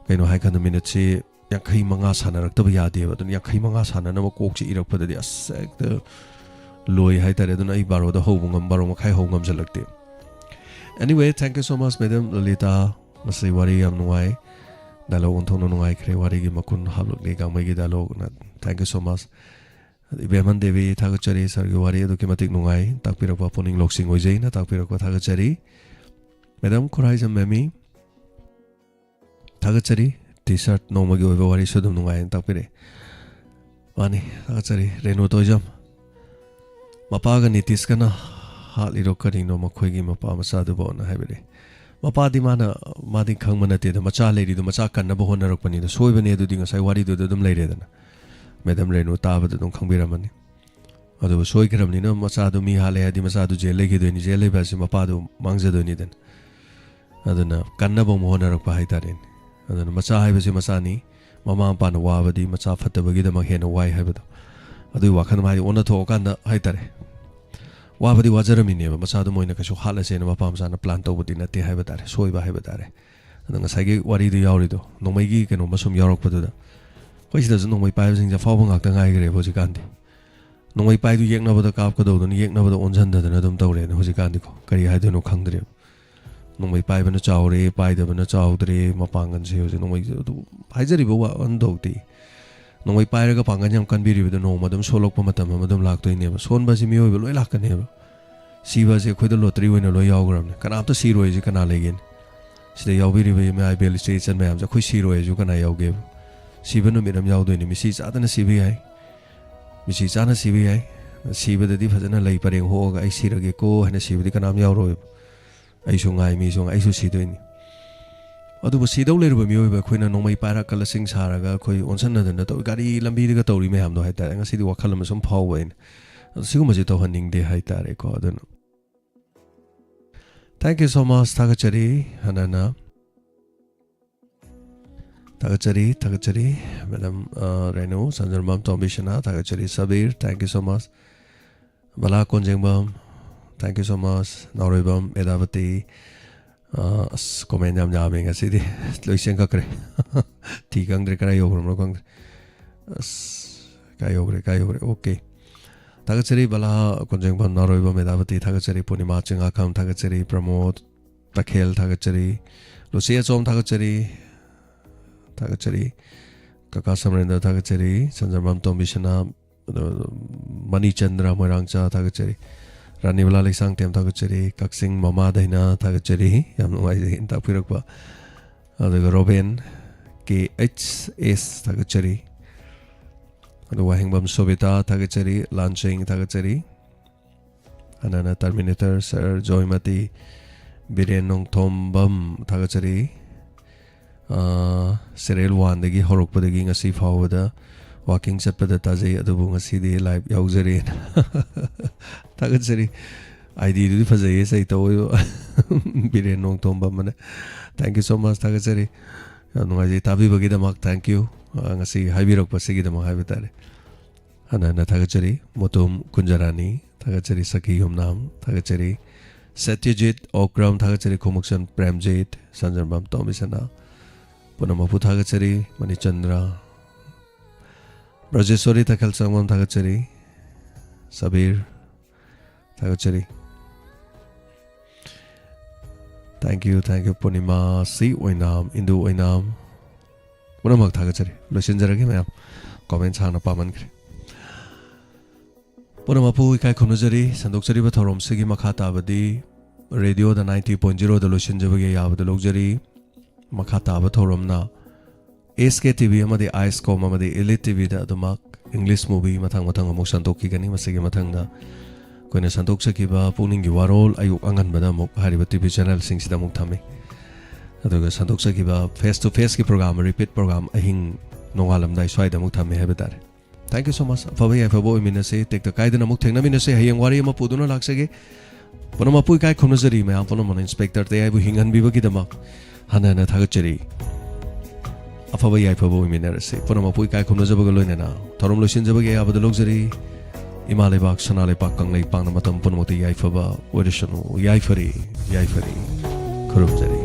ꯀꯩꯅꯣ ꯍꯥꯏꯀꯥꯟꯗ ꯃꯤꯅꯤꯠꯁꯤ ꯌꯥꯡꯈꯩ ꯃꯉꯥ ꯁꯥꯟꯅꯔꯛꯇꯕ ꯌꯥꯗꯦꯕ꯫ ꯑꯗꯨꯅ ꯌꯥꯡꯈꯩ ꯃꯉꯥ ꯁꯥꯟꯅꯅꯕ ꯀꯣꯛꯁꯦ ꯏꯔꯛꯄꯗꯗꯤ ꯑꯁ ꯍꯦꯛꯇ ꯂꯣꯏ ꯍꯥꯏꯇꯥꯔꯦ꯫ ꯑꯗꯨꯅ ꯑꯩ ꯕꯥꯔꯣꯗ ꯍꯧꯕ ꯉꯝ, ꯕꯥꯔꯣ ꯃꯈꯥꯏ ꯍꯧ ꯉꯝꯁꯤꯜꯂꯛꯇꯦ꯫ Anyway, thank you so much, Madam ꯂꯂꯤꯇꯥ꯫ ꯉꯁꯤ ꯋꯥꯔꯤ ꯌꯥꯝ ꯅꯨꯡꯉꯥꯏ꯫ Dialogue ꯑꯣꯟꯊꯣꯛꯅ ꯅꯨꯡꯉꯥꯏꯈ꯭ꯔꯦ꯫ ꯋꯥꯔꯤꯒꯤ ꯃꯒꯨꯟ ꯍꯥꯞꯂꯛꯂꯤ ꯒꯥꯡꯃꯩꯒꯤ dialogueꯅ꯫ Thank you so much꯫ ꯏꯕꯦꯝꯍꯟ Devi, ꯊꯥꯒꯠꯆꯔꯤ꯫ Sirꯒꯤ ꯋꯥꯔꯤ ꯑꯗꯨꯛꯀꯤ ꯃꯇꯤꯛ ꯅꯨꯡꯉꯥꯏ꯫ ꯇꯥꯛꯄꯤꯔꯛꯄ ꯄꯨꯛꯅꯤꯡ ꯂꯧꯁꯤꯡ ꯑꯣꯏꯖꯩꯅ ꯇꯥꯛꯄꯤꯔꯛꯄ ꯊꯥꯒꯠꯆꯔꯤ꯫ Madam ꯈꯨꯔꯥꯏꯖꯝ ꯃꯦꯃꯤ, ꯊꯥꯒꯠꯆꯔꯤ꯫ T-shirt ꯅꯣꯡꯃꯒꯤ ꯑꯣꯏꯕ ꯋꯥꯔꯤꯁꯨ ꯑꯗꯨꯝ ꯅꯨꯡꯉꯥꯏꯅ ꯇꯥꯛꯄꯤꯔꯛꯑꯦ꯫ ꯃꯥꯅꯤ, ꯊꯥꯒꯠꯆꯔꯤ꯫ ꯔꯦꯅꯨ ꯇꯣꯏꯖꯝ, ꯃꯄꯥꯒ ꯅꯤꯇꯤꯁꯀꯅ ꯍꯥꯠꯂꯤꯔꯣ ꯀꯔꯤꯅꯣ ꯃꯈꯣꯏꯒꯤ ꯃꯄꯥ ꯃꯆꯥꯗꯨꯕꯣꯅ ꯍꯥꯏꯕꯤꯔꯛꯑꯦ꯫ ꯃꯄꯥꯗꯤ ꯃꯥꯅ, ꯃꯥꯗꯤ ꯈꯪꯕ ꯅꯠꯇꯦꯗ, ꯃꯆꯥ ꯂꯩꯔꯤꯗꯣ ꯃꯆꯥ ꯀꯟꯅꯕ ꯍꯣꯠꯅꯔꯛꯄꯅꯤꯗ꯫ ꯁꯣꯏꯕꯅꯦ ꯑꯗꯨꯗꯤ, ꯉꯁꯥꯏ ꯋꯥꯔꯤꯗꯨꯗ ꯑꯗꯨꯝ ꯂꯩꯔꯦꯗꯅ꯫ Madam ꯔꯦꯅꯨ ꯇꯥꯕꯗ ꯑꯗꯨꯝ ꯈꯪꯕꯤꯔꯝꯃꯅꯤ꯫ ꯑꯗꯨꯕꯨ ꯁꯣꯏꯈ꯭ꯔꯕꯅꯤꯅ ꯃꯆꯥꯗꯨ ꯃꯤ ꯍꯥꯠꯂꯦ ꯍꯥꯏꯗꯤ ꯃꯆꯥꯗꯨ ꯖꯦꯜ ꯂꯩꯈꯤꯗꯣꯏꯅꯤ, ꯖꯦꯜ ꯂꯩꯕ ꯍꯥꯏꯁꯤ ꯃꯄꯥꯗꯨ ꯃꯥꯡꯖꯗꯣꯏꯅꯤꯗꯅ꯫ ꯑꯗꯨꯅ ꯀꯟꯅꯕ ꯑꯃꯨꯛ ꯍꯣꯠꯅꯔꯛꯄ ꯍꯥꯏꯇꯥꯔꯦꯅꯦ꯫ ꯑꯗꯨꯅ ꯃꯆꯥ ꯍꯥꯏꯕꯁꯤ ꯃꯆꯥꯅꯤ, ꯃꯃꯥ ꯃꯄꯥꯅ ꯋꯥꯕꯗꯤ ꯃꯆꯥ ꯐꯠꯇꯕꯒꯤꯗꯃꯛ ꯍꯦꯟꯅ ꯋꯥꯏ ꯍꯥꯏꯕꯗꯣ, ꯑꯗꯨꯒꯤ ꯋꯥꯈꯜ ꯃꯥꯗꯤ ꯑꯣꯟꯅ ꯊꯣꯛꯑꯀꯥꯟꯗ ꯍꯥꯏꯇꯥꯔꯦ꯫ ꯋꯥꯕꯗꯤ ꯋꯥꯖꯔꯝꯃꯤꯅꯦꯕ, ꯃꯆꯥꯗꯨ ꯃꯣꯏꯅ ꯀꯩꯁꯨ ꯍꯥꯠꯂꯁꯦꯅ ꯃꯄꯥ ꯃꯆꯥꯅ plan ꯇꯧꯕꯗꯤ ꯅꯠꯇꯦ ꯍꯥꯏꯕ ꯇꯥꯔꯦ, ꯁꯣꯏꯕ ꯍꯥꯏꯕ ꯇꯥꯔꯦ꯫ ꯑꯗꯣ ꯉꯁꯥꯏꯒꯤ ꯋꯥꯔꯤꯗꯨ ꯌꯥꯎꯔꯤꯗꯣ, ꯅꯣꯡꯃꯩꯒꯤ ꯀꯩꯅꯣꯝꯃ ꯁꯨꯝ ꯌꯥꯎꯔꯛꯄꯗꯨꯗ, ꯑꯩꯈꯣꯏ ꯁꯤꯗꯁꯨ ꯅꯣꯡꯃꯩ ꯄꯥꯏꯕꯁꯤꯡꯁꯦ ꯑꯐꯥꯎꯕ ꯉꯥꯛꯇ ꯉꯥꯏꯈ꯭ꯔꯦꯕ ꯍꯧꯖꯤꯛꯀꯥꯟꯗꯤ꯫ ꯅꯣꯡꯃꯩ ꯄꯥꯏꯗꯨ ꯌꯦꯛꯅꯕꯗ ꯀꯥꯞꯀꯗꯧꯗꯨꯅ ꯌꯦꯛꯅꯕꯗ ꯑꯣꯟꯁꯤꯟꯗꯗꯅ ꯑꯗꯨꯝ ꯇꯧꯔꯦꯅꯦ ꯍꯧꯖꯤꯛꯀꯥꯟꯗꯤꯀꯣ꯫ ꯀꯔꯤ ꯍꯥꯏꯗꯣꯏꯅꯣ ꯈꯪꯗ꯭ꯔꯦꯕ꯫ ꯅꯣꯡꯃꯩ ꯄꯥꯏꯕꯅ ꯆꯥꯎꯔꯦ, ꯄꯥꯏꯗꯕꯅ ꯆꯥꯎꯗ꯭ꯔꯦ, ꯃꯄꯥꯡꯒꯜꯁꯦ ꯍꯧꯖꯤꯛ ꯅꯣꯡꯃꯩꯁꯦ ꯑꯗꯨ ꯍꯥꯏꯖꯔꯤꯕ ꯋꯥ ꯑꯣꯟꯗꯧꯗꯤ꯫ ꯅꯣꯡꯃꯩ ꯄꯥꯏꯔꯒ ꯄꯥꯡꯒꯜ ꯌꯥꯝ ꯀꯟꯕꯤꯔꯤꯕꯗꯣ ꯅꯣꯡꯃ ꯑꯗꯨꯝ ꯁꯣꯜꯂꯛꯄ ꯃꯇꯝ ꯑꯃ ꯑꯗꯨꯝ ꯂꯥꯛꯇꯣꯏꯅꯦꯕ꯫ ꯁꯣꯟꯕꯁꯤ ꯃꯤꯑꯣꯏꯕ ꯂꯣꯏ ꯂꯥꯛꯀꯅꯦꯕ꯫ ꯁꯤꯕꯁꯦ ꯑꯩꯈꯣꯏꯗ lottery ꯑꯣꯏꯅ ꯂꯣꯏ ꯌꯥꯎꯈ꯭ꯔꯕꯅꯦ꯫ ꯀꯅꯥꯝꯇ ꯁꯤꯔꯣꯏꯁꯦ ꯀꯅꯥ ꯂꯩꯒꯦꯅꯦ? ꯁꯤꯗ ꯌꯥꯎꯕꯤꯔꯤꯕ ꯏꯃꯥ ꯏꯕꯦꯜ ꯏꯆꯦ ꯏꯆꯟ ꯃꯌꯥꯝꯁꯦ, ꯑꯩꯈꯣꯏ ꯁꯤꯔꯣꯏ ꯍꯥꯏꯁꯨ ꯀꯅꯥ ꯌꯥꯎꯒꯦꯕ? ꯁꯤꯕ ꯅꯨꯃꯤꯠ ꯑꯃ ꯌꯥꯎꯗꯣꯏꯅꯤ꯫ ꯃꯤꯁꯤ ꯆꯥꯗꯅ ꯁꯤꯕ ꯌꯥꯏ, ꯃꯤꯁꯤ ꯆꯥꯅ ꯁꯤꯕ ꯌꯥꯏ꯫ ꯁꯤꯕꯗꯗꯤ ꯐꯖꯅ ꯂꯩ ꯄꯔꯦꯡ ꯍꯣꯛꯑꯒ "ꯑꯩ ꯁꯤꯔꯒꯦꯀꯣ" ꯍꯥꯏꯅ ꯁꯤꯕꯗꯤ ꯀꯅꯥꯝ ꯌꯥꯎꯔꯣꯏꯕ꯫ ꯑꯩꯁꯨ ꯉꯥꯏ, ꯃꯤꯁꯨ ꯉꯥꯏ, ꯑꯩꯁꯨ ꯁꯤꯗꯣꯏꯅꯤ꯫ ꯑꯗꯨꯕꯨ ꯁꯤꯗꯧ ꯂꯩꯔꯕ ꯃꯤꯑꯣꯏꯕ ꯑꯩꯈꯣꯏꯅ ꯅꯣꯡꯃꯩ ꯄꯥꯏꯔ ꯀꯜꯂ ꯁꯤꯡ ꯁꯥꯔꯒ ꯑꯩꯈꯣꯏ ꯑꯣꯟꯁꯟꯅꯗꯅ ꯇꯧ, ꯒꯥꯔꯤ ꯂꯝꯕꯤꯗꯒ ꯇꯧꯔꯤ ꯃꯌꯥꯝꯗꯣ ꯍꯥꯏꯇꯥꯔꯦ, ꯉꯁꯤꯗꯤ ꯋꯥꯈꯜ ꯑꯃ ꯁꯨꯝ ꯐꯥꯎꯕ ꯑꯩꯅ꯫ ꯑꯗꯣ ꯁꯤꯒꯨꯝꯕꯁꯦ ꯇꯧꯍꯟꯅꯤꯡꯗꯦ ꯍꯥꯏꯇꯥꯔꯦꯀꯣ꯫ ꯑꯗꯨꯅ thank you so much, ꯊꯥꯒꯠꯆꯔꯤ꯫ ꯍꯟꯅ ꯍꯟꯅ ꯊꯥꯒꯠꯆꯔꯤ, ꯊꯥꯒꯠꯆꯔꯤ꯫ Madam, ꯑ, ꯔꯦꯅꯨ, ꯁꯟꯖꯔꯃꯝ ꯇꯣꯝꯕꯤꯁꯅꯥ, ꯊꯥꯒꯠꯆꯔꯤ꯫ Sabir, thank you so much꯫ Bala ꯀꯣꯟꯖꯦꯡꯕꯝ, thank you so much꯫ ꯅꯥꯎꯔꯣꯏꯕꯝ ꯃꯦꯗꯥꯕꯇꯤ, ꯑ, ꯑꯁ, comment ꯌꯥꯝ ꯌꯥꯝꯃꯦ ꯉꯁꯤꯗꯤ꯫ ꯂꯣꯏ ꯆꯦꯟꯈꯠꯈ꯭ꯔꯦ꯫ ꯊꯤ ꯈꯪꯗ꯭ꯔꯦ, ꯀꯗꯥꯏ ꯌꯧꯈ꯭ꯔꯕꯅꯣ ꯈꯪꯗ꯭ꯔꯦ꯫ ꯑꯁ, ꯀꯥꯏ ꯌꯧꯈ꯭ꯔꯦ, ꯀꯥꯏ ꯌꯧꯈ꯭ꯔꯦ? Okay꯫ ꯊꯥꯒꯠꯆꯔꯤ ꯕꯂꯥ ꯀꯣꯟꯖꯦꯡꯕꯝ, ꯅꯥꯎꯔꯣꯏꯕꯝ ꯃꯦꯗꯥꯕꯇꯤ, ꯊꯥꯒꯠꯆꯔꯤ ꯄꯨꯔꯅꯤꯃꯥ ꯆꯤꯡꯉꯥꯈꯝ, ꯊꯥꯒꯠꯆꯔꯤ ꯄ꯭ꯔꯃꯣꯗ ꯇꯈꯦꯜ, ꯊꯥꯒꯠꯆꯔꯤ ꯂꯨꯁꯤ ꯑꯆꯣꯝ, ꯊꯥꯒꯠꯆꯔꯤ, ꯊꯥꯒꯠꯆꯔꯤ ꯀꯀꯥ ꯁꯃꯔꯦꯟꯗ꯭ꯔ, ꯊꯥꯒꯠꯆꯔꯤ ꯁꯟꯖꯔꯃꯝ ꯇꯣꯝꯕꯤꯁꯅꯥ, ꯑꯗꯣ ꯃꯅꯤꯆꯟꯗ꯭ꯔ ꯃꯣꯏꯔꯥꯡꯆꯥ, ꯊꯥꯒꯠꯆꯔꯤ ꯔꯥꯅꯤꯕꯂꯥ ꯂꯩꯁꯥꯡꯊꯦꯝ, ꯊꯥꯒꯠꯆꯔꯤ ꯀꯛꯆꯤꯡ ꯃꯃꯥ ꯗꯥꯏꯅꯥ, ꯊꯥꯒꯠꯆꯔꯤ, ꯌꯥꯝ ꯅꯨꯡꯉꯥꯏꯖꯩ ꯇꯥꯛꯄꯤꯔꯛꯄ꯫ ꯑꯗꯨꯒ ꯔꯣꯕꯦꯟ ꯀꯦ ꯑꯩꯆ ꯑꯦꯁ, ꯊꯥꯒꯠꯆꯔꯤ꯫ ꯑꯗꯨꯒ ꯋꯥꯍꯦꯡꯕꯝ ꯁꯣꯕꯤꯇꯥ, ꯊꯥꯒꯠꯆꯔꯤ꯫ ꯂꯥꯟꯆꯦꯡ, ꯊꯥꯒꯠꯆꯔꯤ꯫ ꯑꯅꯅ ꯇꯔꯃꯤꯅꯦꯇꯔ ꯁꯔ ꯖꯣꯏꯃꯇꯤ꯫ ꯕꯤꯔꯦꯟ ꯅꯣꯡꯊꯣꯝꯕꯝ, ꯊꯥꯒꯠꯆꯔꯤ꯫ ꯑꯥ, serial one ꯗꯒꯤ ꯍꯧꯔꯛꯄꯗꯒꯤ ꯉꯁꯤ ꯐꯥꯎꯕꯗ walking ꯆꯠꯄꯗ ꯇꯥꯖꯩ, ꯑꯗꯨꯕꯨ ꯉꯁꯤꯗꯤ live ꯌꯥꯎꯖꯔꯦꯅ꯫ ꯊꯥꯒꯠꯆꯔꯤ꯫ ID ꯗꯨꯗꯤ ꯐꯖꯩꯌꯦ, ꯁꯩ ꯇꯧꯋꯦꯕ꯫ ꯕꯤꯔꯦꯟ ꯅꯣꯡꯊꯣꯝꯕꯝ ꯑꯅ꯫ Thank you so much, ꯊꯥꯒꯠꯆꯔꯤ꯫ ꯌꯥꯝ ꯅꯨꯡꯉꯥꯏꯖꯩ ꯇꯥꯕꯤꯕꯒꯤꯗꯃꯛ, thank you꯫ ꯑꯥ, ꯉꯁꯤ ꯍꯥꯏꯕꯤꯔꯛꯄꯁꯤꯒꯤꯗꯃꯛ ꯍꯥꯏꯕ ꯇꯥꯔꯦ꯫ ꯍꯟꯅ ꯍꯟꯅ ꯊꯥꯒꯠꯆꯔꯤ꯫ ꯃꯣꯇꯣꯝ ꯀꯨꯟꯖꯔꯥꯅꯤ, ꯊꯥꯒꯠꯆꯔꯤ꯫ ꯁꯈꯤ ꯌꯨꯝꯅꯥꯝ, ꯊꯥꯒꯠꯆꯔꯤ꯫ ꯁꯇ꯭ꯌꯖꯤꯠ ꯑꯣꯀ꯭ꯔꯝ, ꯊꯥꯒꯠꯆꯔꯤ꯫ ꯈꯣꯡꯃꯨꯛꯁꯟ ꯄ꯭ꯔꯦꯝꯖꯤꯠ, ꯁꯟꯖꯔꯕꯥꯝ ꯇꯣꯝꯕꯤꯁꯅꯥ, ꯄꯨꯝꯅꯃꯛꯄꯨ ꯊꯥꯒꯠꯆꯔꯤ꯫ ꯃꯅꯤꯆꯟꯗ꯭ꯔ, ꯕ꯭ꯔꯖꯦꯁꯣꯔꯤ ꯇꯈꯦꯜ ꯁꯪꯕꯝ, ꯊꯥꯒꯠꯆꯔꯤ꯫ ꯁꯕꯤꯔ, ꯊꯥꯒꯠꯆꯔꯤ꯫ Thank you, thank you꯫ ꯄꯨꯔꯅꯤꯃꯥ ꯁꯤ ꯑꯣꯏꯅꯥꯝ, ꯏꯟꯗꯨ ꯑꯣꯏꯅꯥꯝ, ꯄꯨꯝꯅꯃꯛ ꯊꯥꯒꯠꯆꯔꯤ꯫ ꯂꯣꯏꯁꯤꯟꯖꯔꯒꯦ ꯃꯌꯥꯝ, comment ꯁꯥꯡꯅ ꯄꯥꯃꯟꯈ꯭ꯔꯦ꯫ ꯄꯨꯝꯅꯃꯛꯄꯨ ꯏꯀꯥꯏ ꯈꯨꯝꯅꯖꯔꯤ꯫ ꯁꯟꯗꯣꯛꯆꯔꯤꯕ ꯊꯧꯔꯝꯁꯤꯒꯤ ꯃꯈꯥ ꯇꯥꯕꯗꯤ ꯔꯦꯗꯤꯑꯣꯗ ninety point zero ꯗ ꯂꯣꯏꯁꯤꯟꯖꯕꯒꯤ ꯑꯌꯥꯕꯗꯨ ꯂꯧꯖꯔꯤ꯫ ꯃꯈꯥ ꯇꯥꯕ ꯊꯧꯔꯝꯅ ꯑꯦꯁ ꯀꯦ ꯇꯤ ꯚꯤ ꯑꯃꯗꯤ ꯑꯥꯏꯁꯀꯣꯝ ꯑꯃꯗꯤ ꯏꯂꯤꯠ ꯇꯤ ꯚꯤꯗ ꯑꯗꯨꯃꯛ English movie ꯃꯊꯪ ꯃꯊꯪ ꯑꯃꯨꯛ ꯁꯟꯗꯣꯛꯈꯤꯒꯅꯤ꯫ ꯃꯁꯤꯒꯤ ꯃꯊꯪꯗ ꯑꯩꯈꯣꯏꯅ ꯁꯟꯗꯣꯛꯆꯈꯤꯕ ꯄꯨꯛꯅꯤꯡꯒꯤ ꯋꯥꯔꯣꯜ ꯑꯌꯨꯛ ꯑꯉꯟꯕꯗ ꯑꯃꯨꯛ ꯍꯥꯏꯔꯤꯕ ꯇꯤ ꯚꯤ ꯆꯦꯅꯦꯜꯁꯤꯡꯁꯤꯗ ꯑꯃꯨꯛ ꯊꯝꯃꯤ꯫ ꯑꯗꯨꯒ ꯁꯟꯗꯣꯛꯆꯈꯤꯕ ꯐꯦꯁ ꯇꯨ ꯐꯦꯁꯀꯤ ꯄ꯭ꯔꯣꯒ꯭ꯔꯥꯝ, ꯔꯤꯄꯤꯠ ꯄ꯭ꯔꯣꯒ꯭ꯔꯥꯝ ꯑꯍꯤꯡ ꯅꯣꯡꯉꯥꯜꯂꯝꯗꯥꯏ ꯁ꯭ꯋꯥꯏꯗ ꯑꯃꯨꯛ ꯊꯝꯃꯦ ꯍꯥꯏꯕ ꯇꯥꯔꯦ꯫ Thank you so much. ꯑꯐꯕ ꯌꯥꯏꯐꯕ ꯑꯣꯏꯃꯤꯟꯅꯁꯦ, ꯇꯦꯛꯇ ꯀꯥꯏꯗꯅ ꯑꯃꯨꯛ ꯊꯦꯡꯅꯃꯤꯟꯅꯁꯦ꯫ ꯍꯌꯦꯡ ꯋꯥꯔꯤ ꯑꯃ ꯄꯨꯗꯨꯅ ꯂꯥꯛꯆꯒꯦ꯫ ꯄꯨꯝꯅꯃꯛꯄꯨ ꯏꯀꯥꯏ ꯈꯨꯝꯅꯖꯔꯤ꯫ ꯃꯌꯥꯝ ꯄꯨꯝꯅꯃꯛꯅ ꯏꯟꯁꯄꯦꯛꯇꯔ ꯇꯌꯥꯏꯕꯨ ꯍꯤꯡꯍꯟꯕꯤꯕꯒꯤꯗꯃꯛ ꯍꯟꯅ ꯍꯟꯅ ꯊꯥꯒꯠꯆꯔꯤ꯫ ꯑꯐꯕ ꯌꯥꯏꯐꯕ ꯑꯣꯏꯃꯤꯟꯅꯔꯁꯤ꯫ ꯄꯨꯝꯅꯃꯛꯄꯨ ꯏꯀꯥꯏ ꯈꯨꯝꯅꯖꯕꯒ ꯂꯣꯏꯅꯅ ꯊꯧꯔꯝ ꯂꯣꯏꯁꯤꯟꯖꯕꯒꯤ ꯑꯌꯥꯕꯗ ꯂꯧꯖꯔꯤ꯫ ꯏꯃꯥ ꯂꯩꯕꯥꯛ, ꯁꯅꯥ ꯂꯩꯄꯥꯛ, ꯀꯪꯂꯩꯄꯥꯛꯅ ꯃꯇꯝ ꯄꯨꯝꯅꯃꯛꯇ ꯌꯥꯏꯐꯕ ꯑꯣꯏꯔꯁꯅꯨ꯫ ꯌꯥꯏꯐꯔꯤ, ꯌꯥꯏꯐꯔꯤ꯫ ꯈꯨꯔꯨꯝꯖꯔꯤ꯫